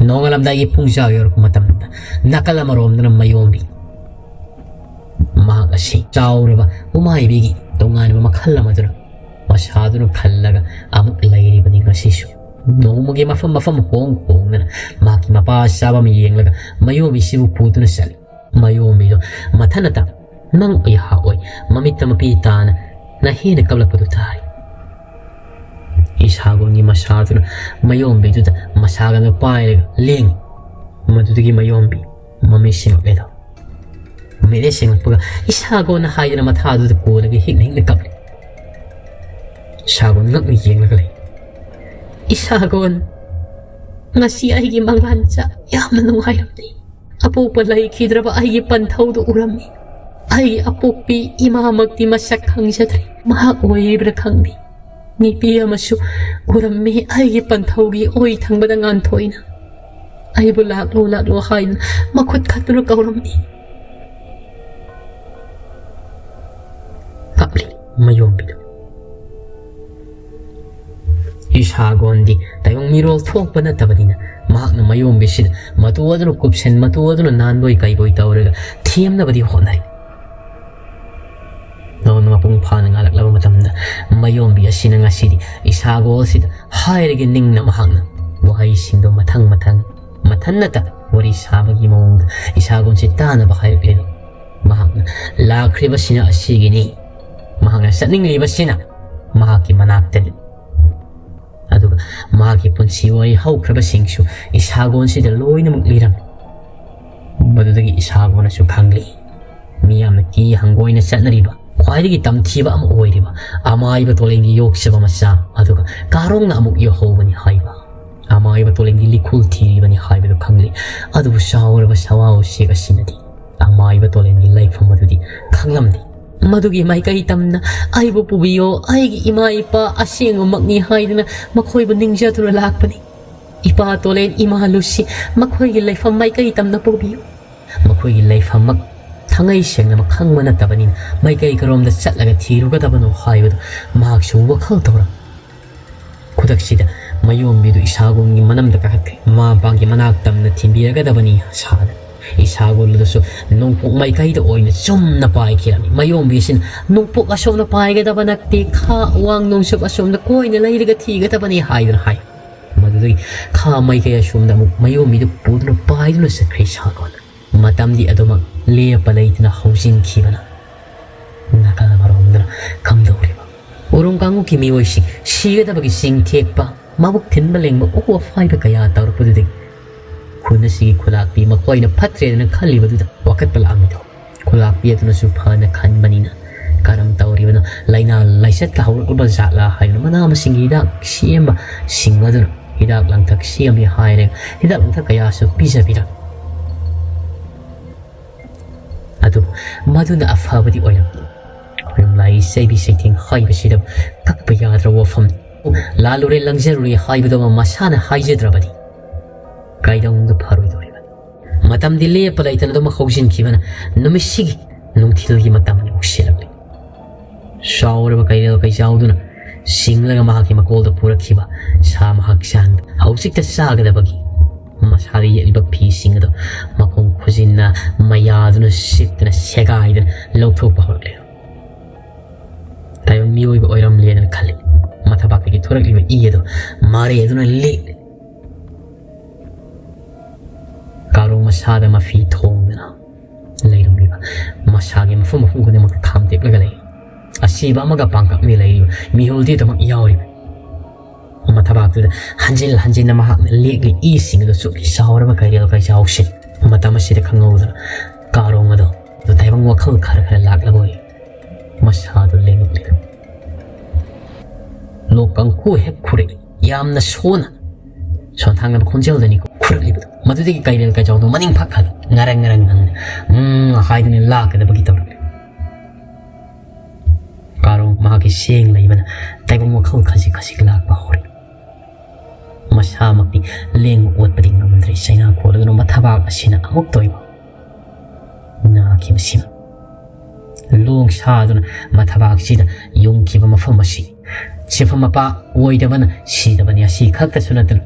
ꯅꯣꯡꯉꯥꯜꯂꯝꯗꯥꯏꯒꯤ ꯄꯨꯡꯖꯥ ꯌꯧꯔꯛꯄ ꯃꯇꯝꯗ ꯅꯥꯀꯜ ꯑꯃꯔꯣꯝꯗꯅ ꯃꯌꯣꯝꯕꯤ, ꯃꯍꯥꯛ ꯑꯁꯤ ꯆꯥꯎꯔꯕ ꯎꯃꯥꯏꯕꯤꯒꯤ ꯇꯣꯉꯥꯟꯕ ꯃꯈꯜ ꯑꯃꯗꯨꯅ ꯃꯁꯥꯗꯨꯅ ꯈꯜꯂꯒ ꯑꯃꯨꯛ ꯂꯩꯔꯤꯕꯅꯤ ꯉꯁꯤꯁꯨ꯫ ꯅꯣꯡꯃꯒꯤ ꯃꯐꯝ ꯃꯐꯝ ꯍꯣꯡ ꯍꯣꯡꯗꯅ ꯃꯍꯥꯛꯀꯤ ꯃꯄꯥ ꯆꯥꯕ ꯑꯃ ꯌꯦꯡꯂꯒ ꯃꯌꯣꯝꯕꯤꯁꯤꯕꯨ ꯄꯨꯗꯨꯅ ꯆꯠꯂꯤ꯫ ꯃꯌꯣꯝꯕꯤꯗꯣ ꯃꯊꯟꯅꯇ ꯅꯪ ꯑꯣꯏ ꯍꯥ ꯑꯣꯏ ꯃꯃꯤꯠꯇ ꯃꯄꯤ ꯇꯥꯅ ꯅꯍꯦꯅ ꯀꯞꯂꯛꯄꯗꯨ ꯇꯥꯔꯤ꯫ ꯏꯁꯥꯒꯣꯟꯒꯤ ꯃꯁꯥꯗꯨꯅ ꯃꯌꯣꯝꯕꯤꯗꯨꯗ ꯃꯁꯥꯒꯟꯗ ꯄꯥꯏꯔꯒ ꯂꯦꯡꯉꯤ꯫ ꯃꯗꯨꯗꯒꯤ ꯃꯌꯣꯝꯕꯤ ꯃꯃꯤꯠ ꯁꯤꯡꯂꯛꯂꯦꯗꯣ꯫ ꯃꯤꯠꯅ ꯁꯦꯡꯂꯛꯄꯒ ꯏꯁꯥꯒꯣꯟꯅ ꯍꯥꯏꯗꯨꯅ ꯃꯊꯥꯗꯨꯗ ꯀꯣꯜꯂꯒ ꯍꯤꯛꯅ ꯍꯤꯛꯅ ꯀꯞꯂꯤ꯫ ꯏꯁꯥꯒꯣꯟ ꯉꯛꯅ ꯌꯦꯡꯂꯒ ꯂꯩ꯫ "ꯏꯁꯥꯒꯣꯟ, ꯉꯁꯤ ꯑꯩꯒꯤ ꯃꯪꯂꯥꯟꯆ ꯌꯥꯝꯅ ꯅꯨꯡꯉꯥꯏꯔꯝꯗꯦ꯫ ꯑꯄꯣꯛꯄ ꯂꯩꯈꯤꯗ꯭ꯔꯕ ꯑꯩꯒꯤ ꯄꯟꯊꯧꯗꯨ ꯎꯔꯝꯃꯤ꯫ ꯑꯩꯒꯤ ꯑꯄꯣꯛꯄꯤ ꯏꯃꯥꯃꯛꯇꯤ ꯃꯁꯛ ꯈꯪꯖꯗ꯭ꯔꯦ꯫ ꯃꯍꯥꯛ ꯑꯣꯏꯔꯤꯕ꯭ꯔꯥ ꯈꯪꯗꯦ꯫ ꯃꯤꯄꯤ ꯑꯃꯁꯨ ꯎꯔꯝꯃꯤ ꯑꯩꯒꯤ ꯄꯟꯊꯧꯒꯤ ꯑꯣꯏ ꯊꯪꯕꯗ ꯉꯥꯟꯊꯣꯏꯅ꯫ ꯑꯩꯕꯨ ꯂꯥꯛꯂꯣ, ꯂꯥꯛꯂꯣ ꯍꯥꯏꯗꯨꯅ ꯃꯈꯨꯠ ꯈꯠꯇꯨꯅ ꯀꯧꯔꯝꯃꯤ꯫" ꯀꯞꯂꯤ ꯃꯌꯣꯝꯕꯤꯗꯨ꯫ ꯏꯁꯥꯒꯣꯟꯗꯤ ꯇꯥꯏꯕꯪ ꯃꯤꯔꯣꯜ ꯊꯣꯛꯄ ꯅꯠꯇꯕꯅꯤꯅ ꯃꯍꯥꯛꯅ ꯃꯌꯣꯝꯕꯤꯁꯤꯗ ꯃꯇꯨ ꯑꯗꯨꯅ ꯀꯨꯞꯁꯦꯟ, ꯃꯇꯨ ꯑꯗꯨꯅ ꯅꯥꯟꯕꯣꯏ ꯀꯩꯕꯣꯏ ꯇꯧꯔꯒ ꯊꯦꯝꯅꯕꯗꯤ ꯍꯣꯠꯅꯩ꯫ ꯅꯣꯡꯅ ꯃꯄꯨꯡ ꯐꯥꯅ ꯉꯥꯜꯂꯛꯂꯕ ꯃꯇꯝꯗ ꯃꯌꯣꯝꯕꯤ ꯑꯁꯤꯅ ꯉꯁꯤꯗꯤ ꯏꯁꯥꯒꯣꯜꯁꯤꯗ ꯍꯥꯏꯔꯒꯦ ꯅꯤꯡꯅ ꯃꯍꯥꯛꯅ ꯋꯥꯍꯩꯁꯤꯡꯗꯣ ꯃꯊꯪ ꯃꯊꯪ ꯃꯊꯟꯅꯇ ꯋꯥꯔꯤ ꯁꯥꯕꯒꯤ ꯃꯑꯣꯡꯗ ꯏꯁꯥꯒꯣꯟꯁꯤ ꯇꯥꯅꯕ ꯍꯥꯏꯔꯛꯂꯤꯗꯣ꯫ ꯃꯍꯥꯛꯅ ꯂꯥꯛꯈ꯭ꯔꯤꯕꯁꯤꯅ ꯑꯁꯤꯒꯤꯅꯤ꯫ ꯃꯍꯥꯛꯅ ꯆꯠꯅꯤꯡꯂꯤꯕꯁꯤꯅ ꯃꯍꯥꯛꯀꯤ ꯃꯅꯥꯛꯇꯅꯤ꯫ ꯑꯗꯨꯒ ꯃꯍꯥꯛꯀꯤ ꯄꯨꯟꯁꯤ ꯋꯥꯔꯤ ꯍꯧꯈ꯭ꯔꯕꯁꯤꯡꯁꯨ ꯏꯁꯥꯒꯣꯟꯁꯤꯗ ꯂꯣꯏꯅꯃꯛ ꯂꯤꯔꯝꯃꯤ꯫ ꯃꯗꯨꯗꯒꯤ ꯏꯁꯥꯒꯣꯟꯅꯁꯨ ꯈꯪꯂꯤ꯫ ꯃꯤꯌꯥꯝꯅ ꯀꯤ ꯍꯪꯒꯣꯏꯅ ꯆꯠꯅꯔꯤꯕ, ꯈ꯭ꯋꯥꯏꯗꯒꯤ ꯇꯝꯊꯤꯕ ꯑꯃ ꯑꯣꯏꯔꯤꯕ ꯑꯃꯥꯏꯕ ꯇꯣꯂꯦꯟꯒꯤ ꯌꯣꯛꯆꯕ ꯃꯆꯥ ꯑꯗꯨꯒ ꯀꯥꯔꯣꯡꯅ ꯑꯃꯨꯛ ꯌꯣꯛꯍꯧꯕꯅꯤ ꯍꯥꯏꯕ, ꯑꯃꯥꯏꯕ ꯇꯣꯂꯦꯟꯒꯤ ꯂꯤꯈꯨꯜ ꯊꯤꯔꯤꯕꯅꯤ ꯍꯥꯏꯕꯗꯨ ꯈꯪꯂꯤ꯫ ꯑꯗꯨꯕꯨ ꯆꯥꯎꯔꯕ ꯁꯋꯥ ꯎꯆꯦꯛ ꯑꯁꯤꯅꯗꯤ ꯑꯃꯥꯏꯕ ꯇꯣꯂꯦꯟꯒꯤ ꯂꯩꯐꯝ ꯑꯗꯨꯗꯤ ꯈꯪꯂꯝꯗꯦ꯫ ꯃꯗꯨꯒꯤ ꯃꯥꯏꯀꯩ ꯇꯝꯅ "ꯑꯩꯕꯨ ꯄꯨꯕꯤꯌꯣ, ꯑꯩꯒꯤ ꯏꯃꯥ ꯏꯄꯥ ꯑꯁꯦꯡꯕꯃꯛꯅꯤ" ꯍꯥꯏꯗꯨꯅ ꯃꯈꯣꯏꯕꯨ ꯅꯤꯡꯖꯗꯨꯅ ꯂꯥꯛꯄꯅꯤ꯫ "ꯏꯄꯥ ꯇꯣꯂꯦꯟ, ꯏꯃꯥ ꯂꯨꯁꯤ, ꯃꯈꯣꯏꯒꯤ ꯂꯩꯐꯝ ꯃꯥꯏꯀꯩ ꯇꯝꯅ ꯄꯨꯕꯤꯌꯨ꯫ ꯃꯈꯣꯏꯒꯤ ꯂꯩꯐꯝꯃꯛ ꯊꯥꯡꯉꯩ ꯁꯦꯡꯅꯃꯛ ꯈꯪꯕ ꯅꯠꯇꯕꯅꯤꯅ ꯃꯥꯏꯀꯩ ꯀꯔꯣꯝꯗ ꯆꯠꯂꯒ ꯊꯤꯔꯨꯒꯗꯕꯅꯣ ꯍꯥꯏꯕꯗꯨ ꯃꯍꯥꯛꯁꯨ ꯋꯥꯈꯜ ꯇꯧꯔꯝꯃꯤ꯫" ꯈꯨꯗꯛꯁꯤꯗ ꯃꯌꯣꯝꯕꯤꯗꯨ ꯏꯁꯥꯒꯣꯟꯒꯤ ꯃꯅꯝꯗ ꯀꯥꯈꯠꯈ꯭ꯔꯦ꯫ ꯃꯃꯥ ꯃꯄꯥꯒꯤ ꯃꯅꯥꯛ ꯇꯝꯅ ꯊꯤꯟꯕꯤꯔꯒꯗꯕꯅꯤ ꯁꯥꯗꯅ꯫ ꯏꯁꯥꯒꯣꯟ ꯑꯗꯨꯁꯨ ꯅꯣꯡꯄꯣꯛ ꯃꯥꯏꯀꯩꯗ ꯑꯣꯏꯅ ꯆꯨꯝꯅ ꯄꯥꯏꯈꯤꯔꯝꯃꯤ꯫ ꯃꯌꯣꯝꯕꯤꯁꯤꯅ "ꯅꯣꯡꯄꯣꯛ ꯑꯁꯣꯝꯅ ꯄꯥꯏꯒꯗꯕ ꯅꯠꯇꯦ, ꯈꯥ ꯋꯥꯡ ꯅꯣꯡꯆꯨꯞ ꯑꯁꯣꯝꯗ ꯀꯣꯏꯅ ꯂꯩꯔꯒ ꯊꯤꯒꯗꯕꯅꯤ" ꯍꯥꯏꯗꯨꯅ ꯍꯥꯏ꯫ ꯃꯗꯨꯗꯒꯤ ꯈꯥ ꯃꯥꯏꯀꯩ ꯑꯁꯣꯝꯗ ꯑꯃꯨꯛ ꯃꯌꯣꯝꯕꯤꯗꯨ ꯄꯨꯗꯨꯅ ꯄꯥꯏꯗꯨꯅ ꯆꯠꯈ꯭ꯔꯦ ꯏꯁꯥꯒꯣꯟ꯫ ꯃꯇꯝꯗꯤ ꯑꯗꯨꯃꯛ ꯂꯦꯞꯄ ꯂꯩꯇꯅ ꯍꯧꯖꯤꯟꯈꯤꯕꯅ ꯅꯥꯀꯜ ꯑꯃꯔꯣꯝꯗꯅ ꯀꯝꯗꯧꯔꯤꯕ? ꯎꯔꯨꯝ ꯀꯥꯡꯂꯨꯞꯀꯤ ꯃꯤꯑꯣꯏꯁꯤꯡ ꯁꯤꯒꯗꯕꯒꯤ ꯆꯤꯡ ꯊꯦꯛꯄ, ꯃꯕꯨꯛ ꯊꯤꯟꯕ ꯂꯦꯡꯕ, ꯎ ꯑꯐꯥꯏꯕ ꯀꯌꯥ ꯇꯧꯔꯛꯄꯗꯨꯗꯒꯤ ꯈꯨꯟ ꯑꯁꯤꯒꯤ ꯈꯨꯂꯥꯛꯄꯤ ꯃꯈꯣꯏꯅ ꯐꯠꯇ꯭ꯔꯦꯗꯅ ꯈꯜꯂꯤꯕꯗꯨꯗ ꯋꯥꯀꯠꯄ ꯂꯥꯛꯂꯝꯃꯤꯗꯣ꯫ ꯂꯥꯛꯄꯤ ꯑꯗꯨꯅꯁꯨ ꯐꯅ ꯈꯟꯕꯅꯤꯅ ꯀꯔꯝ ꯇꯧꯔꯤꯕꯅꯣ? ꯂꯥꯏꯅꯥ ꯂꯥꯏꯆꯠꯀ ꯍꯧꯔꯛꯂꯕ ꯖꯥꯠꯂꯥ ꯍꯥꯏꯗꯨꯅ ꯃꯅꯥ ꯃꯁꯤꯡꯒꯤ ꯍꯤꯗꯥꯛ ꯁꯦꯝꯕ ꯁꯤꯡ ꯑꯗꯨꯅ ꯍꯤꯗꯥꯛ ꯂꯥꯡꯊꯛ ꯁꯦꯝꯃꯤ ꯍꯥꯏꯔꯦ꯫ ꯍꯤꯗꯥꯛ ꯂꯥꯡꯊꯛ ꯀꯌꯥꯁꯨ ꯄꯤꯖꯕꯤꯔꯝꯃꯤ꯫ ꯑꯗꯨꯕꯨ ꯃꯗꯨꯅ ꯑꯐꯕꯗꯤ ꯑꯣꯏꯔꯝꯗꯦ꯫ ꯈꯣꯏꯔꯨꯝ ꯂꯥꯏ ꯆꯩꯕꯤ ꯆꯩꯊꯦꯡ ꯍꯥꯏꯕꯁꯤꯗ ꯀꯛꯄ ꯌꯥꯗ꯭ꯔꯕ ꯋꯥꯐꯝꯅꯤ꯫ ꯂꯥꯜꯂꯨꯔꯦ ꯂꯪꯖꯔꯨꯔꯦ ꯍꯥꯏꯕꯗꯨꯃ ꯃꯁꯥꯅ ꯍꯥꯏꯖꯗ꯭ꯔꯕꯗꯤ ꯀꯩꯗꯧꯅꯨꯡꯗ ꯐꯔꯣꯏꯗꯧꯔꯤꯕꯅꯤ꯫ ꯃꯇꯝꯗꯤ ꯂꯦꯞꯄ ꯂꯩꯇꯅ ꯑꯗꯨꯝ ꯍꯧꯖꯤꯟꯈꯤꯕꯅ ꯅꯨꯃꯤꯠꯁꯤꯒꯤ ꯅꯨꯡꯊꯤꯜꯒꯤ ꯃꯇꯝ ꯌꯧꯁꯤꯜꯂꯛꯂꯤ꯫ ꯆꯥꯎꯔꯕ ꯀꯩꯔꯦꯜ ꯀꯩꯆꯥꯎꯗꯨꯅ ꯆꯤꯡꯂꯒ ꯃꯍꯥꯛꯀꯤ ꯃꯀꯣꯜꯗ ꯄꯨꯔꯛꯈꯤꯕ ꯁꯥ ꯃꯍꯥꯛ ꯆꯥꯡ ꯍꯧꯖꯤꯛꯇ ꯆꯥꯒꯗꯕꯒꯤ ꯃꯁꯥꯗ ꯌꯦꯠꯂꯤꯕ ꯐꯤꯁꯤꯡ ꯑꯗꯨ ꯃꯈꯣꯡ ꯈꯨꯖꯤꯟꯅ ꯃꯌꯥꯗꯨꯅ ꯁꯤꯠꯇꯅ ꯁꯦꯒꯥꯏꯗꯅ ꯂꯧꯊꯣꯛꯄ ꯍꯧꯔꯛꯂꯦ꯫ ꯇꯥꯏꯕꯪ ꯃꯤꯑꯣꯏꯕ ꯑꯣꯏꯔꯝꯂꯦꯅ ꯈꯜꯂꯤ꯫ ꯃꯊꯕꯥꯛꯇꯒꯤ ꯊꯣꯔꯛꯂꯤꯕ ꯏ ꯑꯗꯨ ꯃꯥꯔꯦ ꯑꯗꯨꯅ ꯂꯦꯛꯂꯤ꯫ ꯀꯥꯔꯣꯡ ꯃꯁꯥꯗ ꯃꯐꯤ ꯊꯣꯡꯗꯅ ꯂꯩꯔꯝꯂꯤꯕ ꯃꯁꯥꯒꯤ ꯃꯐꯝ ꯃꯐꯝ ꯈꯨꯗꯤꯡꯃꯛꯇ ꯈꯥꯝꯇꯦꯛꯂꯒ ꯂꯩ꯫ ꯑꯁꯤꯕ ꯑꯃꯒ ꯄꯥꯡꯀꯛꯅ ꯂꯩꯔꯤꯕ ꯃꯤꯍꯨꯜꯗꯨꯗꯃꯛ ꯌꯥꯎꯔꯤꯕ ꯃꯊꯕꯥꯛꯇꯨꯗ ꯍꯟꯖꯤꯜ ꯍꯟꯖꯤꯟꯅ ꯃꯍꯥꯛꯅ ꯂꯦꯛꯂꯤ ꯏꯁꯤꯡ ꯑꯗꯨ ꯆꯨꯞꯂꯤ꯫ ꯆꯥꯎꯔꯕ ꯀꯩꯔꯦꯜ ꯀꯩꯆꯥꯎꯁꯤꯡ ꯃꯇꯝ ꯑꯁꯤꯗ ꯈꯪꯍꯧꯗꯅ ꯀꯥꯔꯣꯡ ꯑꯗꯣ ꯑꯗꯨ ꯇꯥꯏꯕꯪ ꯋꯥꯈꯜ ꯈꯔ ꯈꯔ ꯂꯥꯛꯂꯕ ꯑꯣꯏ꯫ ꯃꯁꯥꯗꯨ ꯂꯦꯡꯉꯛꯂꯤꯗꯨ ꯂꯣꯛ ꯀꯥꯡꯈꯨ ꯍꯦꯛ ꯈꯨꯔꯛꯏ꯫ ꯌꯥꯝꯅ ꯁꯣꯟꯅ ꯁꯣꯟꯊꯥꯡꯅꯕ ꯈꯣꯟꯖꯦꯜꯗꯅꯤꯀꯣ ꯈꯨꯔꯛꯂꯤꯕꯗꯨ꯫ ꯃꯗꯨꯗꯒꯤ ꯀꯩꯔꯦꯜ ꯀꯩꯆꯥꯎꯗꯨ ꯃꯅꯤꯡ ꯐꯛ ꯍꯜꯂꯤ꯫ ꯉꯔꯪ ꯉꯔꯪ ꯉꯪꯅ "ꯎꯝ" ꯍꯥꯏꯗꯨꯅ ꯂꯥꯛꯀꯗꯕꯒꯤ ꯇꯧꯔꯛꯂꯤ꯫ ꯀꯥꯔꯣꯡ ꯃꯍꯥꯛꯀꯤ ꯁꯦꯡ ꯂꯩꯕꯅ ꯇꯥꯏꯕꯪ ꯋꯥꯈꯜ ꯈꯖꯤꯛ ꯈꯖꯤꯛ ꯂꯥꯛꯄ ꯍꯧꯔꯛꯏ꯫ ꯃꯁꯥꯃꯛꯇꯤ ꯂꯦꯡ ꯑꯣꯠꯄꯗꯤ ꯉꯝꯗ꯭ꯔꯦ꯫ ꯆꯩꯅꯥ ꯀꯣꯜꯂꯗꯨꯅ ꯃꯊꯕꯥꯛ ꯑꯁꯤꯅ ꯑꯃꯨꯛꯇ ꯑꯣꯏꯕ ꯅꯥꯈꯤꯕꯁꯤꯅ ꯂꯣꯡ ꯁꯥꯗꯨꯅ ꯃꯊꯕꯥꯛꯁꯤꯗ ꯌꯨꯡꯈꯤꯕ ꯃꯐꯝ ꯑꯁꯤ ꯁꯤꯐꯝ ꯃꯄꯥ ꯑꯣꯏꯗꯕꯅ ꯁꯤꯗꯕꯅꯤ꯫ ꯑꯁꯤ ꯈꯛꯇꯁꯨ ꯅꯠꯇꯅ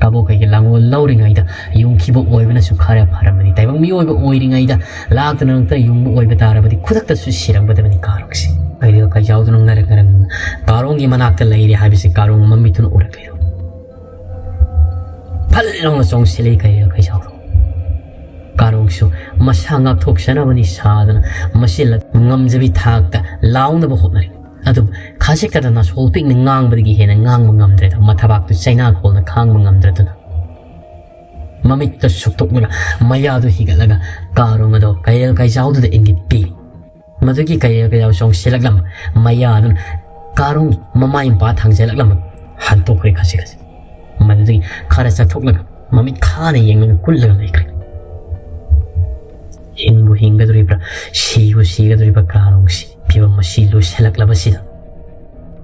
ꯀꯕꯣꯛꯈꯩꯒꯤ ꯂꯥꯡꯒꯣꯜ ꯂꯧꯔꯤꯉꯩꯗ ꯌꯨꯡꯈꯤꯕ ꯑꯣꯏꯕꯅꯁꯨ ꯈꯔ ꯐꯔꯝꯕꯅꯤ꯫ ꯇꯥꯏꯕꯪ ꯃꯤꯑꯣꯏꯕ ꯑꯣꯏꯔꯤꯉꯩꯗ ꯂꯥꯛꯇꯅ ꯂꯥꯛꯇꯅ ꯌꯨꯡꯕ ꯑꯣꯏꯕ ꯇꯥꯔꯕꯗꯤ ꯈꯨꯗꯛꯇꯁꯨ ꯁꯤꯔꯝꯒꯗꯕꯅꯤ ꯀꯥꯔꯣꯡꯁꯦ꯫ ꯀꯩꯔꯦꯜ ꯀꯩꯆꯥꯎꯗꯨꯅ ꯉꯔꯪ ꯉꯔꯪ ꯀꯥꯔꯣꯡꯒꯤ ꯃꯅꯥꯛꯇ ꯂꯩꯔꯦ ꯍꯥꯏꯕꯁꯤ ꯀꯥꯔꯣꯡ ꯃꯃꯤꯠꯇꯨꯅ ꯎꯔꯛꯂꯤꯗꯣ ꯐꯜ ꯂꯥꯎꯅ ꯆꯣꯡꯁꯤꯜꯂꯛꯏ ꯀꯩꯔꯦꯜ ꯀꯩꯆꯥꯎꯗꯣ꯫ ꯀꯥꯔꯣꯡꯁꯨ ꯃꯁꯥ ꯉꯥꯛꯊꯣꯛꯆꯅꯕꯅꯤ ꯁꯥꯗꯅ ꯃꯆꯤꯜꯂ ꯉꯝꯖꯕꯤ ꯊꯥꯛꯇ ꯂꯥꯎꯅꯕ ꯍꯣꯠꯅꯔꯤ꯫ ꯑꯗꯨꯕꯨ ꯈꯖꯤꯛꯇꯗ ꯅꯥꯁꯣꯜ ꯄꯤꯛꯅ ꯉꯥꯡꯕꯗꯒꯤ ꯍꯦꯟꯅ ꯉꯥꯡꯕ ꯉꯝꯗ꯭ꯔꯦꯗ꯫ ꯃꯊꯕꯥꯛꯇꯨ ꯆꯩꯅꯥ ꯀꯣꯜꯅ ꯈꯥꯡꯕ ꯉꯝꯗ꯭ꯔꯗꯨꯅ ꯃꯃꯤꯠꯇ ꯁꯨꯛꯇꯣꯛꯂꯒ ꯃꯌꯥꯗꯨ ꯍꯤꯒꯠꯂꯒ ꯀꯥꯔꯣꯡ ꯑꯗꯣ ꯀꯩꯔꯦꯜ ꯀꯩꯖꯥꯎꯗꯨꯗ ꯏꯪꯒꯤꯠ ꯄꯤ꯫ ꯃꯗꯨꯒꯤ ꯀꯩꯔꯦꯜ ꯀꯩꯖꯥꯎ ꯆꯣꯡꯁꯤꯜꯂꯛꯂꯝꯕ ꯃꯌꯥꯗꯨꯅ ꯀꯥꯔꯣꯡ ꯃꯃꯥꯏ ꯃꯄꯥ ꯊꯥꯡꯖꯜꯂꯛꯂꯝꯕ ꯍꯟꯇꯣꯛꯈ꯭ꯔꯦ ꯈꯖꯤꯛ ꯈꯖꯤꯛ꯫ ꯃꯗꯨꯗꯒꯤ ꯈꯔ ꯆꯠꯊꯣꯛꯂꯒ ꯃꯃꯤꯠ ꯈꯥꯅ ꯌꯦꯡꯂꯒ ꯀꯨꯜꯂꯒ ꯂꯩꯈ꯭ꯔꯦ꯫ ꯍꯤꯡꯕꯨ ꯍꯤꯡꯒꯗꯧꯔꯤꯕ꯭ꯔꯥ, ꯁꯤꯕꯨ ꯁꯤꯒꯗꯧꯔꯤꯕ꯭ꯔꯥ ꯀꯥꯔꯣꯡꯁꯤ? ꯐꯤꯕꯝ ꯑꯁꯤ ꯂꯣꯏꯁꯤꯜꯂꯛꯂꯕꯁꯤꯗ